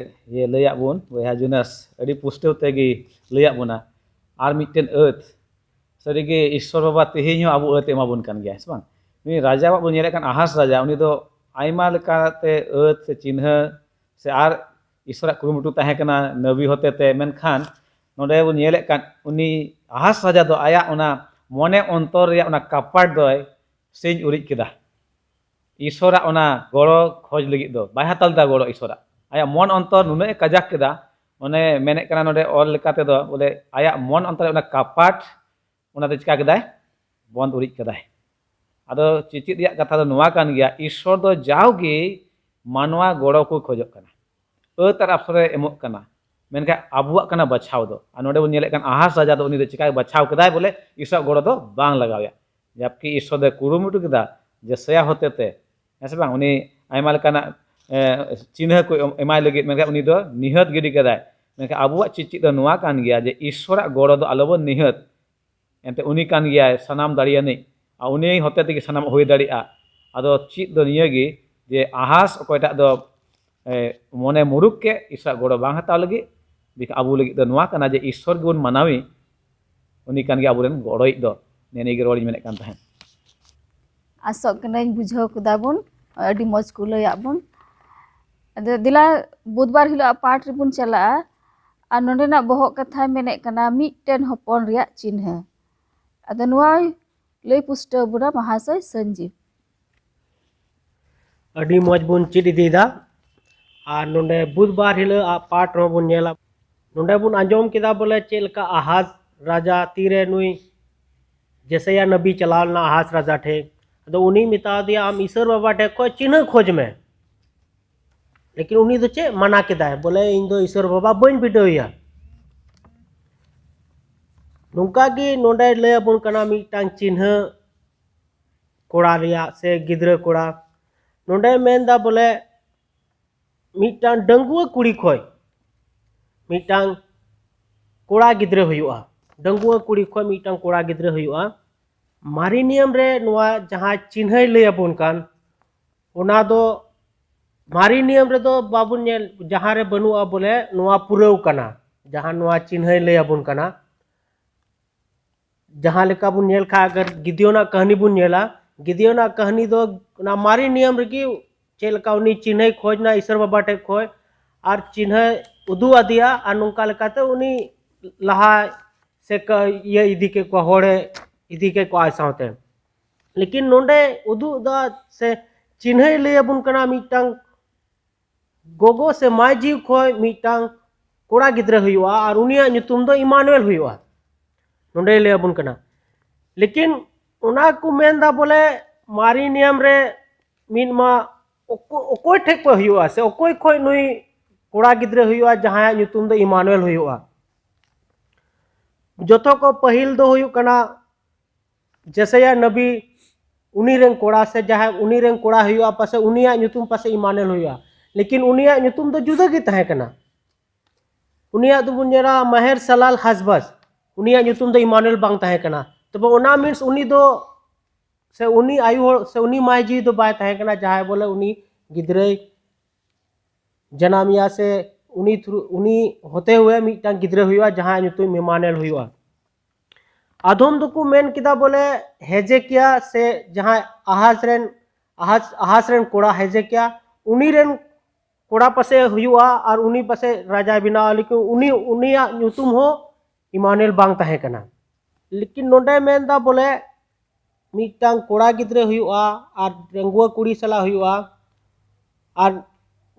ᱤᱭᱟᱹ, ᱞᱟᱹᱭᱟᱜ ᱵᱚᱱ ᱵᱚᱭᱦᱟ ᱡᱩᱱᱟᱥ, ᱟᱹᱰᱤ ᱯᱩᱥᱴᱟᱹᱣ ᱛᱮᱜᱮ ᱞᱟᱹᱭᱟᱜ ᱵᱚᱱᱟ᱾ ᱟᱨ ᱢᱤᱫᱴᱮᱱ ᱟᱹᱛ, ᱥᱟᱹᱨᱤᱜᱮ ᱤᱥᱥᱚᱨ ᱵᱟᱵᱟ ᱛᱮᱦᱮᱧ ᱦᱚᱸ ᱟᱵᱚ ᱟᱹᱛ ᱮ ᱮᱢᱟ ᱵᱚᱱ ᱠᱟᱱ ᱜᱮᱭᱟ, ᱦᱮᱸ ᱥᱮ ᱵᱟᱝ? ᱱᱩᱭ ᱨᱟᱡᱟᱣᱟᱜ ᱵᱚᱱ ᱧᱮᱞᱮᱫ ᱠᱟᱱ ᱟᱦᱟᱥ ᱨᱟᱡᱟ, ᱩᱱᱤ ᱫᱚ ᱟᱭᱢᱟ ᱞᱮᱠᱟᱛᱮ ᱟᱹᱛ ᱥᱮ ᱪᱤᱱᱦᱟᱹ ᱥᱮ ᱟᱨ ᱤᱥᱥᱚᱨᱟᱜ ᱠᱩᱨᱩᱢᱩᱴᱩ ᱛᱟᱦᱮᱸ ᱠᱟᱱᱟ ᱱᱟᱹᱵᱤ ᱦᱚᱛᱮ ᱛᱮ, ᱢᱮᱱᱠᱷᱟᱱ ᱱᱚᱰᱮ ᱵᱚᱱ ᱧᱮᱞᱮᱫ ᱠᱟᱱ ᱩᱱᱤ ᱟᱦᱟᱥ ᱨᱟᱡᱟ ᱫᱚ ᱟᱭᱟᱜ ᱚᱱᱟ ᱢᱚᱱᱮ ᱚᱱᱛᱚᱨ ᱨᱮᱭᱟᱜ ᱚᱱᱟ ᱠᱟᱯᱟᱴ ᱫᱚᱭ ᱥᱤᱧ ᱩᱨᱤᱡ ᱠᱮᱫᱟ᱾ ᱤᱥᱥᱚᱨᱟᱜ ᱚᱱᱟ ᱜᱚᱲᱚ ᱠᱷᱚᱡᱽ ᱞᱟᱹᱜᱤᱫ ᱫᱚ ᱵᱟᱭ ᱦᱟᱛᱟᱣ ᱞᱮᱫᱟ ᱜᱚᱲᱚ ᱤᱥᱥᱚᱨᱟᱜ᱾ ᱟᱭᱟᱜ ᱢᱚᱱ ᱚᱱᱛᱚᱨ ᱱᱩᱱᱟᱹᱜ ᱮ ᱠᱟᱡᱟᱠ ᱠᱮᱫᱟ, ᱚᱱᱮ ᱢᱮᱱᱮᱫ ᱠᱟᱱᱟ ᱱᱚᱰᱮ ᱚᱞ ᱞᱮᱠᱟ ᱛᱮᱫᱚ ᱵᱚᱞᱮ ᱟᱭᱟᱜ ᱢᱚᱱ ᱚᱱᱛᱚᱨ ᱨᱮ ᱚᱱᱟ ᱠᱟᱯᱟᱴ, ᱚᱱᱟ ᱫᱚ ᱪᱤᱠᱟ ᱠᱮᱫᱟᱭ? ᱵᱚᱱᱫ ᱩᱨᱤᱡ ᱠᱮᱫᱟᱭ᱾ ᱟᱫᱚ ᱪᱮᱪᱮᱫ ᱨᱮᱭᱟᱜ ᱠᱟᱛᱷᱟ ᱫᱚ ᱱᱚᱣᱟ ᱠᱟᱱ ᱜᱮᱭᱟ, ᱤᱥᱥᱚᱨ ᱫᱚ ᱡᱟᱣᱜᱮ ᱢᱟᱱᱣᱟ ᱜᱚᱲᱚ ᱠᱚ ᱠᱷᱚᱡᱚᱜ ᱠᱟᱱᱟ, ᱟᱹᱛ ᱟᱨ ᱟᱯᱥᱚᱨᱮ ᱮᱢᱚᱜ ᱠᱟᱱᱟ, ᱢᱮᱱᱠᱷᱟᱱ ᱟᱵᱚᱣᱟᱜ ᱠᱟᱱᱟ ᱵᱟᱪᱷᱟᱣ ᱫᱚ᱾ ᱟᱨ ᱱᱚᱰᱮ ᱵᱚᱱ ᱧᱮᱞᱮᱫ ᱠᱟᱱ ᱟᱦᱟᱥ ᱨᱟᱡᱟ ᱫᱚ ᱩᱱᱤ ᱫᱚ ᱪᱤᱠᱟᱭ ᱵᱟᱪᱷᱟᱣ ᱠᱮᱫᱟᱭ ᱵᱚᱞᱮ ᱤᱥᱥᱚᱨᱟᱜ ᱜᱚᱲᱚ ᱫᱚ ᱵᱟᱝ ᱞᱟᱜᱟᱣ ᱮᱭᱟ, ᱡᱟᱵᱠᱤ ᱤᱥᱥᱚᱨ ᱫᱚᱭ ᱠᱩᱨᱩᱢᱩᱴᱩ ᱠᱮᱫᱟ ᱡᱮᱥᱟᱭᱟ ᱦᱚᱛᱮ ᱛᱮ, ᱦᱮᱸ ᱥᱮ ᱵᱟᱝ, ᱩᱱᱤ ᱟᱭᱢᱟ ᱞᱮᱠᱟᱱᱟᱜ, ᱮ, ᱪᱤᱱᱦᱟᱹ ᱠᱚ ᱮᱢᱟᱭ ᱞᱟᱹᱜᱤᱫ, ᱢᱮᱱᱠᱷᱟᱱ ᱩᱱᱤ ᱫᱚ ᱱᱤᱦᱟᱹᱛ ᱜᱤᱰᱤ ᱠᱮᱫᱟᱭ᱾ ᱢᱮᱱᱠᱷᱟᱱ ᱟᱵᱚᱣᱟᱜ ᱪᱮᱪᱮᱫ ᱫᱚ ᱱᱚᱣᱟ ᱠᱟᱱ ᱜᱮᱭᱟ ᱡᱮ ᱤᱥᱥᱚᱨᱟᱜ ᱜᱚᱲᱚ ᱫᱚ ᱟᱞᱚᱵᱚᱱ ᱱᱤᱦᱟᱹᱛ, ᱮᱱᱛᱮ ᱩᱱᱤ ᱠᱟᱱ ᱜᱮᱭᱟᱭ ᱥᱟᱱᱟᱢ ᱫᱟᱲᱮᱭᱟᱱᱤᱡ, ᱟᱨ ᱩᱱᱤ ᱦᱚᱛᱮ ᱛᱮᱜᱮ ᱥᱟᱱᱟᱢ ᱦᱩᱭ ᱫᱟᱲᱮᱭᱟᱜᱼᱟ᱾ ᱟᱫᱚ ᱪᱮᱫ ᱫᱚ ᱱᱤᱭᱟᱹ ᱜᱮ ᱡᱮ ᱟᱦᱟᱥ ᱚᱠᱚᱭᱴᱟᱜ ᱫᱚ, ᱮ, ᱢᱚᱱᱮ ᱢᱩᱨᱩᱠ ᱠᱮᱫ ᱤᱥᱥᱚᱨᱟᱜ ᱜᱚᱲᱚ ᱵᱟᱝ ᱦᱟᱛᱟᱣ ᱞᱟᱹᱜᱤᱫ, ᱟᱵᱚ ᱞᱟᱹᱜᱤᱫ ᱫᱚ ᱱᱚᱣᱟ ᱠᱟᱱᱟ ᱡᱮ ᱤᱥᱥᱚᱨ ᱜᱮᱵᱚᱱ ᱢᱟᱱᱟᱣᱮ, ᱩᱱᱤ ᱠᱟᱱ ᱜᱮᱭᱟ ᱟᱵᱚᱨᱮᱱ ᱜᱚᱲᱚᱭᱤᱡ ᱫᱚ᱾ ᱱᱮ ᱱᱤᱭᱟᱹ ᱜᱮ ᱨᱚᱲᱤᱧ ᱢᱮᱱᱮᱫ ᱠᱟᱱ ᱛᱟᱦᱮᱸᱫ᱾ ᱟᱥᱚᱜ ᱠᱟᱹᱱᱟᱹᱧ ᱵᱩᱡᱷᱟᱹᱣ ᱠᱮᱫᱟ ᱵᱚᱱ, ᱟᱹᱰᱤ ᱢᱚᱡᱽ ᱠᱚ ᱞᱟᱹᱭᱟᱫ ᱵᱚᱱ᱾ ᱟᱫᱚ ᱫᱮᱞᱟ ᱵᱩᱫᱷᱵᱟᱨ ᱦᱤᱞᱳᱜ ᱯᱟᱴ ᱨᱮᱵᱚᱱ ᱪᱟᱞᱟᱜᱼᱟ᱾ ᱟᱨ ᱱᱚᱰᱮᱱᱟᱜ ᱵᱚᱦᱚᱜ ᱠᱟᱛᱷᱟᱭ ᱢᱮᱱᱮᱫ ᱠᱟᱱᱟ ᱢᱤᱫᱴᱮᱱ ᱦᱚᱯᱚᱱ ᱨᱮᱭᱟᱜ ᱪᱤᱱᱦᱟᱹ᱾ ᱟᱫᱚ ᱱᱚᱣᱟ ᱞᱟᱹᱭ ᱯᱩᱥᱴᱟᱹᱣ ᱵᱚᱱᱟ ᱢᱟᱦᱟᱥᱚᱭ ᱥᱚᱧᱡᱤᱵ᱾ ᱟᱹᱰᱤ ᱢᱚᱡᱽ ᱵᱚᱱ ᱪᱮᱫ ᱤᱫᱤᱭᱮᱫᱟ᱾ ᱟᱨ ᱱᱚᱰᱮ ᱵᱩᱫᱷᱵᱟᱨ ᱦᱤᱞᱳᱜ ᱟᱜ ᱯᱟᱴ ᱨᱮᱦᱚᱸ ᱵᱚᱱ ᱧᱮᱞᱟ᱾ ᱱᱚᱰᱮ ᱵᱚᱱ ᱟᱸᱡᱚᱢ ᱠᱮᱫᱟ ᱵᱚᱞᱮ ᱪᱮᱫ ᱞᱮᱠᱟ ᱟᱦᱟᱡᱽ ᱨᱟᱡᱟ ᱛᱤᱨᱮ ᱱᱩᱭ ᱡᱮᱥᱟᱭᱟ ᱱᱟᱵᱤ ᱪᱟᱞᱟᱣ ᱞᱮᱱᱟ ᱟᱦᱟᱡᱽ ᱨᱟᱡᱟ ᱴᱷᱮᱱ᱾ ᱟᱫᱚ ᱩᱱᱤ ᱢᱮᱛᱟ ᱫᱮᱭᱟ, "ᱟᱢ ᱤᱥᱚᱨ ᱵᱟᱵᱟ ᱴᱷᱮᱱ ᱠᱷᱚᱱ ᱪᱤᱱᱦᱟᱹ ᱠᱷᱚᱡᱽ ᱢᱮ᱾" ᱞᱮᱠᱤᱱ ᱩᱱᱤ ᱫᱚ ᱪᱮᱫ ᱢᱟᱱᱟ ᱠᱮᱫᱟᱭ, ᱵᱚᱞᱮ, "ᱤᱧ ᱫᱚ ᱤᱥᱚᱨ ᱵᱟᱵᱟ ᱵᱟᱹᱧ ᱵᱤᱰᱟᱹᱣᱮᱭᱟ᱾" ᱱᱚᱝᱠᱟ ᱜᱮ ᱱᱚᱰᱮ ᱞᱟᱹᱭ ᱟᱵᱚᱱ ᱠᱟᱱᱟ ᱢᱤᱫᱴᱟᱝ ᱪᱤᱱᱦᱟᱹ ᱠᱚᱲᱟ ᱨᱮᱭᱟᱜ ᱥᱮ ᱜᱤᱫᱽᱨᱟᱹ ᱠᱚᱲᱟ᱾ ᱱᱚᱰᱮ ᱢᱮᱱᱫᱟ ᱵᱚᱞᱮ ᱢᱤᱫᱴᱟᱝ ᱰᱟᱺᱜᱩᱣᱟᱹ ᱠᱩᱲᱤ ᱠᱷᱚᱡ ᱢᱤᱫᱴᱟᱝ ᱠᱚᱲᱟ ᱜᱤᱫᱽᱨᱟᱹ ᱦᱩᱭᱩᱜᱼᱟ᱾ ᱰᱟᱺᱜᱩᱣᱟᱹ ᱠᱩᱲᱤ ᱠᱷᱚᱡ ᱢᱤᱫᱴᱟᱝ ᱠᱚᱲᱟ ᱜᱤᱫᱽᱨᱟᱹ ᱦᱩᱭᱩᱜᱼᱟ᱾ ᱢᱟᱨᱮ ᱱᱤᱭᱚᱢ ᱨᱮ ᱱᱚᱣᱟ ᱡᱟᱦᱟᱸ ᱪᱤᱱᱦᱟᱹᱭ ᱞᱟᱹᱭ ᱟᱵᱚᱱ ᱠᱟᱱ, ᱚᱱᱟ ᱫᱚ ᱢᱟᱨᱮ ᱱᱤᱭᱚᱢ ᱨᱮᱫᱚ ᱵᱟᱵᱚᱱ ᱧᱮᱞ, ᱡᱟᱦᱟᱸ ᱨᱮ ᱵᱟᱹᱱᱩᱜᱼᱟ ᱵᱚᱞᱮ ᱱᱚᱣᱟ ᱯᱩᱨᱟᱹᱣ ᱠᱟᱱᱟ, ᱡᱟᱦᱟᱸ ᱱᱚᱣᱟ ᱪᱤᱱᱦᱟᱹᱭ ᱞᱟᱹᱭ ᱟᱵᱚᱱ ᱠᱟᱱᱟ᱾ ᱡᱟᱦᱟᱸ ᱞᱮᱠᱟ ᱵᱚᱱ ᱧᱮᱞ ᱠᱷᱟᱱ, ᱟᱜᱟᱨ ᱜᱤᱫᱤᱭᱚᱱᱟᱜ ᱠᱟᱹᱦᱱᱤ ᱵᱚᱱ ᱧᱮᱞᱟ, ᱜᱤᱫᱤᱭᱚᱱᱟᱜ ᱠᱟᱹᱦᱱᱤ ᱫᱚ ᱚᱱᱟ ᱢᱟᱨᱮ ᱱᱤᱭᱚᱢ ᱨᱮᱜᱮ ᱪᱮᱫ ᱞᱮᱠᱟ ᱩᱱᱤ ᱪᱤᱱᱦᱟᱹᱭ ᱠᱷᱚᱡᱽ ᱱᱟ ᱤᱥᱚᱨ ᱵᱟᱵᱟ ᱴᱷᱮᱡ ᱠᱷᱚᱡ, ᱟᱨ ᱪᱤᱱᱦᱟᱹᱭ ᱩᱫᱩᱜ ᱟᱫᱮᱭᱟ, ᱟᱨ ᱱᱚᱝᱠᱟ ᱞᱮᱠᱟᱛᱮ ᱩᱱᱤ ᱞᱟᱦᱟ ᱥᱮ ᱠᱟ-, ᱤᱭᱟᱹ ᱤᱫᱤ ᱠᱮᱫ ᱠᱚᱣᱟ, ᱦᱚᱲᱮ ᱤᱫᱤ ᱠᱮᱫ ᱠᱚᱣᱟ ᱟᱡ ᱥᱟᱶᱛᱮ᱾ ᱞᱮᱠᱤᱱ ᱱᱚᱰᱮ ᱩᱫᱩᱜ ᱫᱟ ᱥᱮ ᱪᱤᱱᱦᱟᱹᱭ ᱞᱟᱹᱭ ᱟᱵᱚᱱ ᱠᱟᱱᱟ ᱢᱤᱫᱴᱟᱝ ᱜᱚᱜᱚ ᱥᱮ ᱢᱟᱹᱭ ᱡᱤᱣᱤ ᱠᱷᱚᱡ ᱢᱤᱫᱴᱟᱝ ᱠᱚᱲᱟ ᱜᱤᱫᱽᱨᱟᱹ ᱦᱩᱭᱩᱜᱼᱟ, ᱟᱨ ᱩᱱᱤᱭᱟᱜ ᱧᱩᱛᱩᱢ ᱫᱚ ᱤᱢᱟᱱᱩᱭᱮᱞ ᱦᱩᱭᱩᱜᱼᱟ᱾ ᱱᱚᱰᱮᱭ ᱞᱟᱹᱭ ᱟᱵᱚᱱ ᱠᱟᱱᱟ᱾ ᱞᱮᱠᱤᱱ ᱚᱱᱟ ᱠᱚ ᱢᱮᱱᱫᱟ ᱵᱚᱞᱮ ᱢᱟᱨᱮ ᱱᱤᱭᱚᱢ ᱨᱮ ᱢᱤᱫ ᱢᱟ ᱚᱠᱚ-, ᱚᱠᱚᱭ ᱴᱷᱮᱡ ᱠᱷᱚᱡ ᱦᱩᱭᱩᱜᱼᱟ ᱥᱮ ᱚᱠᱚᱭ ᱠᱷᱚᱡ ᱱᱩᱭ ᱠᱚᱲᱟ ᱜᱤᱫᱽᱨᱟᱹ ᱦᱩᱭᱩᱜᱼᱟ ᱡᱟᱦᱟᱸᱭᱟᱜ ᱧᱩᱛᱩᱢ ᱫᱚ ᱤᱢᱟᱱᱩᱭᱮᱞ ᱦᱩᱭᱩᱜᱼᱟ? ᱡᱚᱛᱚ ᱠᱚ ᱯᱟᱹᱦᱤᱞ ᱫᱚ ᱦᱩᱭᱩᱜ ᱠᱟᱱᱟ ᱡᱮᱥᱟᱭᱟ ᱱᱟᱵᱤ, ᱩᱱᱤ ᱨᱮᱱ ᱠᱚᱲᱟ ᱥᱮ ᱡᱟᱦᱟᱸᱭ ᱩᱱᱤ ᱨᱮᱱ ᱠᱚᱲᱟ ᱦᱩᱭᱩᱜᱼᱟ, ᱯᱟᱥᱮ ᱩᱱᱤᱭᱟᱜ ᱧᱩᱛᱩᱢ ᱯᱟᱥᱮ ᱤᱢᱟᱱᱩᱭᱮᱞ ᱦᱩᱭᱩᱜᱼᱟ, ᱞᱮᱠᱤᱱ ᱩᱱᱤᱭᱟᱜ ᱧᱩᱛᱩᱢ ᱫᱚ ᱡᱩᱫᱟᱹ ᱜᱮ ᱛᱟᱦᱮᱸ ᱠᱟᱱᱟ᱾ ᱩᱱᱤᱭᱟᱜ ᱫᱚᱵᱚᱱ ᱧᱮᱞᱟ ᱢᱟᱦᱮᱨ ᱥᱟᱞᱟᱞ ᱦᱟᱥᱵᱟᱥ, ᱩᱱᱤᱭᱟᱜ ᱧᱩᱛᱩᱢ ᱫᱚ ᱤᱢᱟᱱᱩᱭᱮᱞ ᱵᱟᱝ ᱛᱟᱦᱮᱸ ᱠᱟᱱᱟ᱾ ᱛᱚᱵᱮ ᱚᱱᱟ means ᱩᱱᱤ ᱫᱚ ᱥᱮ ᱩᱱᱤ ᱟᱭᱳ ᱦᱚᱲ ᱥᱮ ᱩᱱᱤ ᱢᱟᱭ ᱡᱤᱣᱤ ᱫᱚ ᱵᱟᱭ ᱛᱟᱦᱮᱸ ᱠᱟᱱᱟ ᱡᱟᱦᱟᱸᱭ ᱵᱚᱞᱮ ᱩᱱᱤ ᱜᱤᱫᱽᱨᱟᱹᱭ ᱡᱟᱱᱟᱢᱮᱭᱟ ᱥᱮ ᱩᱱᱤ through, ᱩᱱᱤ ᱦᱚᱛᱮ ᱦᱩᱭᱮ ᱢᱤᱫᱴᱟᱝ ᱜᱤᱫᱽᱨᱟᱹ ᱦᱩᱭᱩᱜᱼᱟ ᱡᱟᱦᱟᱸᱭ ᱧᱩᱛᱩᱢ ᱤᱢᱟᱱᱩᱭᱮᱞ ᱦᱩᱭᱩᱜᱼᱟ᱾ ᱟᱫᱚᱢ ᱫᱚᱠᱚ ᱢᱮᱱ ᱠᱮᱫᱟ ᱵᱚᱞᱮ ᱦᱮᱡᱮᱠᱤᱭᱟ ᱥᱮ ᱡᱟᱦᱟᱸᱭ ᱟᱦᱟᱡᱽ ᱨᱮᱱ, ᱟᱦᱟᱡᱽ, ᱟᱦᱟᱡᱽ ᱨᱮᱱ ᱠᱚᱲᱟ ᱦᱮᱡᱮᱠᱤᱭᱟ, ᱩᱱᱤ ᱨᱮᱱ ᱠᱚᱲᱟ ᱯᱟᱥᱮ ᱦᱩᱭᱩᱜᱼᱟ ᱟᱨ ᱩᱱᱤ ᱯᱟᱥᱮ ᱨᱟᱡᱟᱭ ᱵᱮᱱᱟᱣᱟ, ᱞᱮᱠᱤᱱ ᱩᱱᱤ, ᱩᱱᱤᱭᱟᱜ ᱧᱩᱛᱩᱢ ᱦᱚᱸ ᱤᱢᱟᱱᱩᱭᱮᱞ ᱵᱟᱝ ᱛᱟᱦᱮᱸ ᱠᱟᱱᱟ᱾ ᱞᱮᱠᱤᱱ ᱱᱚᱰᱮ ᱢᱮᱱᱫᱟ ᱵᱚᱞᱮ ᱢᱤᱫᱴᱟᱝ ᱠᱚᱲᱟ ᱜᱤᱫᱽᱨᱟᱹ ᱦᱩᱭᱩᱜᱼᱟ ᱟᱨ ᱰᱟᱺᱜᱩᱣᱟᱹ ᱠᱩᱲᱤ ᱥᱟᱞᱟᱜ ᱦᱩᱭᱩᱜᱼᱟ᱾ ᱟᱨ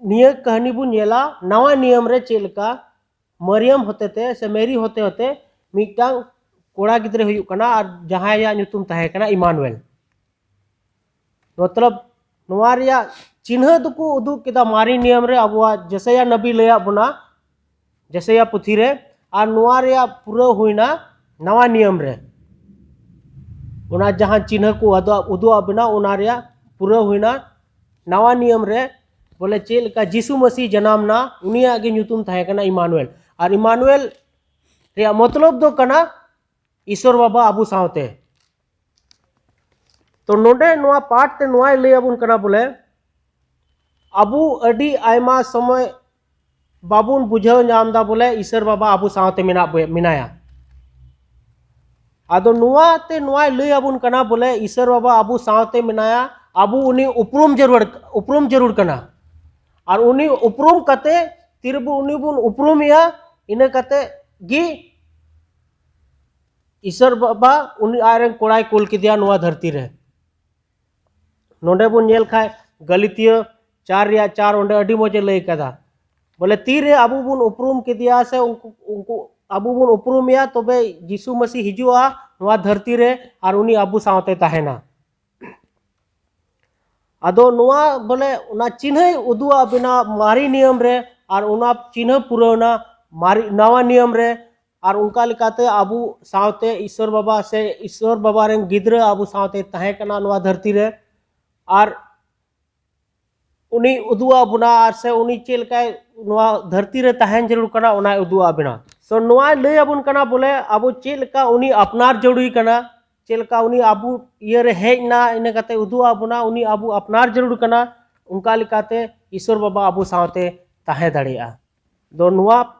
ᱱᱤᱭᱟᱹ ᱠᱟᱹᱦᱱᱤ ᱵᱚᱱ ᱧᱮᱞᱟ ᱱᱟᱣᱟ ᱱᱤᱭᱚᱢ ᱨᱮ ᱪᱮᱫ ᱞᱮᱠᱟ ᱢᱟᱨᱤᱭᱟᱢ ᱦᱚᱛᱮᱛᱮ ᱥᱮ ᱢᱮᱨᱤ ᱦᱚᱛᱮ ᱦᱚᱛᱮ ᱢᱤᱫᱴᱟᱝ ᱠᱚᱲᱟ ᱜᱤᱫᱽᱨᱟᱹ ᱦᱩᱭᱩᱜ ᱠᱟᱱᱟ, ᱟᱨ ᱡᱟᱦᱟᱸᱭᱟᱜ ᱧᱩᱛᱩᱢ ᱛᱟᱦᱮᱸ ᱠᱟᱱᱟ ᱤᱢᱟᱱᱩᱭᱮᱞ᱾ ᱢᱚᱛᱞᱚᱵ, ᱱᱚᱣᱟ ᱨᱮᱭᱟᱜ ᱪᱤᱱᱦᱟᱹ ᱫᱚᱠᱚ ᱩᱫᱩᱜ ᱠᱮᱫᱟ ᱢᱟᱨᱮ ᱱᱤᱭᱚᱢ ᱨᱮ, ᱟᱵᱚᱣᱟᱜ ᱡᱮᱥᱟᱭᱟ ᱱᱟᱵᱤ ᱞᱟᱹᱭᱟᱫ ᱵᱚᱱᱟ ᱡᱮᱥᱟᱭᱟ ᱯᱩᱛᱷᱤ ᱨᱮ, ᱟᱨ ᱱᱚᱣᱟ ᱨᱮᱭᱟᱜ ᱯᱩᱨᱟᱹᱣ ᱦᱩᱭᱱᱟ ᱱᱟᱣᱟ ᱱᱤᱭᱚᱢ ᱨᱮ᱾ ᱚᱱᱟ ᱡᱟᱦᱟᱸ ᱪᱤᱱᱦᱟᱹ ᱠᱚ ᱩᱫᱩᱜ ᱩᱫᱩᱜ ᱟᱫ ᱵᱚᱱᱟ, ᱚᱱᱟ ᱨᱮᱭᱟᱜ ᱯᱩᱨᱟᱹᱣ ᱦᱩᱭᱱᱟ ᱱᱟᱣᱟ ᱱᱤᱭᱚᱢ ᱨᱮ᱾ ᱵᱚᱞᱮ, ᱪᱮᱫ ᱞᱮᱠᱟ ᱡᱤᱥᱩ ᱢᱟᱹᱥᱤ ᱡᱟᱱᱟᱢ ᱱᱟ, ᱩᱱᱤᱭᱟᱜ ᱜᱮ ᱧᱩᱛᱩᱢ ᱛᱟᱦᱮᱸ ᱠᱟᱱᱟ ᱤᱢᱟᱱᱩᱭᱮᱞ᱾ ᱟᱨ ᱤᱢᱟᱱᱩᱭᱮᱞ ᱨᱮᱭᱟᱜ ᱢᱚᱛᱞᱚᱵ ᱫᱚ ᱠᱟᱱᱟ ᱤᱥᱚᱨ ᱵᱟᱵᱟ ᱟᱵᱚ ᱥᱟᱶᱛᱮ᱾ ᱛᱚ ᱱᱚᱰᱮ ᱱᱚᱣᱟ ᱯᱟᱴ ᱛᱮ ᱱᱚᱣᱟᱭ ᱞᱟᱹᱭ ᱟᱵᱚᱱ ᱠᱟᱱᱟ, ᱵᱚᱞᱮ, ᱟᱵᱚ ᱟᱹᱰᱤ ᱟᱭᱢᱟ ᱥᱚᱢᱚᱭ ᱵᱟᱵᱚᱱ ᱵᱩᱡᱷᱟᱹᱣ ᱧᱟᱢ ᱮᱫᱟ, ᱵᱚᱞᱮ, ᱤᱥᱚᱨ ᱵᱟᱵᱟ ᱟᱵᱚ ᱥᱟᱶᱛᱮ ᱢᱮᱱᱟᱜ ᱵᱚ- ᱢᱮᱱᱟᱭᱟ᱾ ᱟᱫᱚ ᱱᱚᱣᱟ ᱛᱮ ᱱᱚᱣᱟᱭ ᱞᱟᱹᱭ ᱟᱵᱚᱱ ᱠᱟᱱᱟ, ᱵᱚᱞᱮ, ᱤᱥᱚᱨ ᱵᱟᱵᱟ ᱟᱵᱚ ᱥᱟᱶᱛᱮ ᱢᱮᱱᱟᱭᱟ, ᱟᱵᱚ ᱩᱱᱤ ᱩᱯᱨᱩᱢ ᱡᱟᱹᱨᱩᱲ ᱩᱯᱨᱩᱢ ᱡᱟᱹᱨᱩᱲ ᱠᱟᱱᱟ᱾ ᱟᱨ ᱩᱱᱤ ᱩᱯᱨᱩᱢ ᱠᱟᱛᱮ ᱛᱤᱨᱮᱵᱚ ᱩᱱᱤ ᱵᱚᱱ ᱩᱯᱨᱩᱢᱮᱭᱟ, ᱤᱱᱟᱹ ᱠᱟᱛᱮ ᱜᱮ ᱤᱥᱚᱨ ᱵᱟᱵᱟ ᱩᱱᱤ ᱟᱡᱨᱮᱱ ᱠᱚᱲᱟᱭ ᱠᱩᱞ ᱠᱮᱫᱮᱭᱟ ᱱᱚᱣᱟ ᱫᱷᱟᱹᱨᱛᱤ ᱨᱮ᱾ ᱱᱚᱰᱮ ᱵᱚᱱ ᱧᱮᱞ ᱠᱷᱟᱱ ᱜᱟᱞᱤᱛᱤᱭᱟᱹ ᱪᱟᱨ ᱨᱮᱭᱟᱜ ᱪᱟᱨ, ᱚᱸᱰᱮ ᱟᱹᱰᱤ ᱢᱚᱡᱽ ᱮ ᱞᱟᱹᱭ ᱠᱟᱫᱟ, ᱵᱚᱞᱮ, ᱛᱤᱨᱮ ᱟᱵᱚ ᱵᱚᱱ ᱩᱯᱨᱩᱢ ᱠᱮᱫᱮᱭᱟ ᱥᱮ ᱩᱱᱠᱩ ᱩᱱᱠᱩ ᱟᱵᱚ ᱵᱚᱱ ᱩᱯᱨᱩᱢᱮᱭᱟ, ᱛᱚᱵᱮ ᱡᱤᱥᱩ ᱢᱟᱹᱥᱤ ᱦᱤᱡᱩᱜᱼᱟ ᱱᱚᱣᱟ ᱫᱷᱟᱹᱨᱛᱤ ᱨᱮ, ᱟᱨ ᱩᱱᱤ ᱟᱵᱚ ᱥᱟᱶᱛᱮ ᱛᱟᱦᱮᱱᱟ᱾ ᱟᱫᱚ ᱱᱚᱣᱟ, ᱵᱚᱞᱮ, ᱚᱱᱟ ᱪᱤᱱᱦᱟᱹᱭ ᱩᱫᱩᱜ ᱟᱵᱚᱱᱟ ᱢᱟᱨᱮ ᱱᱤᱭᱚᱢ ᱨᱮ, ᱟᱨ ᱚᱱᱟ ᱪᱤᱱᱦᱟᱹ ᱯᱩᱨᱟᱹᱣᱱᱟ ᱢᱟᱨᱮ ᱱᱟᱣᱟ ᱱᱤᱭᱚᱢ ᱨᱮ᱾ ᱟᱨ ᱚᱱᱠᱟ ᱞᱮᱠᱟᱛᱮ ᱟᱵᱚ ᱥᱟᱶᱛᱮ ᱤᱥᱚᱨ ᱵᱟᱵᱟ ᱥᱮ ᱤᱥᱚᱨ ᱵᱟᱵᱟ ᱨᱮᱱ ᱜᱤᱫᱽᱨᱟᱹ ᱟᱵᱚ ᱥᱟᱶᱛᱮ ᱛᱟᱦᱮᱸ ᱠᱟᱱᱟ ᱱᱚᱣᱟ ᱫᱷᱟᱹᱨᱛᱤ ᱨᱮ᱾ ᱟᱨ ᱩᱱᱤ ᱩᱫᱩᱜ ᱟᱵᱚᱱᱟ, ᱟᱨ ᱥᱮ ᱩᱱᱤ ᱪᱮᱫ ᱞᱮᱠᱟᱭ ᱱᱚᱣᱟ ᱫᱷᱟᱹᱨᱛᱤ ᱨᱮ ᱛᱟᱦᱮᱱ ᱡᱟᱹᱨᱩᱲ ᱠᱟᱱᱟ, ᱚᱱᱟᱭ ᱩᱫᱩᱜ ᱟᱵᱚᱱᱟ᱾ ᱥᱚ ᱱᱚᱣᱟᱭ ᱞᱟᱹᱭ ᱟᱵᱚᱱ ᱠᱟᱱᱟ, ᱵᱚᱞᱮ, ᱟᱵᱚ ᱪᱮᱫ ᱞᱮᱠᱟ ᱩᱱᱤ ᱟᱯᱱᱟᱨ ᱡᱟᱹᱨᱩᱲᱤ ᱠᱟᱱᱟ, ᱪᱮᱫ ᱞᱮᱠᱟ ᱩᱱᱤ ᱟᱵᱚ ᱤᱭᱟᱹ ᱨᱮ ᱦᱮᱡ ᱮᱱᱟ, ᱤᱱᱟᱹ ᱠᱟᱛᱮ ᱩᱫᱩᱜ ᱟᱵᱚᱱᱟ ᱩᱱᱤ ᱟᱵᱚ ᱟᱯᱱᱟᱨ ᱡᱟᱹᱨᱩᱲ ᱠᱟᱱᱟ, ᱚᱱᱠᱟ ᱞᱮᱠᱟᱛᱮ ᱤᱥᱚᱨ ᱵᱟᱵᱟ ᱟᱵᱚ ᱥᱟᱶᱛᱮ ᱛᱟᱦᱮᱸ ᱫᱟᱲᱮᱭᱟᱜᱼᱟ᱾ ᱫᱚ ᱱᱚᱣᱟ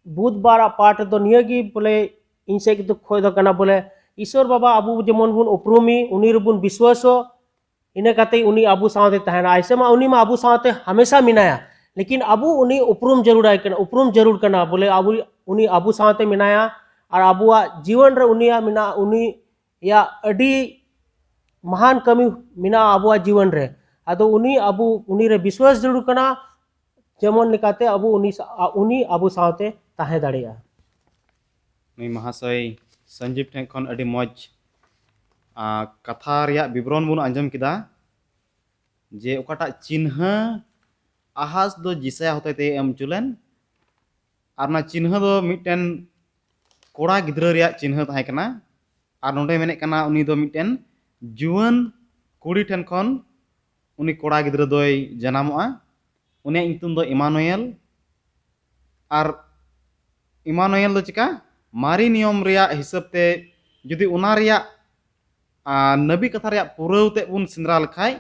ᱵᱩᱫᱷᱵᱟᱨᱟᱜ ᱯᱟᱴ ᱨᱮᱫᱚ ᱱᱤᱭᱟᱹ ᱜᱮ, ᱵᱚᱞᱮ, ᱤᱧ ᱥᱮᱫ ᱠᱷᱚᱡ ᱫᱚ ᱠᱟᱱᱟ, ᱵᱚᱞᱮ, ᱤᱥᱚᱨ ᱵᱟᱵᱟ ᱟᱵᱚ ᱡᱮᱢᱚᱱ ᱵᱚᱱ ᱩᱯᱨᱩᱢᱮ, ᱩᱱᱤ ᱨᱮᱵᱚᱱ ᱵᱤᱥᱣᱟᱥᱚᱜ, ᱤᱱᱟᱹ ᱠᱟᱛᱮ ᱩᱱᱤ ᱟᱵᱚ ᱥᱟᱶᱛᱮ ᱛᱟᱦᱮᱱᱟ᱾ ᱟᱭᱥᱮ ᱢᱟ ᱩᱱᱤ ᱢᱟ ᱟᱵᱚ ᱥᱟᱶᱛᱮ ᱦᱟᱢᱮᱥᱟ ᱢᱮᱱᱟᱭᱟ, ᱞᱮᱠᱤᱱ ᱟᱵᱚ ᱩᱱᱤ ᱩᱯᱨᱩᱢ ᱡᱟᱹᱨᱩᱲᱟᱭ ᱠᱟᱱᱟ, ᱩᱯᱨᱩᱢ ᱡᱟᱹᱨᱩᱲ ᱠᱟᱱᱟ, ᱵᱚᱞᱮ, ᱟᱵᱚ, ᱩᱱᱤ ᱟᱵᱚ ᱥᱟᱶᱛᱮ ᱢᱮᱱᱟᱭᱟ, ᱟᱨ ᱟᱵᱚᱣᱟᱜ ᱡᱤᱭᱚᱱ ᱨᱮ ᱩᱱᱤᱭᱟᱜ ᱢᱮᱱᱟᱜ, ᱩᱱᱤᱭᱟᱜ ᱟᱹᱰᱤ ᱢᱟᱦᱟᱱ ᱠᱟᱹᱢᱤ ᱢᱮᱱᱟᱜᱼᱟ ᱟᱵᱚᱣᱟᱜ ᱡᱤᱭᱚᱱ ᱨᱮ᱾ ᱟᱫᱚ ᱩᱱᱤ ᱟᱵᱚ, ᱩᱱᱤ ᱨᱮ ᱵᱤᱥᱣᱟᱥ ᱡᱟᱹᱨᱩᱲ ᱠᱟᱱᱟ, ᱡᱮᱢᱚᱱ ᱞᱮᱠᱟᱛᱮ ᱟᱵᱚ ᱩᱱᱤ ᱥᱟ-, ᱩᱱᱤ ᱟᱵᱚ ᱥᱟᱶᱛᱮ ᱛᱟᱦᱮᱸ ᱫᱟᱲᱮᱭᱟᱜᱼᱟ᱾ ᱱᱩᱭ ᱢᱟᱦᱟᱥᱚᱭ ᱥᱚᱧᱡᱤᱵ ᱴᱷᱮᱱ ᱠᱷᱚᱱ ᱟᱹᱰᱤ ᱢᱚᱡᱽ ᱟᱨ ᱠᱟᱛᱷᱟ ᱨᱮᱭᱟᱜ ᱵᱤᱵᱚᱨᱚᱱ ᱵᱚᱱ ᱟᱸᱡᱚᱢ ᱠᱮᱫᱟ, ᱡᱮ ᱚᱠᱟᱴᱟᱜ ᱪᱤᱱᱦᱟᱹ ᱟᱦᱟᱡᱽ ᱫᱚ ᱡᱤᱥᱟᱭᱟ ᱦᱚᱛᱮᱛᱮ ᱮᱢ ᱦᱚᱪᱚ ᱞᱮᱱ, ᱟᱨ ᱚᱱᱟ ᱪᱤᱱᱦᱟᱹ ᱫᱚ ᱢᱤᱫᱴᱮᱱ ᱠᱚᱲᱟ ᱜᱤᱫᱽᱨᱟᱹ ᱨᱮᱭᱟᱜ ᱪᱤᱱᱦᱟᱹ ᱛᱟᱦᱮᱸ ᱠᱟᱱᱟ᱾ ᱟᱨ ᱱᱚᱰᱮ ᱢᱮᱱᱮᱫ ᱠᱟᱱᱟ, ᱩᱱᱤ ᱫᱚ ᱢᱤᱫᱴᱮᱱ ᱡᱩᱣᱟᱹᱱ ᱠᱩᱲᱤ ᱴᱷᱮᱱ ᱠᱷᱚᱱ ᱩᱱᱤ ᱠᱚᱲᱟ ᱜᱤᱫᱽᱨᱟᱹ ᱫᱚᱭ ᱡᱟᱱᱟᱢᱚᱜᱼᱟ᱾ ᱩᱱᱤᱭᱟᱜ ᱧᱩᱛᱩᱢ ᱫᱚ ᱤᱢᱟᱱᱩᱭᱮᱞ᱾ ᱟᱨ ᱤᱢᱟᱱᱩᱭᱮᱞ ᱫᱚ ᱪᱤᱠᱟ? ᱢᱟᱨᱮ ᱱᱤᱭᱚᱢ ᱨᱮᱭᱟᱜ ᱦᱤᱥᱟᱹᱵ ᱛᱮ ᱡᱩᱫᱤ ᱚᱱᱟ ᱨᱮᱭᱟᱜ ᱟᱨ ᱱᱟᱵᱤ ᱠᱟᱛᱷᱟ ᱨᱮᱭᱟᱜ ᱯᱩᱨᱟᱹᱣ ᱛᱮᱫ ᱵᱚᱱ ᱥᱮᱸᱫᱽᱨᱟ ᱞᱮᱠᱷᱟᱡ,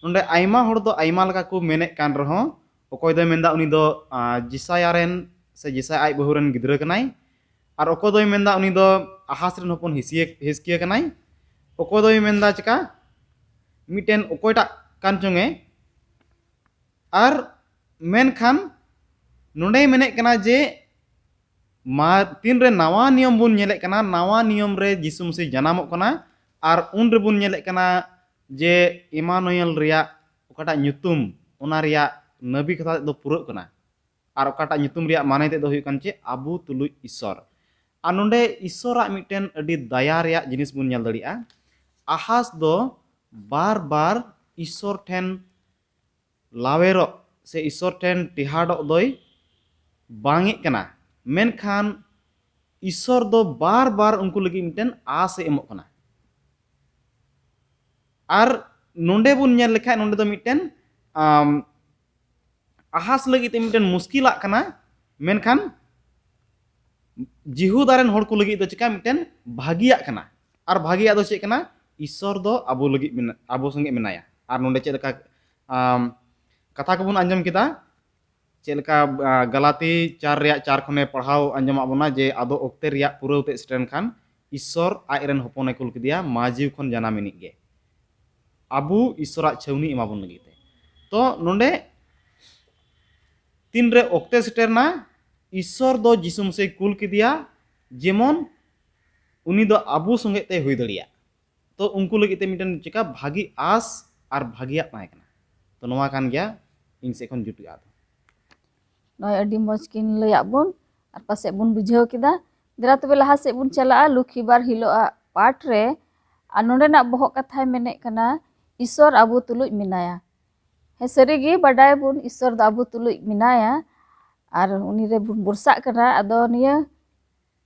ᱱᱚᱰᱮ ᱟᱭᱢᱟ ᱦᱚᱲ ᱫᱚ ᱟᱭᱢᱟ ᱞᱮᱠᱟ ᱠᱚ ᱢᱮᱱᱮᱫ ᱠᱟᱱ ᱨᱮᱦᱚᱸ, ᱚᱠᱚᱭ ᱫᱚᱭ ᱢᱮᱱᱫᱟ ᱩᱱᱤ ᱫᱚ ᱟᱨ ᱡᱤᱥᱟᱭᱟ ᱨᱮᱱ ᱥᱮ ᱡᱤᱥᱟᱭ ᱟᱡ ᱵᱟᱹᱦᱩ ᱨᱮᱱ ᱜᱤᱫᱽᱨᱟᱹ ᱠᱟᱱᱟᱭ, ᱟᱨ ᱚᱠᱚᱭ ᱫᱚᱭ ᱢᱮᱱᱫᱟ ᱩᱱᱤ ᱫᱚ ᱟᱦᱟᱥ ᱨᱮᱱ ᱦᱚᱯᱚᱱ ᱦᱤᱥᱤᱭᱟᱹ ᱦᱤᱥᱠᱤᱭᱟᱹ ᱠᱟᱱᱟᱭ, ᱚᱠᱚᱭ ᱫᱚᱭ ᱢᱮᱱᱫᱟ ᱪᱮᱠᱟ ᱢᱤᱫᱴᱮᱱ ᱚᱠᱚᱭᱴᱟᱜ ᱠᱟᱱ ᱪᱚᱝᱮ᱾ ᱟᱨ ᱢᱮᱱᱠᱷᱟᱱ ᱱᱚᱰᱮᱭ ᱢᱮᱱᱮᱫ ᱠᱟᱱᱟ ᱡᱮ ᱢᱟ ᱛᱤᱱᱨᱮ ᱱᱟᱣᱟ ᱱᱤᱭᱚᱢ ᱵᱚᱱ ᱧᱮᱞᱮᱫ ᱠᱟᱱᱟ, ᱱᱟᱣᱟ ᱱᱤᱭᱚᱢ ᱨᱮ ᱡᱤᱥᱩ ᱢᱟᱹᱥᱤ ᱡᱟᱱᱟᱢᱚᱜ ᱠᱟᱱᱟ, ᱟᱨ ᱩᱱ ᱨᱮᱵᱚᱱ ᱧᱮᱞᱮᱫ ᱠᱟᱱᱟ ᱡᱮ ᱤᱢᱟᱱᱩᱭᱮᱞ ᱨᱮᱭᱟᱜ ᱚᱠᱟᱴᱟᱜ ᱧᱩᱛᱩᱢ, ᱚᱱᱟ ᱨᱮᱭᱟᱜ ᱱᱟᱵᱤ ᱠᱟᱛᱷᱟ ᱛᱮᱫ ᱫᱚ ᱯᱩᱨᱟᱹᱜ ᱠᱟᱱᱟ᱾ ᱟᱨ ᱚᱠᱟᱴᱟᱜ ᱧᱩᱛᱩᱢ ᱨᱮᱭᱟᱜ ᱢᱟᱱᱮ ᱛᱮᱫ ᱫᱚ ᱦᱩᱭᱩᱜ ᱠᱟᱱᱟ ᱪᱮᱫ? ᱟᱵᱚ ᱛᱩᱞᱩᱡ ᱤᱥᱥᱚᱨ᱾ ᱟᱨ ᱱᱚᱰᱮ ᱤᱥᱥᱚᱨᱟᱜ ᱢᱤᱫᱴᱮᱱ ᱟᱹᱰᱤ ᱫᱟᱭᱟ ᱨᱮᱭᱟᱜ ᱡᱤᱱᱤᱥ ᱵᱚᱱ ᱧᱮᱞ ᱫᱟᱲᱮᱭᱟᱜᱼᱟ᱾ ᱟᱦᱟᱥ ᱫᱚ ᱵᱟᱨ ᱵᱟᱨ ᱤᱥᱥᱚᱨ ᱴᱷᱮᱱ ᱞᱟᱣᱮᱨᱚᱜ ᱥᱮ ᱤᱥᱥᱚᱨ ᱴᱷᱮᱱ ᱴᱮᱦᱟᱰᱚᱜ ᱫᱚᱭ ᱵᱟᱝ ᱮᱫ ᱠᱟᱱᱟ, ᱢᱮᱱᱠᱷᱟᱱ ᱤᱥᱥᱚᱨ ᱫᱚ ᱵᱟᱨ ᱵᱟᱨ ᱩᱱᱠᱩ ᱞᱟᱹᱜᱤᱫ ᱢᱤᱫᱴᱮᱱ ᱟᱥ ᱮ ᱮᱢᱚᱜ ᱠᱟᱱᱟ᱾ ᱟᱨ ᱱᱚᱰᱮ ᱵᱚᱱ ᱧᱮᱞ ᱞᱮᱠᱷᱟᱡ, ᱱᱚᱰᱮ ᱫᱚ ᱢᱤᱫᱴᱮᱱ ᱟᱢ, ᱟᱦᱟᱥ ᱞᱟᱹᱜᱤᱫ ᱛᱮ ᱢᱤᱫᱴᱮᱱ ᱢᱩᱥᱠᱤᱞᱟᱜ ᱠᱟᱱᱟ, ᱢᱮᱱᱠᱷᱟᱱ ᱡᱤᱦᱩᱫᱟ ᱨᱮᱱ ᱦᱚᱲ ᱠᱚ ᱞᱟᱹᱜᱤᱫ ᱫᱚ ᱪᱮᱠᱟ ᱢᱤᱫᱴᱮᱱ ᱵᱷᱟᱹᱜᱤᱭᱟᱜ ᱠᱟᱱᱟ᱾ ᱟᱨ ᱵᱷᱟᱹᱜᱤᱭᱟᱜ ᱫᱚ ᱪᱮᱫ ᱠᱟᱱᱟ? ᱤᱥᱥᱚᱨ ᱫᱚ ᱟᱵᱚ ᱞᱟᱹᱜᱤᱫ ᱢᱮᱱᱟ-, ᱟᱵᱚ ᱥᱚᱸᱜᱮ ᱢᱮᱱᱟᱭᱟ᱾ ᱟᱨ ᱱᱚᱰᱮ ᱪᱮᱫ ᱞᱮᱠᱟ ᱟᱢ, ᱠᱟᱛᱷᱟ ᱠᱚᱵᱚᱱ ᱟᱸᱡᱚᱢ ᱠᱮᱫᱟ, ᱪᱮᱫ ᱞᱮᱠᱟ ᱟᱸ, ᱜᱟᱞᱟᱛᱤ ᱪᱟᱨ ᱨᱮᱭᱟᱜ ᱪᱟᱨ ᱠᱷᱚᱱᱮ ᱯᱟᱲᱦᱟᱣ ᱟᱸᱡᱚᱢᱟᱜ ᱵᱚᱱᱟ ᱡᱮ ᱟᱫᱚ ᱚᱠᱛᱮ ᱨᱮᱭᱟᱜ ᱯᱩᱨᱟᱹᱣ ᱛᱮ ᱥᱮᱴᱮᱨᱮᱱ ᱠᱷᱟᱱ ᱤᱥᱥᱚᱨ ᱟᱡ ᱨᱮᱱ ᱦᱚᱯᱚᱱᱮ ᱠᱩᱞ ᱠᱮᱫᱮᱭᱟ, ᱢᱟ ᱡᱤᱣᱤ ᱠᱷᱚᱱ ᱡᱟᱱᱟᱢ ᱮᱱᱤᱡ ᱜᱮ᱾ ᱟᱵᱚ ᱤᱥᱥᱚᱨᱟᱜ ᱪᱷᱟᱹᱣᱱᱤ ᱮᱢᱟᱵᱚᱱ ᱞᱟᱹᱜᱤᱫ ᱛᱮ᱾ ᱛᱚ ᱱᱚᱰᱮ ᱛᱤᱱᱨᱮ ᱚᱠᱛᱮ ᱥᱮᱴᱮᱨᱱᱟ, ᱤᱥᱥᱚᱨ ᱫᱚ ᱡᱤᱥᱩ ᱢᱟᱹᱥᱤᱭ ᱠᱩᱞ ᱠᱮᱫᱮᱭᱟ, ᱡᱮᱢᱚᱱ ᱩᱱᱤ ᱫᱚ ᱟᱵᱚ ᱥᱚᱸᱜᱮ ᱛᱮ ᱦᱩᱭ ᱫᱟᱲᱮᱭᱟᱜ᱾ ᱛᱚ ᱩᱱᱠᱩ ᱞᱟᱹᱜᱤᱫ ᱛᱮ ᱢᱤᱫᱴᱮᱱ ᱪᱮᱠᱟ ᱵᱷᱟᱹᱜᱤ ᱟᱥ ᱟᱨ ᱵᱷᱟᱹᱜᱤᱭᱟᱜ ᱛᱟᱦᱮᱸ ᱠᱟᱱᱟ᱾ ᱛᱚ ᱱᱚᱣᱟ ᱠᱟᱱ ᱜᱮᱭᱟ ᱤᱧ ᱥᱮᱫ ᱠᱷᱚᱱ ᱡᱩᱴᱩᱡ ᱟᱫᱚ᱾ ᱱᱚᱜᱼᱚᱭ ᱟᱹᱰᱤ ᱢᱚᱡᱽ ᱠᱤᱱ ᱞᱟᱹᱭᱟᱫ ᱵᱚᱱ᱾ ᱟᱨ ᱯᱟᱥᱮᱡ ᱵᱚᱱ ᱵᱩᱡᱷᱟᱹᱣ ᱠᱮᱫᱟ᱾ ᱫᱮᱞᱟ ᱛᱚᱵᱮ ᱞᱟᱦᱟ ᱥᱮᱫ ᱵᱚᱱ ᱪᱟᱞᱟᱜᱼᱟ ᱞᱩᱠᱷᱤᱵᱟᱨ ᱦᱤᱞᱳᱜ ᱟᱜ ᱯᱟᱴ ᱨᱮ᱾ ᱟᱨ ᱱᱚᱰᱮᱱᱟᱜ ᱵᱚᱦᱚᱜ ᱠᱟᱛᱷᱟᱭ ᱢᱮᱱᱮᱫ ᱠᱟᱱᱟ, ᱤᱥᱥᱚᱨ ᱟᱵᱚ ᱛᱩᱞᱩᱡ ᱢᱮᱱᱟᱭᱟ᱾ ᱦᱮᱸ, ᱥᱟᱹᱨᱤᱜᱮ ᱵᱟᱰᱟᱭ ᱵᱚᱱ ᱤᱥᱥᱚᱨ ᱫᱚ ᱟᱵᱚ ᱛᱩᱞᱩᱡ ᱢᱮᱱᱟᱭᱟ ᱟᱨ ᱩᱱᱤ ᱨᱮᱵᱚᱱ ᱵᱷᱚᱨᱥᱟᱜ ᱠᱟᱱᱟ᱾ ᱟᱫᱚ ᱱᱤᱭᱟᱹ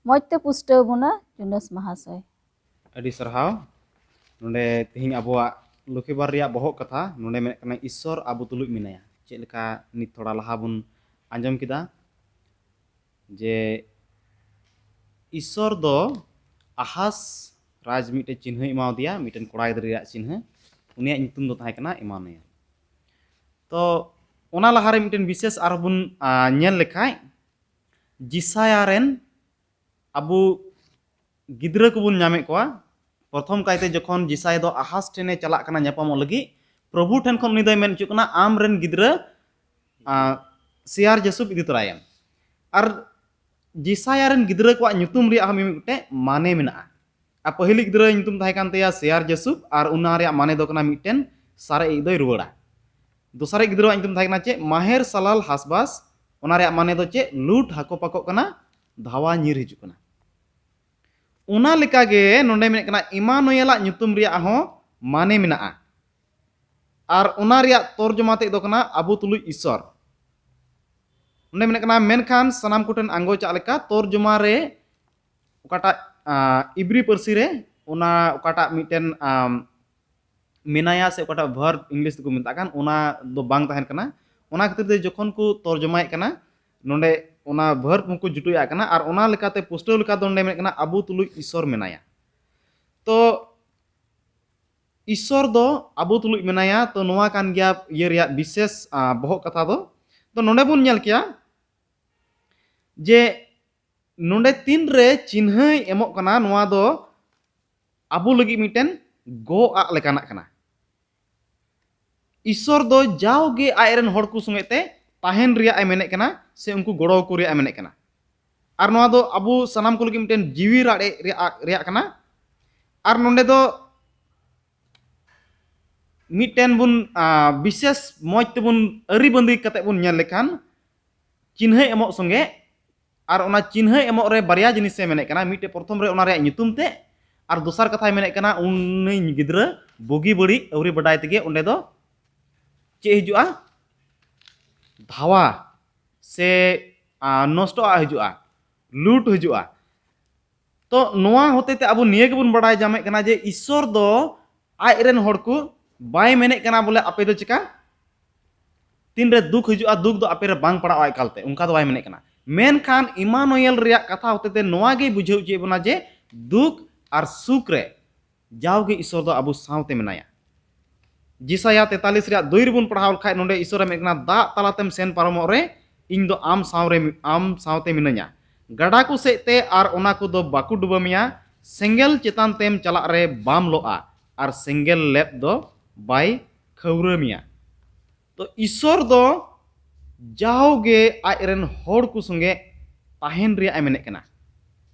ᱢᱚᱡᱽ ᱛᱮ ᱯᱩᱥᱴᱟᱹᱣ ᱵᱚᱱᱟ ᱡᱩᱱᱟᱹᱥ ᱢᱟᱦᱟᱥᱚᱭ᱾ ᱟᱹᱰᱤ ᱥᱟᱨᱦᱟᱣ᱾ ᱱᱚᱰᱮ ᱛᱮᱦᱮᱧ ᱟᱵᱚᱣᱟᱜ ᱞᱩᱠᱷᱤᱵᱟᱨ ᱨᱮᱭᱟᱜ ᱵᱚᱦᱚᱜ ᱠᱟᱛᱷᱟ ᱱᱚᱰᱮ ᱢᱮᱱᱟᱜ ᱠᱟᱱᱟ, ᱤᱥᱥᱚᱨ ᱟᱵᱚ ᱛᱩᱞᱩᱡ ᱢᱮᱱᱟᱭᱟ᱾ ᱪᱮᱫ ᱞᱮᱠᱟ ᱱᱤᱛ ᱛᱷᱚᱲᱟ ᱞᱟᱦᱟ ᱵᱚᱱ ᱟᱸᱡᱚᱢ ᱠᱮᱫᱟ ᱡᱮ ᱤᱥᱥᱚᱨ ᱫᱚ ᱟᱦᱟᱥ ᱨᱟᱡᱽ ᱢᱤᱫᱴᱮᱱ ᱪᱤᱱᱦᱟᱹᱭ ᱮᱢᱟᱣᱟᱫᱮᱭᱟ, ᱢᱤᱫᱴᱮᱱ ᱠᱚᱲᱟ ᱜᱤᱫᱽᱨᱟᱹ ᱨᱮᱭᱟᱜ ᱪᱤᱱᱦᱟᱹ᱾ ᱩᱱᱤᱭᱟᱜ ᱧᱩᱛᱩᱢ ᱫᱚ ᱛᱟᱦᱮᱸ ᱠᱟᱱᱟ ᱤᱢᱟᱱᱩᱭᱮᱞ᱾ ᱛᱚ ᱚᱱᱟ ᱞᱟᱦᱟᱨᱮ ᱢᱤᱫᱴᱮᱱ ᱵᱤᱥᱮᱥ ᱟᱨᱦᱚᱸ ᱵᱚᱱ ᱟ, ᱧᱮᱞ ᱞᱮᱠᱷᱟᱡ, ᱡᱤᱥᱟᱭᱟ ᱨᱮᱱ ᱟᱵᱚ ᱜᱤᱫᱽᱨᱟᱹ ᱠᱚᱵᱚᱱ ᱧᱟᱢᱮᱫ ᱠᱚᱣᱟ᱾ ᱯᱨᱚᱛᱷᱚᱢ ᱠᱟᱭᱛᱮ ᱡᱚᱠᱷᱚᱱ ᱡᱤᱥᱟᱭ ᱫᱚ ᱟᱦᱟᱥ ᱴᱷᱮᱱᱮ ᱪᱟᱞᱟᱜ ᱠᱟᱱᱟ ᱧᱟᱯᱟᱢᱚᱜ ᱞᱟᱹᱜᱤᱫ, ᱯᱨᱚᱵᱷᱩ ᱴᱷᱮᱱ ᱠᱷᱚᱱ ᱩᱱᱤ ᱫᱚᱭ ᱢᱮᱱ ᱦᱚᱪᱚᱜ ᱠᱟᱱᱟ, ᱟᱢ ᱨᱮᱱ ᱜᱤᱫᱽᱨᱟᱹ ᱟ, ᱥᱮᱭᱟᱨ ᱡᱟᱹᱥᱩᱵ ᱤᱫᱤ ᱛᱚᱨᱟᱭᱮᱢ᱾ ᱟᱨ ᱡᱤᱥᱟᱭᱟ ᱨᱮᱱ ᱜᱤᱫᱽᱨᱟᱹ ᱠᱚᱣᱟᱜ ᱧᱩᱛᱩᱢ ᱨᱮᱭᱟᱜ ᱦᱚᱸ ᱢᱤᱢᱤᱫ ᱜᱚᱴᱮᱡ ᱢᱟᱱᱮ ᱢᱮᱱᱟᱜᱼᱟ᱾ ᱟᱨ ᱯᱟᱹᱦᱤᱞᱤᱡ ᱜᱤᱫᱽᱨᱟᱹ ᱧᱩᱛᱩᱢ ᱛᱟᱦᱮᱸ ᱠᱟᱱ ᱛᱟᱭᱟ ᱥᱮᱭᱟᱨ ᱡᱟᱹᱥᱩᱵ, ᱟᱨ ᱚᱱᱟ ᱨᱮᱭᱟᱜ ᱢᱟᱱᱮ ᱫᱚ ᱠᱟᱱᱟ ᱢᱤᱫᱴᱮᱱ ᱥᱟᱨᱮᱡ ᱤᱡ ᱫᱚᱭ ᱨᱩᱣᱟᱹᱲᱟ᱾ ᱫᱚᱥᱟᱨᱤᱡ ᱜᱤᱫᱽᱨᱟᱹᱣᱟᱜ ᱧᱩᱛᱩᱢ ᱛᱟᱦᱮᱸ ᱠᱟᱱᱟ ᱪᱮᱫ? ᱢᱟᱦᱮᱨ ᱥᱟᱞᱟᱞ ᱦᱟᱥᱵᱟᱥ᱾ ᱚᱱᱟ ᱨᱮᱭᱟᱜ ᱢᱟᱱᱮ ᱫᱚ ᱪᱮᱫ? ᱞᱩᱴ ᱦᱟᱹᱠᱩ ᱯᱟᱠᱚᱜ ᱠᱟᱱᱟ, ᱫᱷᱟᱣᱟ ᱧᱤᱨ ᱦᱤᱡᱩᱜ ᱠᱟᱱᱟ᱾ ᱚᱱᱟ ᱞᱮᱠᱟᱜᱮ ᱱᱚᱰᱮ ᱢᱮᱱᱮᱫ ᱠᱟᱱᱟ ᱤᱢᱟᱱᱩᱭᱮᱞᱟᱜ ᱧᱩᱛᱩᱢ ᱨᱮᱭᱟᱜ ᱦᱚᱸ ᱢᱟᱱᱮ ᱢᱮᱱᱟᱜᱼᱟ᱾ ᱟᱨ ᱚᱱᱟ ᱨᱮᱭᱟᱜ ᱛᱚᱨᱡᱚᱢᱟ ᱛᱮᱫ ᱫᱚ ᱠᱟᱱᱟ ᱟᱵᱚ ᱛᱩᱞᱩᱡ ᱤᱥᱥᱚᱨ᱾ ᱱᱚᱰᱮ ᱢᱮᱱᱮᱫ ᱠᱟᱱᱟ, ᱢᱮᱱᱠᱷᱟᱱ ᱥᱟᱱᱟᱢ ᱠᱚᱴᱷᱮᱱ ᱟᱸᱜᱚᱪᱟᱜ ᱞᱮᱠᱟ ᱛᱚᱨᱡᱚᱢᱟ ᱨᱮ ᱚᱠᱟᱴᱟᱜ ᱟ, ᱤᱵᱨᱤ ᱯᱟᱹᱨᱥᱤ ᱨᱮ ᱚᱱᱟ ᱚᱠᱟᱴᱟᱜ ᱢᱤᱫᱴᱮᱱ ᱟᱢ, ᱢᱮᱱᱟᱭᱟ ᱥᱮ ᱚᱠᱟᱴᱟᱜ ᱵᱷᱟᱨᱵ ᱤᱝᱞᱤᱥ ᱛᱮᱠᱚ ᱢᱮᱛᱟᱜ ᱠᱟᱱ, ᱚᱱᱟ ᱫᱚ ᱵᱟᱝ ᱛᱟᱦᱮᱱ ᱠᱟᱱᱟ᱾ ᱚᱱᱟ ᱠᱷᱟᱹᱛᱤᱨ ᱛᱮ ᱡᱚᱠᱷᱚᱱ ᱠᱚ ᱛᱚᱨᱡᱚᱢᱟᱭᱮᱫ ᱠᱟᱱᱟ, ᱱᱚᱰᱮ ᱚᱱᱟ ᱵᱷᱟᱨᱵ ᱦᱚᱸᱠᱚ ᱡᱩᱴᱩᱡᱟᱜ ᱠᱟᱱᱟ᱾ ᱟᱨ ᱚᱱᱟ ᱞᱮᱠᱟᱛᱮ ᱯᱩᱥᱴᱟᱹᱣ ᱞᱮᱠᱟ ᱫᱚ ᱱᱚᱰᱮ ᱢᱮᱱᱮᱫ ᱠᱟᱱᱟ ᱟᱵᱚ ᱛᱩᱞᱩᱡ ᱤᱥᱥᱚᱨ ᱢᱮᱱᱟᱭᱟ᱾ ᱛᱚ ᱤᱥᱥᱚᱨ ᱫᱚ ᱟᱵᱚ ᱛᱩᱞᱩᱡ ᱢᱮᱱᱟᱭᱟ᱾ ᱛᱚ ᱱᱚᱣᱟ ᱠᱟᱱ ᱜᱮᱭᱟ ᱤᱭᱟᱹ ᱨᱮᱭᱟᱜ ᱵᱤᱥᱮᱥ ᱟ, ᱵᱚᱦᱚᱜ ᱠᱟᱛᱷᱟ ᱫᱚ᱾ ᱛᱚ ᱱᱚᱰᱮ ᱵᱚᱱ ᱧᱮᱞ ᱠᱮᱭᱟ ᱡᱮ ᱱᱚᱰᱮ ᱛᱤᱱᱨᱮ ᱪᱤᱱᱦᱟᱹᱭ ᱮᱢᱚᱜ ᱠᱟᱱᱟ, ᱱᱚᱣᱟ ᱫᱚ ᱟᱵᱚ ᱞᱟᱹᱜᱤᱫ ᱢᱤᱫᱴᱮᱱ ᱜᱚ ᱟᱜ ᱞᱮᱠᱟᱱᱟᱜ ᱠᱟᱱᱟ᱾ ᱤᱥᱥᱚᱨ ᱫᱚ ᱡᱟᱣᱜᱮ ᱟᱡ ᱨᱮᱱ ᱦᱚᱲ ᱠᱚ ᱥᱚᱸᱜᱮ ᱛᱮ ᱛᱟᱦᱮᱱ ᱨᱮᱭᱟᱜ ᱮ ᱢᱮᱱᱮᱫ ᱠᱟᱱᱟ ᱥᱮ ᱩᱱᱠᱩ ᱜᱚᱲᱚ ᱟᱠᱚ ᱨᱮᱭᱟᱜ ᱮ ᱢᱮᱱᱮᱫ ᱠᱟᱱᱟ᱾ ᱟᱨ ᱱᱚᱣᱟ ᱫᱚ ᱟᱵᱚ ᱥᱟᱱᱟᱢ ᱠᱚ ᱞᱟᱹᱜᱤᱫ ᱢᱤᱫᱴᱮᱱ ᱡᱤᱣᱤ ᱨᱟᱲᱮᱡ ᱨᱮᱭᱟᱜ, ᱨᱮᱭᱟᱜ ᱠᱟᱱᱟ᱾ ᱟᱨ ᱱᱚᱰᱮ ᱫᱚ ᱢᱤᱫᱴᱮᱱ ᱵᱚᱱ ᱟ, ᱵᱤᱥᱮᱥ ᱢᱚᱡᱽ ᱛᱮᱵᱚᱱ ᱟᱹᱨᱤ ᱵᱟᱸᱫᱤ ᱠᱟᱛᱮ ᱵᱚᱱ ᱧᱮᱞ ᱞᱮᱠᱷᱟᱱ, ᱪᱤᱱᱦᱟᱹ ᱮᱢᱚᱜ ᱥᱚᱸᱜᱮ ᱟᱨ ᱚᱱᱟ ᱪᱤᱱᱦᱟᱹ ᱮᱢᱚᱜ ᱨᱮ ᱵᱟᱨᱭᱟ ᱡᱤᱱᱤᱥᱮ ᱢᱮᱱᱮᱫ ᱠᱟᱱᱟ, ᱢᱤᱫᱴᱮᱡ ᱯᱨᱚᱛᱷᱚᱢ ᱨᱮ ᱚᱱᱟ ᱨᱮᱭᱟᱜ ᱧᱩᱛᱩᱢ ᱛᱮ, ᱟᱨ ᱫᱚᱥᱟᱨ ᱠᱟᱛᱷᱟᱭ ᱢᱮᱱᱮᱫ ᱠᱟᱱᱟ ᱩᱱᱤ ᱜᱤᱫᱽᱨᱟᱹ ᱵᱩᱜᱤ ᱵᱟᱹᱲᱤᱡ ᱟᱹᱣᱨᱤ ᱵᱟᱰᱟᱭ ᱛᱮᱜᱮ ᱚᱸᱰᱮ ᱫᱚ ᱪᱮᱫ ᱦᱤᱡᱩᱜᱼᱟ? ᱫᱷᱟᱣᱟ ᱥᱮ, ᱟ, ᱱᱚᱥᱴᱚᱜ ᱦᱤᱡᱩᱜᱼᱟ, ᱞᱩᱴ ᱦᱤᱡᱩᱜᱼᱟ᱾ ᱛᱚ ᱱᱚᱣᱟ ᱦᱚᱛᱮ ᱛᱮ ᱟᱵᱚ ᱱᱤᱭᱟᱹ ᱜᱮᱵᱚᱱ ᱵᱟᱲᱟᱭ ᱧᱟᱢᱮᱫ ᱠᱟᱱᱟ ᱡᱮ ᱤᱥᱥᱚᱨ ᱫᱚ ᱟᱡ ᱨᱮᱱ ᱦᱚᱲ ᱠᱚ ᱵᱟᱭ ᱢᱮᱱᱮᱫ ᱠᱟᱱᱟ ᱵᱚᱞᱮ ᱟᱯᱮ ᱫᱚ ᱪᱮᱠᱟ, ᱛᱤᱱᱨᱮ ᱫᱩᱠ ᱦᱤᱡᱩᱜᱼᱟ, ᱫᱩᱠ ᱫᱚ ᱟᱯᱮ ᱨᱮ ᱵᱟᱝ ᱯᱟᱲᱟᱜᱼᱟ ᱮᱠᱟᱞᱛᱮ, ᱚᱱᱠᱟ ᱫᱚ ᱵᱟᱭ ᱢᱮᱱᱮᱫ ᱠᱟᱱᱟ᱾ ᱢᱮᱱᱠᱷᱟᱱ ᱤᱢᱟᱱᱩᱭᱮᱞ ᱨᱮᱭᱟᱜ ᱠᱟᱛᱷᱟ ᱦᱚᱛᱮ ᱛᱮ ᱱᱚᱣᱟ ᱜᱮᱭ ᱵᱩᱡᱷᱟᱹᱣ ᱦᱚᱪᱚᱭᱮᱫ ᱵᱚᱱᱟ ᱡᱮ ᱫᱩᱠ ᱟᱨ ᱥᱩᱠ ᱨᱮ ᱡᱟᱣᱜᱮ ᱤᱥᱥᱚᱨ ᱫᱚ ᱟᱵᱚ ᱥᱟᱶᱛᱮ ᱢᱮᱱᱟᱭᱟ᱾ ᱡᱮᱥᱟᱭᱟ ᱛᱮᱛᱟᱞᱤᱥ ᱨᱮᱭᱟᱜ ᱫᱩᱭ ᱨᱮᱵᱚᱱ ᱯᱟᱲᱦᱟᱣ ᱞᱮᱠᱷᱟᱡ, ᱱᱚᱰᱮ ᱤᱥᱥᱚᱨᱮ ᱢᱮᱱ ᱠᱟᱱᱟ, "ᱫᱟᱜ ᱛᱟᱞᱟᱛᱮᱢ ᱥᱮᱱ ᱯᱟᱨᱚᱢᱚᱜ ᱨᱮ ᱤᱧ ᱫᱚ ᱟᱢ ᱥᱟᱶᱨᱮ, ᱟᱢ ᱥᱟᱶᱛᱮ ᱢᱤᱱᱟᱹᱧᱟ᱾ ᱜᱟᱰᱟ ᱠᱚ ᱥᱮᱫ ᱛᱮ ᱟᱨ ᱚᱱᱟ ᱠᱚᱫᱚ ᱵᱟᱠᱚ ᱰᱩᱵᱟᱹ ᱢᱮᱭᱟ, ᱥᱮᱸᱜᱮᱞ ᱪᱮᱛᱟᱱ ᱛᱮᱢ ᱪᱟᱞᱟᱜ ᱨᱮ ᱵᱟᱢ ᱞᱚᱜᱼᱟ, ᱟᱨ ᱥᱮᱸᱜᱮᱞ ᱞᱮᱯ ᱫᱚ ᱵᱟᱭ ᱠᱷᱟᱹᱣᱨᱟᱹ ᱢᱮᱭᱟ᱾" ᱛᱚ ᱤᱥᱥᱚᱨ ᱫᱚ ᱡᱟᱣᱜᱮ ᱟᱡ ᱨᱮᱱ ᱦᱚᱲ ᱠᱚ ᱥᱚᱸᱜᱮ ᱛᱟᱦᱮᱱ ᱨᱮᱭᱟᱜ ᱮ ᱢᱮᱱᱮᱫ ᱠᱟᱱᱟ᱾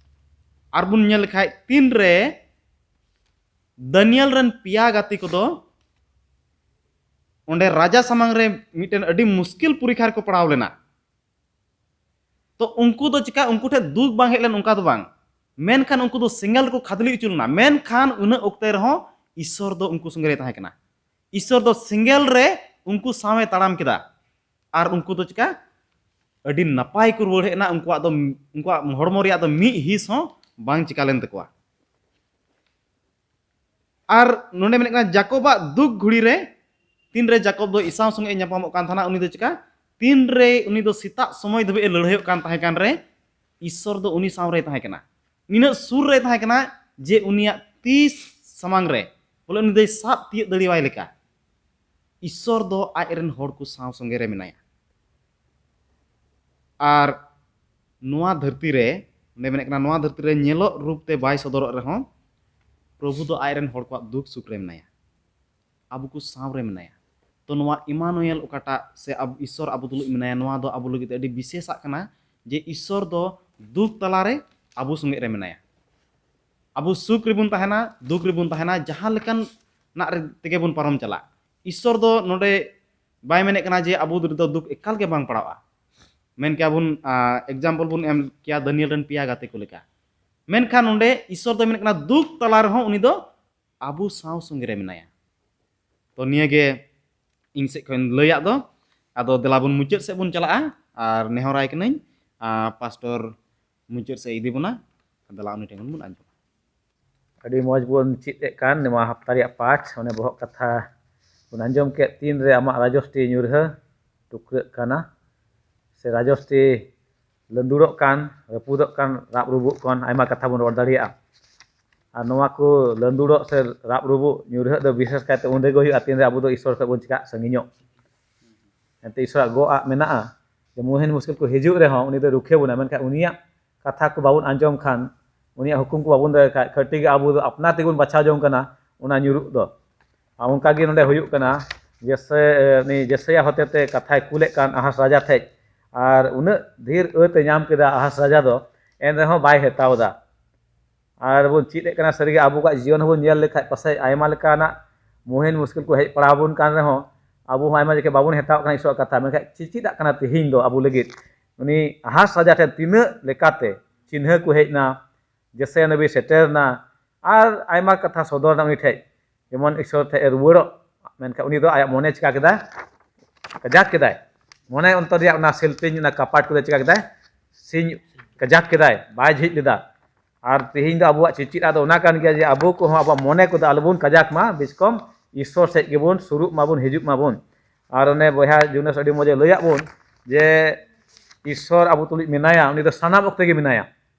ᱟᱨ ᱵᱚᱱ ᱧᱮᱞ ᱞᱮᱠᱷᱟᱡ, ᱛᱤᱱᱨᱮ ᱫᱟᱱᱤᱭᱮᱞ ᱨᱮᱱ ᱯᱮᱭᱟ ᱜᱟᱛᱮ ᱠᱚᱫᱚ ᱚᱸᱰᱮ ᱨᱟᱡᱟ ᱥᱟᱢᱟᱝ ᱨᱮ ᱢᱤᱫᱴᱮᱱ ᱟᱹᱰᱤ ᱢᱩᱥᱠᱤᱞ ᱯᱚᱨᱤᱠᱷᱟ ᱨᱮᱠᱚ ᱯᱟᱲᱟᱣ ᱞᱮᱱᱟ᱾ ᱛᱚ ᱩᱱᱠᱩ ᱫᱚ ᱪᱮᱠᱟ, ᱩᱱᱠᱩ ᱴᱷᱮᱱ ᱫᱩᱠ ᱵᱟᱝ ᱦᱮᱡ ᱞᱮᱱ ᱚᱱᱠᱟ ᱫᱚ ᱵᱟᱝ, ᱢᱮᱱᱠᱷᱟᱱ ᱩᱱᱠᱩ ᱫᱚ ᱥᱮᱸᱜᱮᱞ ᱨᱮᱠᱚ ᱠᱷᱟᱫᱽᱞᱮ ᱦᱚᱪᱚ ᱞᱮᱱᱟ᱾ ᱢᱮᱱᱠᱷᱟᱱ ᱩᱱᱟᱹᱜ ᱚᱠᱛᱮ ᱨᱮᱦᱚᱸ ᱤᱥᱥᱚᱨ ᱫᱚ ᱩᱱᱠᱩ ᱥᱚᱸᱜᱮ ᱨᱮ ᱛᱟᱦᱮᱸ ᱠᱟᱱᱟ᱾ ᱤᱥᱥᱚᱨ ᱫᱚ ᱥᱮᱸᱜᱮᱞ ᱨᱮ ᱩᱱᱠᱩ ᱥᱟᱶᱮ ᱛᱟᱲᱟᱢ ᱠᱮᱫᱟ᱾ ᱟᱨ ᱩᱱᱠᱩ ᱫᱚ ᱪᱮᱠᱟ, ᱟᱹᱰᱤ ᱱᱟᱯᱟᱭ ᱠᱚ ᱨᱩᱣᱟᱹᱲ ᱦᱮᱡ ᱮᱱᱟ᱾ ᱩᱱᱠᱩᱣᱟᱜ ᱫᱚ, ᱩᱱᱠᱩᱣᱟᱜ ᱦᱚᱲᱢᱚ ᱨᱮᱭᱟᱜ ᱫᱚ ᱢᱤᱫ ᱦᱤᱸᱥ ᱦᱚᱸ ᱵᱟᱝ ᱪᱤᱠᱟ ᱞᱮᱱ ᱛᱟᱠᱚᱣᱟ᱾ ᱟᱨ ᱱᱚᱰᱮ ᱢᱮᱱᱮᱫ ᱠᱟᱱᱟ, ᱡᱟᱠᱚᱵᱟᱜ ᱫᱩᱠ ᱜᱷᱩᱲᱤ ᱨᱮ ᱛᱤᱱᱨᱮ ᱡᱟᱠᱚᱵ ᱫᱚ ᱮᱥᱟᱣ ᱥᱚᱸᱜᱮ ᱧᱟᱯᱟᱢᱚᱜ ᱠᱟᱱ ᱛᱟᱦᱮᱱᱟ, ᱩᱱᱤ ᱫᱚ ᱪᱮᱠᱟ, ᱛᱤᱱᱨᱮ ᱩᱱᱤ ᱫᱚ ᱥᱮᱛᱟᱜ ᱥᱚᱢᱚᱭ ᱫᱷᱟᱹᱵᱤᱡ ᱮ ᱞᱟᱹᱲᱦᱟᱹᱭᱚᱜ ᱠᱟᱱ ᱛᱟᱦᱮᱸ ᱠᱟᱱ ᱨᱮ, ᱤᱥᱥᱚᱨ ᱫᱚ ᱩᱱᱤ ᱥᱟᱶ ᱨᱮᱭ ᱛᱟᱦᱮᱸ ᱠᱟᱱᱟ᱾ ᱱᱤᱱᱟᱹᱜ ᱥᱩᱨ ᱨᱮᱭ ᱛᱟᱦᱮᱸ ᱠᱟᱱᱟ ᱡᱮ ᱩᱱᱤᱭᱟᱜ ᱛᱤ ᱥᱟᱢᱟᱝ ᱨᱮ, ᱵᱚᱞᱮ ᱩᱱᱤ ᱫᱚᱭ ᱥᱟᱵ ᱛᱤᱭᱟᱹᱜ ᱫᱟᱲᱮᱣᱟᱭ ᱞᱮᱠᱟ᱾ ᱤᱥᱥᱚᱨ ᱫᱚ ᱟᱡ ᱨᱮᱱ ᱦᱚᱲ ᱠᱚ ᱥᱟᱶ ᱥᱚᱸᱜᱮ ᱨᱮ ᱢᱮᱱᱟᱭᱟ᱾ ᱟᱨ ᱱᱚᱣᱟ ᱫᱷᱟᱹᱨᱛᱤ ᱨᱮ, ᱚᱸᱰᱮ ᱢᱮᱱᱮᱫ ᱠᱟᱱᱟ, ᱱᱚᱣᱟ ᱫᱷᱟᱹᱨᱛᱤ ᱨᱮ ᱧᱮᱞᱚᱜ ᱨᱩᱯ ᱛᱮ ᱵᱟᱭ ᱥᱚᱫᱚᱨᱚᱜ ᱨᱮᱦᱚᱸ, ᱯᱨᱚᱵᱷᱩ ᱫᱚ ᱟᱡ ᱨᱮᱱ ᱦᱚᱲ ᱠᱚᱣᱟᱜ ᱫᱩᱠ ᱥᱩᱠ ᱨᱮ ᱢᱮᱱᱟᱭᱟ, ᱟᱵᱚ ᱠᱚ ᱥᱟᱶ ᱨᱮ ᱢᱮᱱᱟᱭᱟ᱾ ᱛᱚ ᱱᱚᱣᱟ ᱤᱢᱟᱱᱩᱭᱮᱞ ᱚᱠᱟᱴᱟᱜ, ᱥᱮ ᱟᱵᱚ ᱤᱥᱥᱚᱨ ᱟᱵᱚ ᱛᱩᱞᱩᱡ ᱢᱮᱱᱟᱭᱟ, ᱱᱚᱣᱟ ᱫᱚ ᱟᱵᱚ ᱞᱟᱹᱜᱤᱫ ᱛᱮ ᱟᱹᱰᱤ ᱵᱤᱥᱮᱥᱟᱜ ᱠᱟᱱᱟ ᱡᱮ ᱤᱥᱥᱚᱨ ᱫᱚ ᱫᱩᱠ ᱛᱟᱞᱟᱨᱮ ᱟᱵᱚ ᱥᱚᱸᱜᱮ ᱨᱮ ᱢᱮᱱᱟᱭᱟ᱾ ᱟᱵᱚ ᱥᱩᱠ ᱨᱮᱵᱚᱱ ᱛᱟᱦᱮᱱᱟ, ᱫᱩᱠ ᱨᱮᱵᱚᱱ ᱛᱟᱦᱮᱱᱟ, ᱡᱟᱦᱟᱸ ᱞᱮᱠᱟᱱᱟᱜ ᱨᱮ ᱛᱮᱜᱮ ᱵᱚᱱ ᱯᱟᱨᱚᱢ ᱪᱟᱞᱟᱜ, ᱤᱥᱥᱚᱨ ᱫᱚ ᱱᱚᱰᱮ ᱵᱟᱭ ᱢᱮᱱᱮᱫ ᱠᱟᱱᱟ ᱡᱮ ᱟᱵᱚ ᱨᱮᱫᱚ ᱫᱩᱠ ᱮᱠᱟᱞ ᱜᱮ ᱵᱟᱝ ᱯᱟᱲᱟᱣᱜᱼᱟ᱾ ᱢᱮᱱ ᱠᱮᱭᱟ ᱵᱚᱱ, example ᱵᱚᱱ ᱮᱢ ᱠᱮᱭᱟ ᱫᱟᱱᱤᱭᱮᱞ ᱨᱮᱱ ᱯᱮᱭᱟ ᱜᱟᱛᱮ ᱠᱚ ᱞᱮᱠᱟ᱾ ᱢᱮᱱᱠᱷᱟᱱ ᱱᱚᱰᱮ ᱤᱥᱥᱚᱨ ᱫᱚ ᱢᱮᱱ ᱠᱟᱱᱟ ᱫᱩᱠ ᱛᱟᱞᱟ ᱨᱮᱦᱚᱸ ᱩᱱᱤ ᱫᱚ ᱟᱵᱚ ᱥᱟᱶ ᱥᱚᱸᱜᱮ ᱨᱮ ᱢᱮᱱᱟᱭᱟ᱾ ᱛᱚ ᱱᱤᱭᱟᱹ ᱜᱮ ᱤᱧ ᱥᱮᱫ ᱠᱷᱚᱱ ᱞᱟᱹᱭᱟᱜ ᱫᱚ᱾ ᱟᱫᱚ ᱫᱮᱞᱟ ᱵᱚᱱ ᱢᱩᱪᱟᱹᱫ ᱥᱮᱫ ᱵᱚᱱ ᱪᱟᱞᱟᱜᱼᱟ, ᱟᱨ ᱱᱮᱦᱚᱨᱟᱭ ᱠᱟᱹᱱᱟᱹᱧ ᱯᱟᱥᱴᱚᱨ ᱢᱩᱪᱟᱹᱫ ᱥᱮᱫ ᱤᱫᱤ ᱵᱚᱱᱟ᱾ ᱫᱮᱞᱟ ᱩᱱᱤ ᱴᱷᱮᱱ ᱠᱷᱚᱱ ᱵᱚᱱ ᱟᱸᱡᱚᱢᱟ᱾ ᱟᱹᱰᱤ ᱢᱚᱡᱽ ᱵᱚᱱ ᱪᱮᱫ ᱮᱫ ᱠᱟᱱ ᱱᱚᱣᱟ ᱦᱟᱯᱛᱟ ᱨᱮᱭᱟᱜ ᱯᱟᱴ, ᱚᱱᱮ ᱵᱚᱦᱚᱜ ᱠᱟᱛᱷᱟ ᱵᱚᱱ ᱟᱸᱡᱚᱢ ᱠᱮᱫ, ᱛᱤᱱᱨᱮ ᱟᱢᱟᱜ ᱨᱟᱡᱚᱥᱴᱤ ᱧᱩᱨᱦᱟᱹ ᱴᱩᱠᱨᱟᱹᱜ ᱠᱟᱱᱟ, ᱥᱮ ᱨᱟᱡᱚᱥᱴᱤ ᱞᱟᱹᱸᱫᱩᱲᱚᱜ ᱠᱟᱱ, ᱨᱟᱹᱯᱩᱫᱚᱜ ᱠᱟᱱ, ᱨᱟᱯ ᱨᱩᱵᱩᱜ ᱠᱟᱱ, ᱟᱭᱢᱟ ᱠᱟᱛᱷᱟ ᱵᱚᱱ ᱨᱚᱲ ᱫᱟᱲᱮᱭᱟᱜᱼᱟ᱾ ᱟᱨ ᱱᱚᱣᱟ ᱠᱚ ᱞᱟᱹᱸᱫᱩᱲᱚᱜ ᱥᱮ ᱨᱟᱯ ᱨᱩᱵᱩᱜ ᱧᱩᱨᱦᱟᱹᱜ ᱫᱚ ᱵᱤᱥᱮᱥ ᱠᱟᱭᱛᱮ ᱩᱱ ᱨᱮᱜᱮ ᱦᱩᱭᱩᱜᱼᱟ, ᱛᱤᱱᱨᱮ ᱟᱵᱚ ᱫᱚ ᱤᱥᱥᱚᱨ ᱠᱷᱚᱱ ᱵᱚᱱ ᱪᱤᱠᱟᱜ ᱥᱟᱺᱜᱤᱧᱚᱜ᱾ ᱮᱱᱛᱮ ᱤᱥᱥᱚᱨᱟᱜ ᱜᱚᱜ ᱟᱜ ᱢᱮᱱᱟᱜᱼᱟ ᱡᱮ ᱢᱩᱦᱤᱱ ᱢᱩᱥᱠᱤᱞ ᱠᱚ ᱦᱤᱡᱩᱜ ᱨᱮᱦᱚᱸ ᱩᱱᱤ ᱫᱚ ᱨᱩᱠᱷᱤᱭᱟᱹ ᱵᱚᱱᱟ, ᱢᱮᱱᱠᱷᱟᱱ ᱩᱱᱤᱭᱟᱜ ᱠᱟᱛᱷᱟ ᱠᱚ ᱵᱟᱵᱚᱱ ᱟᱸᱡᱚᱢ ᱠᱷᱟᱱ, ᱩᱱᱤᱭᱟᱜ ᱦᱩᱠᱩᱢ ᱠᱚ ᱵᱟᱵᱚᱱ ᱫᱚᱦᱚᱭ ᱠᱷᱟᱡ, ᱠᱷᱟᱹᱴᱤ ᱜᱮ ᱟᱵᱚ ᱫᱚ ᱟᱯᱱᱟᱨ ᱛᱮᱜᱮ ᱵᱚᱱ ᱵᱟᱪᱷᱟᱣ ᱡᱚᱝ ᱠᱟᱱᱟ ᱚᱱᱟ ᱧᱩᱨᱩᱜ ᱫᱚ᱾ ᱟᱨ ᱚᱱᱠᱟ ᱜᱮ ᱱᱚᱰᱮ ᱦᱩᱭᱩᱜ ᱠᱟᱱᱟ, ᱡᱮᱥᱮ ᱩᱱᱤ ᱡᱮᱥᱟᱭᱟ ᱦᱚᱛᱮᱛᱮ ᱠᱟᱛᱷᱟᱭ ᱠᱩᱞᱮᱫ ᱠᱟᱱ ᱟᱦᱟᱥ ᱨᱟᱡᱟ ᱴᱷᱮᱡ, ᱟᱨ ᱩᱱᱟᱹᱜ ᱰᱷᱮᱨ ᱟᱹᱛ ᱮ ᱧᱟᱢ ᱠᱮᱫᱟ ᱟᱦᱟᱥ ᱨᱟᱡᱟ ᱫᱚ, ᱮᱱ ᱨᱮᱦᱚᱸ ᱵᱟᱭ ᱦᱟᱛᱟᱣ ᱮᱫᱟ᱾ ᱟᱨ ᱵᱚᱱ ᱪᱮᱫ ᱮᱫ ᱠᱟᱱᱟ, ᱥᱟᱹᱨᱤᱜᱮ ᱟᱵᱚᱣᱟᱜ ᱡᱤᱭᱚᱱ ᱦᱚᱸᱵᱚᱱ ᱧᱮᱞ ᱞᱮᱠᱷᱟᱡ ᱯᱟᱥᱮᱡ ᱟᱭᱢᱟ ᱞᱮᱠᱟᱱᱟᱜ ᱢᱩᱦᱤᱱ ᱢᱩᱥᱠᱤᱞ ᱠᱚ ᱦᱮᱡ ᱯᱟᱲᱟᱣ ᱟᱵᱚᱱ ᱠᱟᱱ ᱨᱮᱦᱚᱸ, ᱟᱵᱚ ᱦᱚᱸ ᱟᱭᱢᱟ ᱡᱚᱠᱷᱮᱡ ᱵᱟᱵᱚᱱ ᱦᱟᱛᱟᱣ ᱠᱟᱱᱟ ᱤᱥᱚᱨᱟᱜ ᱠᱟᱛᱷᱟ᱾ ᱢᱮᱱᱠᱷᱟᱱ ᱪᱮᱫᱟᱜ ᱠᱟᱱᱟ ᱛᱮᱦᱮᱧ ᱫᱚ ᱟᱵᱚ ᱞᱟᱹᱜᱤᱫ? ᱩᱱᱤ ᱟᱦᱟᱥ ᱨᱟᱡᱟ ᱴᱷᱮᱱ ᱛᱤᱱᱟᱹᱜ ᱞᱮᱠᱟᱛᱮ ᱪᱤᱱᱦᱟᱹ ᱠᱚ ᱦᱮᱡ ᱮᱱᱟ, ᱡᱮᱥᱮ ᱱᱟᱵᱤ ᱥᱮᱴᱮᱨ ᱮᱱᱟ, ᱟᱨ ᱟᱭᱢᱟ ᱠᱟᱛᱷᱟ ᱥᱚᱫᱚᱨ ᱮᱱᱟ ᱩᱱᱤ ᱴᱷᱮᱡ, ᱡᱮᱢᱚᱱ ᱤᱥᱚᱨ ᱴᱷᱮᱡ ᱮ ᱨᱩᱣᱟᱹᱲᱚᱜ᱾ ᱢᱮᱱᱠᱷᱟᱱ ᱩᱱᱤ ᱫᱚ ᱟᱭᱟᱜ ᱢᱚᱱᱮ ᱪᱤᱠᱟ ᱠᱮᱫᱟᱭ? ᱠᱟᱡᱟᱠ ᱠᱮᱫᱟᱭ᱾ ᱢᱚᱱᱮ ᱚᱱᱛᱚᱨ ᱨᱮᱭᱟᱜ ᱚᱱᱟ ᱥᱤᱞᱯᱤᱧ, ᱚᱱᱟ ᱠᱟᱯᱟᱴ ᱠᱚᱫᱚ ᱪᱤᱠᱟ ᱠᱮᱫᱟᱭ? ᱥᱤᱧ ᱠᱟᱡᱟᱠ ᱠᱮᱫᱟᱭ, ᱵᱟᱭ ᱡᱷᱤᱡ ᱞᱮᱫᱟ᱾ ᱟᱨ ᱛᱮᱦᱮᱧ ᱫᱚ ᱟᱵᱚᱣᱟᱜ ᱪᱮᱪᱮᱫ ᱫᱚ ᱚᱱᱟ ᱠᱟᱱ ᱜᱮᱭᱟ ᱡᱮ ᱟᱵᱚ ᱠᱚᱦᱚᱸ ᱟᱵᱚᱣᱟᱜ ᱢᱚᱱᱮ ᱠᱚᱫᱚ ᱟᱞᱚᱵᱚᱱ ᱠᱟᱡᱟᱠ ᱢᱟ, ᱵᱤᱥᱠᱚᱢ ᱤᱥᱚᱨ ᱥᱮᱫ ᱜᱮᱵᱚᱱ ᱥᱩᱨᱩᱜ ᱢᱟᱵᱚᱱ, ᱦᱤᱡᱩᱜ ᱢᱟᱵᱚᱱ᱾ ᱟᱨ ᱚᱱᱮ ᱵᱚᱭᱦᱟ ᱡᱩᱱᱟᱥ ᱟᱹᱰᱤ ᱢᱚᱡᱮ ᱞᱟᱹᱭᱟᱫ ᱵᱚᱱ ᱡᱮ ᱤᱥᱚᱨ ᱟᱵᱚ ᱛᱩᱞᱩᱡ ᱢᱮᱱᱟᱭᱟ, ᱩᱱᱤ ᱫᱚ ᱥᱟᱱᱟᱢ ᱚᱠᱛᱮ ᱜᱮ ᱢᱮᱱᱟᱭᱟ᱾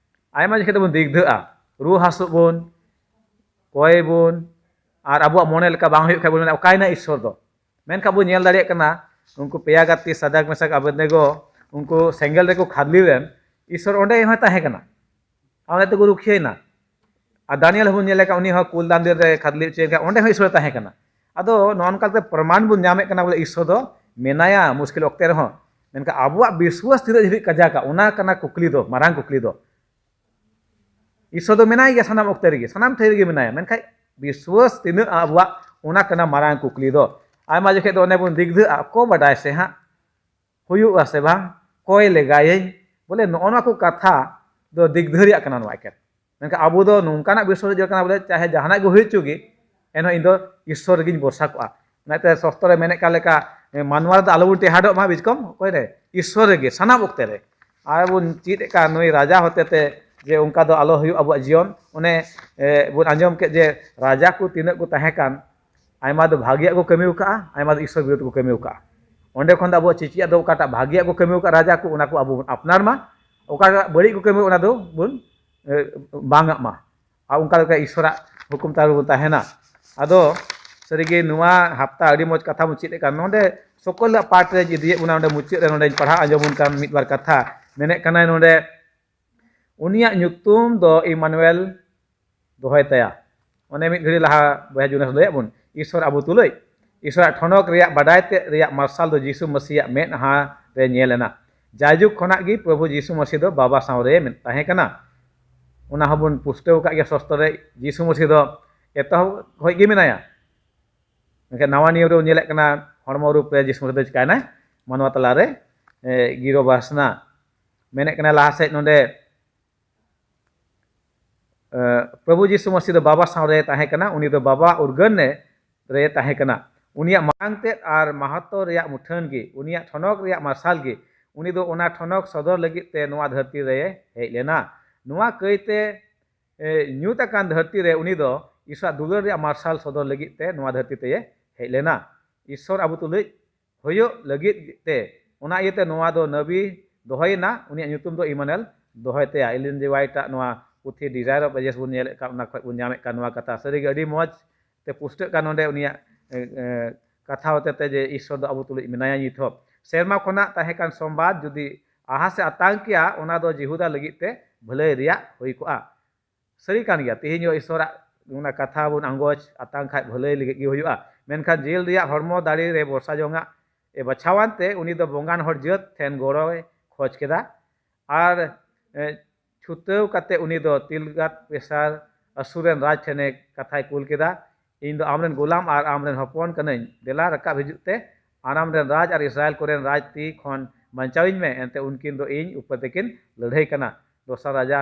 ᱟᱭᱢᱟ ᱡᱚᱠᱷᱮᱡ ᱫᱚᱵᱚᱱ ᱫᱤᱜᱫᱷᱟᱹᱜᱼᱟ, ᱨᱩᱣᱟᱹ ᱦᱟᱹᱥᱩᱜ ᱵᱚᱱ, ᱠᱚᱭ ᱵᱚᱱ, ᱟᱨ ᱟᱵᱚᱣᱟᱜ ᱢᱚᱱᱮ ᱞᱮᱠᱟ ᱵᱟᱝ ᱦᱩᱭᱩᱜ ᱠᱷᱟᱡ ᱵᱚᱱ ᱢᱮᱱᱟ, "ᱚᱠᱟᱭᱮᱱᱟ ᱤᱥᱚᱨ ᱫᱚ?" ᱢᱮᱱᱠᱷᱟᱱ ᱵᱚᱱ ᱧᱮᱞ ᱫᱟᱲᱮᱭᱟᱜ ᱠᱟᱱᱟ, ᱩᱱᱠᱩ ᱯᱮᱭᱟ ᱜᱟᱛᱮ ᱥᱟᱫᱟᱠ, ᱢᱮᱥᱟᱠ, ᱟᱵᱮᱫᱱᱮᱜᱳ, ᱩᱱᱠᱩ ᱥᱮᱸᱜᱮᱞ ᱨᱮᱠᱚ ᱠᱷᱟᱫᱽᱞᱤ ᱞᱮᱱ, ᱤᱥᱚᱨ ᱚᱸᱰᱮ ᱦᱚᱸᱭ ᱛᱟᱦᱮᱸ ᱠᱟᱱᱟ᱾ ᱟᱨ ᱚᱸᱰᱮ ᱛᱮᱠᱚ ᱨᱩᱠᱷᱤᱭᱟᱹᱭᱮᱱᱟ᱾ ᱟᱨ ᱫᱟᱱᱤᱭᱮᱞ ᱦᱚᱸᱵᱚᱱ ᱧᱮᱞ ᱞᱮᱠᱷᱟᱱ, ᱩᱱᱤ ᱦᱚᱸ ᱠᱩᱞ ᱫᱟᱱᱫᱤᱨ ᱨᱮ ᱠᱷᱟᱫᱽᱞᱤ ᱦᱚᱪᱚᱭᱮ ᱠᱷᱟᱱ, ᱚᱸᱰᱮ ᱦᱚᱸ ᱤᱥᱚᱨᱮ ᱛᱟᱦᱮᱸ ᱠᱟᱱᱟ᱾ ᱟᱫᱚ ᱱᱚᱜᱼᱚ ᱱᱚᱝᱠᱟ ᱠᱟᱛᱮ ᱯᱨᱚᱢᱟᱱ ᱵᱚᱱ ᱧᱟᱢᱮᱫ ᱠᱟᱱᱟ ᱵᱚᱞᱮ ᱤᱥᱚᱨ ᱫᱚ ᱢᱮᱱᱟᱭᱟ ᱢᱩᱥᱠᱤᱞ ᱚᱠᱛᱮ ᱨᱮᱦᱚᱸ᱾ ᱢᱮᱱᱠᱷᱟᱱ ᱟᱵᱚᱣᱟᱜ ᱵᱤᱥᱣᱟᱥ ᱛᱤᱱᱟᱹᱜ ᱫᱷᱟᱹᱵᱤᱡ ᱠᱟᱡᱟᱠᱟ, ᱚᱱᱟ ᱠᱟᱱᱟ ᱠᱩᱠᱞᱤ ᱫᱚ, ᱢᱟᱨᱟᱝ ᱠᱩᱠᱞᱤ ᱫᱚ᱾ ᱤᱥᱚᱨ ᱫᱚ ᱢᱮᱱᱟᱭ ᱜᱮᱭᱟ ᱥᱟᱱᱟᱢ ᱚᱠᱛᱮ ᱨᱮᱜᱮ, ᱥᱟᱱᱟᱢ ᱴᱷᱮᱱ ᱨᱮᱜᱮ ᱢᱮᱱᱟᱭᱟ, ᱢᱮᱱᱠᱷᱟᱱ ᱵᱤᱥᱣᱟᱥ ᱛᱤᱱᱟᱹᱜ ᱟᱵᱚᱣᱟᱜ, ᱚᱱᱟ ᱠᱟᱱᱟ ᱢᱟᱨᱟᱝ ᱠᱩᱠᱞᱤ ᱫᱚ᱾ ᱟᱭᱢᱟ ᱡᱚᱠᱷᱮᱡ ᱫᱚ ᱚᱱᱮ ᱵᱚᱱ ᱫᱤᱜᱫᱷᱟᱹᱜᱼᱟ, ᱚᱠᱚᱭ ᱵᱟᱰᱟᱭ ᱥᱮ ᱦᱟᱸᱜ ᱦᱩᱭᱩᱜᱼᱟ ᱥᱮ ᱵᱟᱝ, ᱚᱠᱚᱭ ᱞᱮᱜᱟᱭᱟᱹᱧ? ᱵᱚᱞᱮ, ᱱᱚᱜᱼᱚ ᱱᱚᱣᱟ ᱠᱚ ᱠᱟᱛᱷᱟ ᱫᱚ ᱫᱤᱜᱽᱫᱷᱟᱹᱨᱤᱭᱟᱜ ᱠᱟᱱᱟ ᱱᱚᱣᱟ ᱮᱠᱮᱱ᱾ ᱢᱮᱱᱠᱷᱟᱱ ᱟᱵᱚ ᱫᱚ ᱱᱚᱝᱠᱟᱱᱟᱜ ᱵᱤᱥᱥᱟᱹᱥ ᱡᱚᱲ ᱠᱟᱱᱟ, ᱵᱚᱞᱮ, ᱪᱟᱦᱮ ᱡᱟᱦᱟᱱᱟᱜ ᱜᱮ ᱦᱩᱭ ᱦᱚᱪᱚ ᱜᱮ, ᱮᱱᱦᱚᱸ ᱤᱧ ᱫᱚ ᱤᱥᱥᱚᱨ ᱨᱮᱜᱮᱧ ᱵᱷᱚᱨᱥᱟ ᱠᱚᱜᱼᱟ᱾ ᱚᱱᱟᱛᱮ ᱥᱚᱥᱛᱨᱚ ᱨᱮ ᱢᱮᱱᱮᱫ ᱠᱟᱱ ᱞᱮᱠᱟ, ᱮ, ᱢᱟᱱᱣᱟ ᱨᱮᱫᱚ ᱟᱞᱚᱵᱚᱱ ᱴᱮᱦᱟᱰᱚᱜ ᱢᱟ, ᱵᱤᱪᱠᱚᱢ ᱚᱠᱚᱭ ᱨᱮ? ᱤᱥᱥᱚᱨ ᱨᱮᱜᱮ ᱥᱟᱱᱟᱢ ᱚᱠᱛᱮ ᱨᱮ᱾ ᱟᱨ ᱵᱚᱱ ᱪᱮᱫ ᱮᱫ ᱠᱟᱱ ᱱᱩᱭ ᱨᱟᱡᱟ ᱦᱚᱛᱮᱛᱮ, ᱡᱮ ᱚᱱᱠᱟ ᱫᱚ ᱟᱞᱚ ᱦᱩᱭᱩᱜ ᱟᱵᱚᱣᱟᱜ ᱡᱤᱭᱚᱱ᱾ ᱚᱱᱮ, ᱮ, ᱵᱚᱱ ᱟᱸᱡᱚᱢ ᱠᱮᱫ ᱡᱮ ᱨᱟᱡᱟ ᱠᱚ ᱛᱤᱱᱟᱹᱜ ᱠᱚ ᱛᱟᱦᱮᱸ ᱠᱟᱱ, ᱟᱭᱢᱟ ᱫᱚ ᱵᱷᱟᱜᱤᱭᱟᱜ ᱠᱚ ᱠᱟᱹᱢᱤ ᱟᱠᱟᱫᱼᱟ, ᱟᱭᱢᱟ ᱫᱚ ᱤᱥᱥᱚᱨ ᱵᱤᱨᱳᱫᱷ ᱠᱚ ᱠᱟᱹᱢᱤ ᱟᱠᱟᱫᱼᱟ᱾ ᱚᱸᱰᱮ ᱠᱷᱚᱱ ᱫᱚ ᱟᱵᱚ ᱪᱮᱪᱮᱫ ᱫᱚ ᱚᱠᱟᱴᱟᱜ ᱵᱷᱟᱜᱤᱭᱟᱜ ᱠᱚ ᱠᱟᱹᱢᱤ ᱟᱠᱟᱫ ᱨᱟᱡᱟ ᱠᱚ, ᱚᱱᱟ ᱠᱚ ᱟᱵᱚ ᱵᱚᱱ ᱟᱯᱱᱟᱨ ᱢᱟ, ᱚᱠᱟᱴᱟᱜ ᱵᱟᱹᱲᱤᱡ ᱠᱚ ᱠᱟᱹᱢᱤ, ᱚᱱᱟ ᱫᱚ ᱵᱚᱱ, ᱮ, ᱵᱟᱝᱟᱜ ᱢᱟ᱾ ᱟᱨ ᱚᱱᱠᱟ ᱞᱮᱠᱟ ᱤᱥᱥᱚᱨᱟᱜ ᱦᱩᱠᱩᱢ ᱛᱟᱞᱟ ᱨᱮᱵᱚᱱ ᱛᱟᱦᱮᱱᱟ᱾ ᱟᱫᱚ ᱥᱟᱹᱨᱤᱜᱮ ᱱᱚᱣᱟ ᱦᱟᱯᱛᱟ ᱟᱹᱰᱤ ᱢᱚᱡᱽ ᱠᱟᱛᱷᱟ ᱵᱚᱱ ᱪᱮᱫ ᱮᱫ ᱠᱟᱱ᱾ ᱱᱚᱰᱮ ᱥᱚᱠᱚᱞᱟᱜ ᱯᱟᱴ ᱨᱮ ᱤᱫᱤᱭᱮᱫ ᱵᱚᱱᱟ, ᱱᱚᱰᱮ ᱢᱩᱪᱟᱹᱫ ᱨᱮ ᱱᱚᱰᱮᱧ ᱯᱟᱲᱦᱟᱣ ᱟᱸᱡᱚᱢ ᱵᱚᱱ ᱠᱟᱱ ᱢᱤᱫ ᱵᱟᱨ ᱠᱟᱛᱷᱟ᱾ ᱢᱮᱱᱮᱫ ᱠᱟᱱᱟᱭ ᱱᱚᱰᱮ, ᱩᱱᱤᱭᱟᱜ ᱧᱩᱛᱩᱢ ᱫᱚ ᱤᱢᱟᱱᱩᱭᱮᱞ ᱫᱚᱦᱚᱭ ᱛᱟᱭᱟ᱾ ᱚᱱᱮ ᱢᱤᱫ ᱜᱷᱟᱹᱲᱤ ᱞᱟᱦᱟ ᱵᱚᱭᱦᱟ ᱡᱩᱱᱟᱥ ᱞᱟᱹᱭᱟᱫ ᱵᱚᱱ, ᱤᱥᱥᱚᱨ ᱟᱵᱚ ᱛᱩᱞᱩᱡ᱾ ᱤᱥᱥᱚᱨᱟᱜ ᱴᱷᱚᱱᱚᱠ ᱨᱮᱭᱟᱜ ᱵᱟᱰᱟᱭ ᱛᱮᱫ ᱨᱮᱭᱟᱜ ᱢᱟᱨᱥᱟᱞ ᱫᱚ ᱡᱤᱥᱩ ᱢᱟᱹᱥᱤᱭᱟᱜ ᱢᱮᱫᱦᱟ ᱨᱮ ᱧᱮᱞ ᱮᱱᱟ᱾ ᱡᱟᱭᱡᱩᱜᱽ ᱠᱷᱚᱱᱟᱜ ᱜᱮ ᱯᱨᱚᱵᱷᱩ ᱡᱤᱥᱩ ᱢᱟᱹᱥᱤ ᱫᱚ ᱵᱟᱵᱟ ᱥᱟᱶ ᱨᱮ ᱢᱮᱱ-, ᱛᱟᱦᱮᱸ ᱠᱟᱱᱟ᱾ ᱚᱱᱟ ᱦᱚᱸᱵᱚᱱ ᱯᱩᱥᱴᱟᱹᱣ ᱟᱠᱟᱫ ᱜᱮᱭᱟ ᱥᱚᱥᱛᱨᱚ ᱨᱮ, ᱡᱤᱥᱩ ᱢᱟᱹᱥᱤ ᱫᱚ ᱮᱛᱚᱦᱚᱵ ᱠᱷᱚᱱ ᱜᱮ ᱢᱮᱱᱟᱭᱟ᱾ ᱢᱮᱱᱠᱷᱟᱱ ᱱᱟᱣᱟ ᱱᱤᱭᱚᱢ ᱨᱮᱵᱚᱱ ᱧᱮᱞᱮᱫ ᱠᱟᱱᱟ, ᱦᱚᱲᱢᱚ ᱨᱩᱯ ᱨᱮ ᱡᱤᱥᱩ ᱢᱟᱹᱥᱤ ᱫᱚ ᱪᱤᱠᱟᱭᱱᱟᱭ? ᱢᱟᱱᱣᱟ ᱛᱟᱞᱟᱨᱮ, ᱮ, ᱜᱤᱨᱟᱹᱵᱟᱥ ᱮᱱᱟ᱾ ᱢᱮᱱᱮᱫ ᱠᱟᱱᱟ ᱞᱟᱦᱟ ᱥᱮᱫ ᱱᱚᱰᱮ, ᱮ, ᱯᱨᱚᱵᱷᱩ ᱡᱤᱥᱩ ᱢᱟᱹᱥᱤ ᱫᱚ ᱵᱟᱵᱟ ᱥᱟᱶ ᱨᱮ ᱛᱟᱦᱮᱸ ᱠᱟᱱᱟ, ᱩᱱᱤ ᱫᱚ ᱵᱟᱵᱟ ᱩᱨᱜᱟᱹᱱ ᱨᱮ, ᱨᱮ ᱛᱟᱦᱮᱸ ᱠᱟᱱᱟ᱾ ᱩᱱᱤᱭᱟᱜ ᱢᱟᱨᱟᱝ ᱛᱮᱫ ᱟᱨ ᱢᱟᱦᱟᱛᱚ ᱨᱮᱭᱟᱜ ᱢᱩᱴᱷᱟᱹᱱ ᱜᱮ, ᱩᱱᱤᱭᱟᱜ ᱴᱷᱚᱱᱚᱠ ᱨᱮᱭᱟᱜ ᱢᱟᱨᱥᱟᱞ ᱜᱮ, ᱩᱱᱤ ᱫᱚ ᱚᱱᱟ ᱴᱷᱚᱱᱚᱠ ᱥᱚᱫᱚᱨ ᱞᱟᱹᱜᱤᱫ ᱛᱮ ᱱᱚᱣᱟ ᱫᱷᱟᱹᱨᱛᱤ ᱨᱮ ᱦᱮᱡ ᱞᱮᱱᱟ᱾ ᱱᱚᱣᱟ ᱠᱟᱹᱭᱛᱮ, ᱮ, ᱧᱩᱛ ᱟᱠᱟᱱ ᱫᱷᱟᱹᱨᱛᱤ ᱨᱮ ᱩᱱᱤ ᱫᱚ ᱤᱥᱚᱨᱟᱜ ᱫᱩᱞᱟᱹᱲ ᱨᱮᱭᱟᱜ ᱢᱟᱨᱥᱟᱞ ᱥᱚᱫᱚᱨ ᱞᱟᱹᱜᱤᱫ ᱛᱮ ᱱᱚᱣᱟ ᱫᱷᱟᱹᱨᱛᱤ ᱛᱮᱭ ᱦᱮᱡ ᱞᱮᱱᱟ᱾ ᱤᱥᱚᱨ ᱟᱵᱚ ᱛᱩᱞᱩᱡ ᱦᱩᱭᱩᱜ ᱞᱟᱹᱜᱤᱫ ᱛᱮ᱾ ᱚᱱᱟ ᱤᱭᱟᱹᱛᱮ ᱱᱚᱣᱟ ᱫᱚ ᱱᱟᱵᱤ ᱫᱚᱦᱚᱭᱮᱱᱟ, ᱩᱱᱤᱭᱟᱜ ᱧᱩᱛᱩᱢ ᱫᱚ ᱤᱢᱟᱱᱩᱭᱮᱞ ᱫᱚᱦᱚᱭ ᱛᱟᱭᱟ᱾ ᱮᱞᱮᱱ ᱡᱤ ᱦᱳᱣᱟᱭᱤᱴ ᱟᱜ ᱱᱚᱣᱟ ᱯᱩᱛᱷᱤ Desire of Ages ᱵᱚᱱ ᱧᱮᱞᱮᱫ ᱠᱟᱱ, ᱚᱱᱟ ᱠᱷᱚᱱ ᱵᱚᱱ ᱧᱟᱢᱮᱫ ᱠᱟᱱ ᱱᱚᱣᱟ ᱠᱟᱛᱷᱟ᱾ ᱥᱟᱹᱨᱤᱜᱮ ᱟᱹᱰᱤ ᱢᱚᱡᱽ ᱛᱮ ᱯᱩᱥᱴᱟᱹᱜ ᱠᱟᱱ ᱱᱚᱰᱮ ᱩᱱᱤᱭᱟᱜ, ᱮ, ᱮ, ᱠᱟᱛᱷᱟ ᱦᱚᱛᱮ ᱛᱮ ᱡᱮ ᱤᱥᱚᱨ ᱫᱚ ᱟᱵᱚ ᱛᱩᱞᱩᱡ ᱢᱮᱱᱟᱭᱟ ᱱᱤᱛ ᱦᱚᱸ᱾ ᱥᱮᱨᱢᱟ ᱠᱷᱚᱱᱟᱜ ᱛᱟᱦᱮᱸ ᱠᱟᱱ ᱥᱚᱢᱵᱟᱫ ᱡᱩᱫᱤ ᱟᱦᱟᱥ ᱮ ᱟᱛᱟᱝ ᱠᱮᱭᱟ, ᱚᱱᱟ ᱫᱚ ᱡᱤᱦᱩᱫᱟ ᱞᱟᱹᱜᱤᱫ ᱛᱮ ᱵᱷᱟᱹᱞᱟᱹᱭ ᱨᱮᱭᱟᱜ ᱦᱩᱭ ᱠᱚᱜᱼᱟ᱾ ᱥᱟᱹᱨᱤ ᱠᱟᱱ ᱜᱮᱭᱟ, ᱛᱮᱦᱮᱧ ᱦᱚᱸ ᱤᱥᱚᱨᱟᱜ ᱚᱱᱟ ᱠᱟᱛᱷᱟ ᱵᱚᱱ ᱟᱸᱜᱚᱪ ᱟᱛᱟᱝ ᱠᱷᱟᱡ ᱵᱷᱟᱹᱞᱟᱹᱭ ᱞᱟᱹᱜᱤᱫ ᱜᱮ ᱦᱩᱭᱩᱜᱼᱟ᱾ ᱢᱮᱱᱠᱷᱟᱱ ᱡᱤᱞ ᱨᱮᱭᱟᱜ ᱦᱚᱲᱢᱚ ᱫᱟᱲᱮ ᱨᱮ ᱵᱷᱚᱨᱥᱟ ᱡᱚᱝᱟᱜ ᱮ ᱵᱟᱪᱷᱟᱣᱟᱱ ᱛᱮ ᱩᱱᱤ ᱫᱚ ᱵᱚᱸᱜᱟᱱ ᱦᱚᱲ ᱡᱟᱹᱛ ᱴᱷᱮᱱ ᱜᱚᱲᱚᱭ ᱠᱷᱚᱡᱽ ᱠᱮᱫᱟ᱾ ᱟᱨ, ᱮ, ᱪᱷᱩᱴᱟᱹᱣ ᱠᱟᱛᱮ ᱩᱱᱤ ᱫᱚ ᱛᱤᱞᱜᱟᱛ ᱯᱮᱥᱟᱨ ᱟᱥᱩᱨ ᱨᱮᱱ ᱨᱟᱡᱽ ᱴᱷᱮᱱᱮ ᱠᱟᱛᱷᱟᱭ ᱠᱩᱞ ᱠᱮᱫᱟ, "ᱤᱧ ᱫᱚ ᱟᱢᱨᱮᱱ ᱜᱩᱞᱟᱢ ᱟᱨ ᱟᱢᱨᱮᱱ ᱦᱚᱯᱚᱱ ᱠᱟᱹᱱᱟᱹᱧ᱾ ᱫᱮᱞᱟ ᱨᱟᱠᱟᱵ ᱦᱤᱡᱩᱜ ᱛᱮ, ᱟᱨ ᱟᱢᱨᱮᱱ ᱨᱟᱡᱽ ᱟᱨ ᱤᱥᱨᱟᱭᱮᱞ ᱠᱚᱨᱮᱱ ᱨᱟᱡᱽ ᱛᱤ ᱠᱷᱚᱱ ᱵᱟᱧᱪᱟᱣᱤᱧ ᱢᱮ, ᱮᱱᱛᱮ ᱩᱱᱠᱤᱱ ᱫᱚ ᱤᱧ ᱩᱯᱟᱹᱨ ᱛᱮᱠᱤᱱ ᱞᱟᱹᱲᱦᱟᱹᱭ ᱠᱟᱱᱟ᱾ ᱫᱚᱥᱟᱨ ᱨᱟᱡᱟ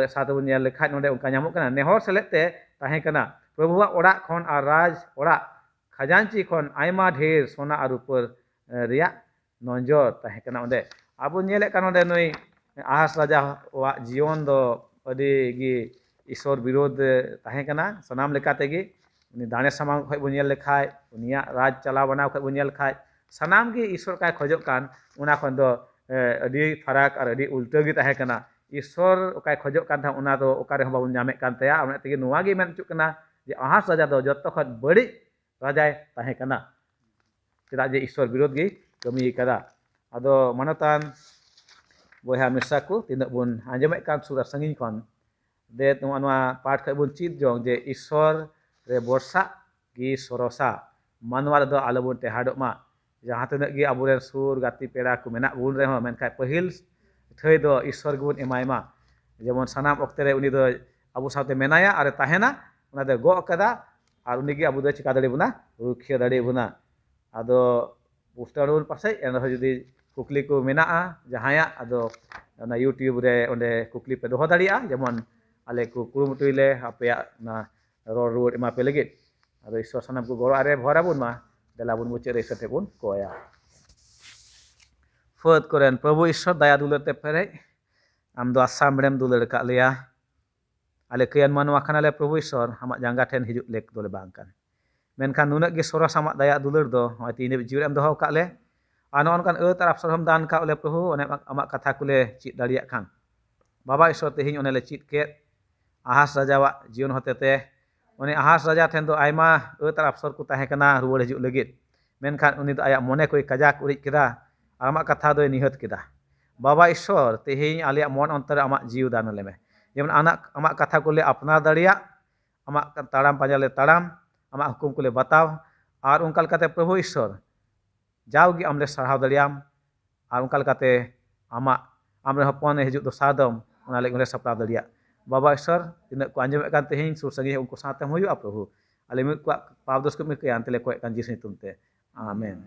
ᱥᱟᱶᱛᱮ ᱵᱚᱱ ᱧᱮᱞ ᱞᱮᱠᱷᱟᱡ ᱱᱚᱰᱮ ᱚᱱᱠᱟ ᱧᱟᱢᱚᱜ ᱠᱟᱱᱟ, ᱱᱮᱦᱚᱨ ᱥᱮᱞᱮᱫ ᱛᱮ ᱛᱟᱦᱮᱸ ᱠᱟᱱᱟ᱾ ᱯᱨᱚᱵᱷᱩᱣᱟᱜ ᱚᱲᱟᱜ ᱠᱷᱚᱱ ᱟᱨ ᱨᱟᱡᱽ ᱚᱲᱟᱜ ᱠᱷᱟᱡᱟᱱᱪᱤ ᱠᱷᱚᱱ ᱟᱭᱢᱟ ᱰᱷᱮᱨ ᱥᱚᱱᱟ ᱟᱨ ᱨᱩᱯᱟᱹ ᱨᱮᱭᱟᱜ ᱱᱚᱡᱚᱨ ᱛᱟᱦᱮᱸ ᱠᱟᱱᱟ ᱚᱸᱰᱮ᱾ ᱟᱵᱚ ᱧᱮᱞᱮᱫ ᱠᱟᱱ ᱱᱚᱰᱮ ᱱᱩᱭ ᱟᱦᱟᱥ ᱨᱟᱡᱟᱣᱟᱜ ᱡᱤᱭᱚᱱ ᱫᱚ ᱟᱹᱰᱤ ᱜᱮ ᱤᱥᱚᱨ ᱵᱤᱨᱳᱫᱷ ᱛᱟᱦᱮᱸ ᱠᱟᱱᱟ᱾ ᱥᱟᱱᱟᱢ ᱞᱮᱠᱟ ᱛᱮᱜᱮ ᱩᱱᱤ ᱫᱟᱲᱮ ᱥᱟᱢᱟᱝ ᱠᱷᱚᱱ ᱵᱚᱱ ᱧᱮᱞ ᱞᱮᱠᱷᱟᱡ, ᱩᱱᱤᱭᱟᱜ ᱨᱟᱡᱽ ᱪᱟᱞᱟᱣ ᱵᱟᱱᱟᱣ ᱠᱷᱚᱱ ᱵᱚᱱ ᱧᱮᱞ ᱞᱮᱠᱷᱟᱡ, ᱥᱟᱱᱟᱢ ᱜᱮ ᱤᱥᱚᱨ ᱚᱠᱟᱭ ᱠᱷᱚᱡᱚᱜ ᱠᱟᱱ, ᱚᱱᱟ ᱠᱷᱚᱱ ᱫᱚ ᱟᱹᱰᱤ ᱯᱷᱟᱨᱟᱠ ᱟᱨ ᱟᱹᱰᱤ ᱩᱞᱴᱟᱹ ᱜᱮ ᱛᱟᱦᱮᱸ ᱠᱟᱱᱟ᱾ ᱤᱥᱚᱨ ᱚᱠᱟᱭ ᱠᱷᱚᱡᱚᱜ ᱠᱟᱱ ᱛᱟᱦᱮᱸᱫ, ᱚᱱᱟ ᱫᱚ ᱚᱠᱟ ᱨᱮᱦᱚᱸ ᱵᱟᱵᱚᱱ ᱧᱟᱢᱮᱫ ᱠᱟᱱ ᱛᱟᱭᱟ᱾ ᱚᱱᱟ ᱛᱮᱜᱮ ᱱᱚᱣᱟ ᱜᱮ ᱢᱮᱱ ᱦᱚᱪᱚᱜ ᱠᱟᱱᱟ ᱡᱮ ᱟᱦᱟᱥ ᱨᱟᱡᱟ ᱫᱚ ᱡᱚᱛᱚ ᱠᱷᱚᱱ ᱵᱟᱹᱲᱤᱡ ᱨᱟᱡᱟᱭ ᱛᱟᱦᱮᱸ ᱠᱟᱱᱟ, ᱪᱮᱫᱟᱜ ᱡᱮ ᱤᱥᱚᱨ ᱵᱤᱨᱳᱫᱷ ᱜᱮ ᱠᱟᱹᱢᱤ ᱠᱟᱫᱟ᱾ ᱟᱫᱚ ᱢᱟᱱᱚᱛᱟᱱ ᱵᱚᱭᱦᱟ ᱢᱤᱥᱨᱟ ᱠᱚ, ᱛᱤᱱᱟᱹᱜ ᱵᱚᱱ ᱟᱸᱡᱚᱢᱮᱫ ᱠᱟᱱ ᱥᱩᱨ ᱟᱨ ᱥᱟᱺᱜᱤᱧ ᱠᱷᱚᱱ, ᱫᱮ ᱱᱚᱣᱟ ᱱᱚᱣᱟ ᱯᱟᱴ ᱠᱷᱚᱱ ᱵᱚᱱ ᱪᱮᱫ ᱡᱚᱝ ᱡᱮ ᱤᱥᱚᱨ ᱨᱮ ᱵᱚᱨᱥᱟᱜ ᱜᱮ ᱥᱚᱨᱚᱥᱟ, ᱢᱟᱱᱣᱟ ᱨᱮᱫᱚ ᱟᱞᱚᱵᱚᱱ ᱴᱮᱦᱟᱰᱚᱜ ᱢᱟ᱾ ᱡᱟᱦᱟᱸ ᱛᱤᱱᱟᱹᱜ ᱜᱮ ᱟᱵᱚᱨᱮᱱ ᱥᱩᱨ ᱜᱟᱛᱮ ᱯᱮᱲᱟ ᱠᱚ ᱢᱮᱱᱟᱜ ᱵᱚᱱ ᱨᱮᱦᱚᱸ, ᱢᱮᱱᱠᱷᱟᱱ ᱯᱟᱹᱦᱤᱞ ᱴᱷᱟᱹᱭ ᱫᱚ ᱤᱥᱚᱨ ᱜᱮᱵᱚᱱ ᱮᱢᱟᱭ ᱢᱟ᱾ ᱡᱮᱢᱚᱱ ᱥᱟᱱᱟᱢ ᱚᱠᱛᱮ ᱨᱮ ᱩᱱᱤ ᱫᱚ ᱟᱵᱚ ᱥᱟᱶᱛᱮ ᱢᱮᱱᱟᱭᱟ ᱟᱨᱮ ᱛᱟᱦᱮᱱᱟ, ᱚᱱᱟ ᱫᱚᱭ ᱜᱚᱜ ᱠᱟᱫᱟ ᱟᱨ ᱩᱱᱤ ᱜᱮ ᱟᱵᱚ ᱫᱚᱭ ᱪᱤᱠᱟ ᱫᱟᱲᱮ ᱵᱚᱱᱟ, ᱨᱩᱠᱷᱤᱭᱟᱹ ᱫᱟᱲᱮ ᱵᱚᱱᱟ᱾ ᱟᱫᱚ ᱯᱩᱥᱴᱟᱹᱣ ᱵᱚᱱ ᱯᱟᱥᱮᱡ, ᱮᱱ ᱨᱮᱦᱚᱸ ᱡᱩᱫᱤ ᱠᱩᱠᱞᱤ ᱠᱚ ᱢᱮᱱᱟᱜᱼᱟ ᱡᱟᱦᱟᱸᱭᱟᱜ, ᱟᱫᱚ ᱚᱱᱟ YouTube ᱨᱮ ᱚᱸᱰᱮ ᱠᱩᱠᱞᱤ ᱯᱮ ᱫᱚᱦᱚ ᱫᱟᱲᱮᱭᱟᱜᱼᱟ, ᱡᱮᱢᱚᱱ ᱟᱞᱮ ᱠᱚ ᱠᱩᱨᱩᱢᱩᱴᱩᱭ ᱞᱮ ᱟᱯᱮᱭᱟᱜ ᱚᱱᱟ ᱨᱚᱲ ᱨᱩᱣᱟᱹᱲ ᱮᱢᱟ ᱯᱮ ᱞᱟᱹᱜᱤᱫ᱾ ᱟᱫᱚ ᱤᱥᱚᱨ ᱥᱟᱱᱟᱢ ᱠᱚ ᱜᱚᱲᱚ ᱟᱨᱮ ᱵᱷᱚᱨ ᱟᱵᱚᱱ ᱢᱟ᱾ ᱫᱮᱞᱟ ᱵᱚᱱ ᱢᱩᱪᱟᱹᱫ ᱨᱮ ᱤᱥᱚᱨ ᱴᱷᱮᱱ ᱵᱚᱱ ᱠᱚᱭᱟ᱾ ᱯᱷᱟᱹᱫ ᱠᱚᱨᱮᱱ ᱯᱨᱚᱵᱷᱩ ᱤᱥᱚᱨ, ᱫᱟᱭᱟ ᱫᱩᱞᱟᱹᱲ ᱛᱮ ᱯᱮᱨᱮᱡ, ᱟᱢ ᱫᱚ ᱟᱥᱟᱢ ᱨᱮᱢ ᱫᱩᱞᱟᱹᱲ ᱟᱠᱟᱫ ᱞᱮᱭᱟ᱾ ᱟᱞᱮ ᱠᱟᱹᱭᱟᱱ ᱢᱟᱱᱣᱟ ᱠᱟᱱᱟᱞᱮ ᱯᱨᱚᱵᱷᱩ ᱤᱥᱚᱨ, ᱟᱢᱟᱜ ᱡᱟᱸᱜᱟ ᱴᱷᱮᱱ ᱦᱤᱡᱩᱜ ᱞᱮᱠ ᱫᱚᱞᱮ ᱵᱟᱝ ᱠᱟᱱ᱾ ᱢᱮᱱᱠᱷᱟᱱ ᱱᱩᱱᱟᱹᱜ ᱜᱮ ᱥᱚᱨᱚᱥ ᱟᱢᱟᱜ ᱫᱟᱭᱟ ᱫᱩᱞᱟᱹᱲ ᱫᱚ, ᱱᱚᱜᱼᱚᱭ ᱛᱮᱦᱮᱧ ᱫᱷᱟᱹᱵᱤᱡ ᱡᱤᱣᱤ ᱨᱮᱢ ᱫᱚᱦᱚ ᱟᱠᱟᱫ ᱞᱮ᱾ ᱟᱨ ᱱᱚᱜᱼᱚ ᱱᱚᱝᱠᱟᱱ ᱟᱹᱛ ᱟᱨ ᱟᱯᱥᱚᱨ ᱦᱚᱸᱢ ᱫᱟᱱ ᱟᱠᱟᱫ ᱞᱮ ᱯᱨᱚᱵᱷᱩ, ᱚᱱᱮ ᱟᱢᱟᱜ ᱠᱟᱛᱷᱟ ᱠᱚᱞᱮ ᱪᱮᱫ ᱫᱟᱲᱮᱭᱟᱜ ᱠᱷᱟᱱ᱾ ᱵᱟᱵᱟ ᱤᱥᱚᱨ, ᱛᱮᱦᱮᱧ ᱚᱱᱮ ᱞᱮ ᱪᱮᱫ ᱠᱮᱫ, ᱟᱦᱟᱥ ᱨᱟᱡᱟᱣᱟᱜ ᱡᱤᱭᱚᱱ ᱦᱚᱛᱮᱛᱮ, ᱩᱱᱤ ᱟᱦᱟᱥ ᱨᱟᱡᱟ ᱴᱷᱮᱱ ᱫᱚ ᱟᱭᱢᱟ ᱟᱹᱛ ᱟᱨ ᱟᱯᱥᱚᱨ ᱠᱚ ᱛᱟᱦᱮᱸ ᱠᱟᱱᱟ ᱨᱩᱣᱟᱹᱲ ᱦᱤᱡᱩᱜ ᱞᱟᱹᱜᱤᱫ᱾ ᱢᱮᱱᱠᱷᱟᱱ ᱩᱱᱤ ᱫᱚ ᱟᱭᱟᱜ ᱢᱚᱱᱮ ᱠᱚᱭ ᱠᱟᱡᱟᱠ ᱩᱨᱤᱡ ᱠᱮᱫᱟ ᱟᱨ ᱟᱢᱟᱜ ᱠᱟᱛᱷᱟ ᱫᱚᱭ ᱱᱤᱦᱟᱹᱛ ᱠᱮᱫᱟ᱾ ᱵᱟᱵᱟ ᱤᱥᱚᱨ, ᱛᱮᱦᱮᱧ ᱟᱞᱮᱭᱟᱜ ᱢᱚᱱ ᱚᱱᱛᱚᱨ ᱨᱮ ᱟᱢᱟᱜ ᱡᱤᱣᱤ ᱫᱟᱱ ᱟᱞᱮ ᱢᱮ, ᱡᱮᱢᱚᱱ ᱟᱢᱟᱜ, ᱟᱢᱟᱜ ᱠᱟᱛᱷᱟ ᱠᱚᱞᱮ ᱟᱯᱱᱟᱨ ᱫᱟᱲᱮᱭᱟᱜ, ᱟᱢᱟᱜ ᱛᱟᱲᱟᱢ ᱯᱟᱸᱡᱟ ᱞᱮ ᱛᱟᱲᱟᱢ, ᱟᱢᱟᱜ ᱦᱩᱠᱩᱢ ᱠᱚᱞᱮ ᱵᱟᱛᱟᱣ᱾ ᱟᱨ ᱚᱱᱠᱟ ᱞᱮᱠᱟᱛᱮ ᱯᱨᱚᱵᱷᱩ ᱤᱥᱚᱨ, ᱡᱟᱣᱜᱮ ᱟᱢ ᱞᱮ ᱥᱟᱨᱦᱟᱣ ᱫᱟᱲᱮᱭᱟᱢ, ᱟᱨ ᱚᱱᱠᱟ ᱞᱮᱠᱟᱛᱮ ᱟᱢᱟᱜ, ᱟᱢᱨᱮᱱ ᱦᱚᱯᱚᱱᱮ ᱦᱤᱡᱩᱜ ᱫᱚᱥᱟᱨ ᱫᱚᱢ, ᱚᱱᱟ ᱞᱟᱹᱜᱤᱫ ᱦᱚᱸᱞᱮ ᱥᱟᱯᱲᱟᱣ ᱫᱟᱲᱮᱭᱟᱜ᱾ ᱵᱟᱵᱟ ᱤᱥᱚᱨ, ᱛᱤᱱᱟᱹᱜ ᱠᱚ ᱟᱸᱡᱚᱢᱮᱫ ᱠᱟᱱ ᱛᱮᱦᱮᱧ ᱥᱩᱨ ᱥᱟᱺᱜᱤᱧ, ᱩᱱᱠᱩ ᱥᱟᱶᱛᱮᱢ ᱦᱩᱭᱩᱜᱼᱟ ᱯᱨᱚᱵᱷᱩ᱾ ᱟᱞᱮ ᱢᱤᱫ ᱠᱚᱣᱟᱜ ᱯᱟᱯ ᱫᱳᱥ ᱠᱚ ᱢᱤᱫ ᱠᱟᱭᱟ, ᱮᱱᱛᱮ ᱞᱮ ᱠᱚᱭᱮᱫ ᱠᱟᱱ ᱡᱤᱥᱩ ᱧᱩᱛᱩᱢ ᱛᱮ, ᱟᱢᱮᱱ᱾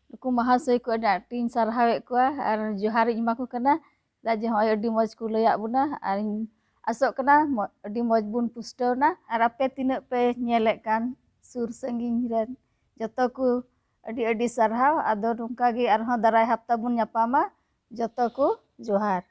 ᱱᱩᱠᱩ ᱢᱟᱦᱟᱥᱚᱭ ᱠᱚ ᱟᱹᱰᱤ ᱟᱸᱴᱤᱧ ᱥᱟᱨᱦᱟᱣᱮᱫ ᱠᱚᱣᱟ ᱟᱨ ᱡᱚᱦᱟᱨᱤᱧ ᱮᱢᱟ ᱠᱚ ᱠᱟᱱᱟ᱾ ᱪᱮᱫᱟᱜ ᱡᱮ ᱦᱚᱸᱜᱼᱚᱭ ᱟᱹᱰᱤ ᱢᱚᱡᱽ ᱠᱚ ᱞᱟᱹᱭᱟᱫ ᱵᱚᱱᱟ, ᱟᱨ ᱤᱧ ᱟᱥᱚᱜ ᱠᱟᱱᱟ ᱢᱚ-, ᱟᱹᱰᱤ ᱢᱚᱡᱽ ᱵᱚᱱ ᱯᱩᱥᱴᱟᱹᱣ ᱮᱱᱟ᱾ ᱟᱨ ᱟᱯᱮ ᱛᱤᱱᱟᱹᱜ ᱯᱮ ᱧᱮᱞᱮᱫ ᱠᱟᱱ ᱥᱩᱨ ᱥᱟᱺᱜᱤᱧ ᱨᱮᱱ, ᱡᱚᱛᱚ ᱠᱚ ᱟᱹᱰᱤ ᱟᱹᱰᱤ ᱥᱟᱨᱦᱟᱣ᱾ ᱟᱫᱚ ᱱᱚᱝᱠᱟ ᱜᱮ ᱟᱨᱦᱚᱸ ᱫᱟᱨᱟᱭ ᱦᱟᱯᱛᱟ ᱵᱚᱱ ᱧᱟᱯᱟᱢᱟ᱾ ᱡᱚᱛᱚ ᱠᱚ ᱡᱚᱦᱟᱨ᱾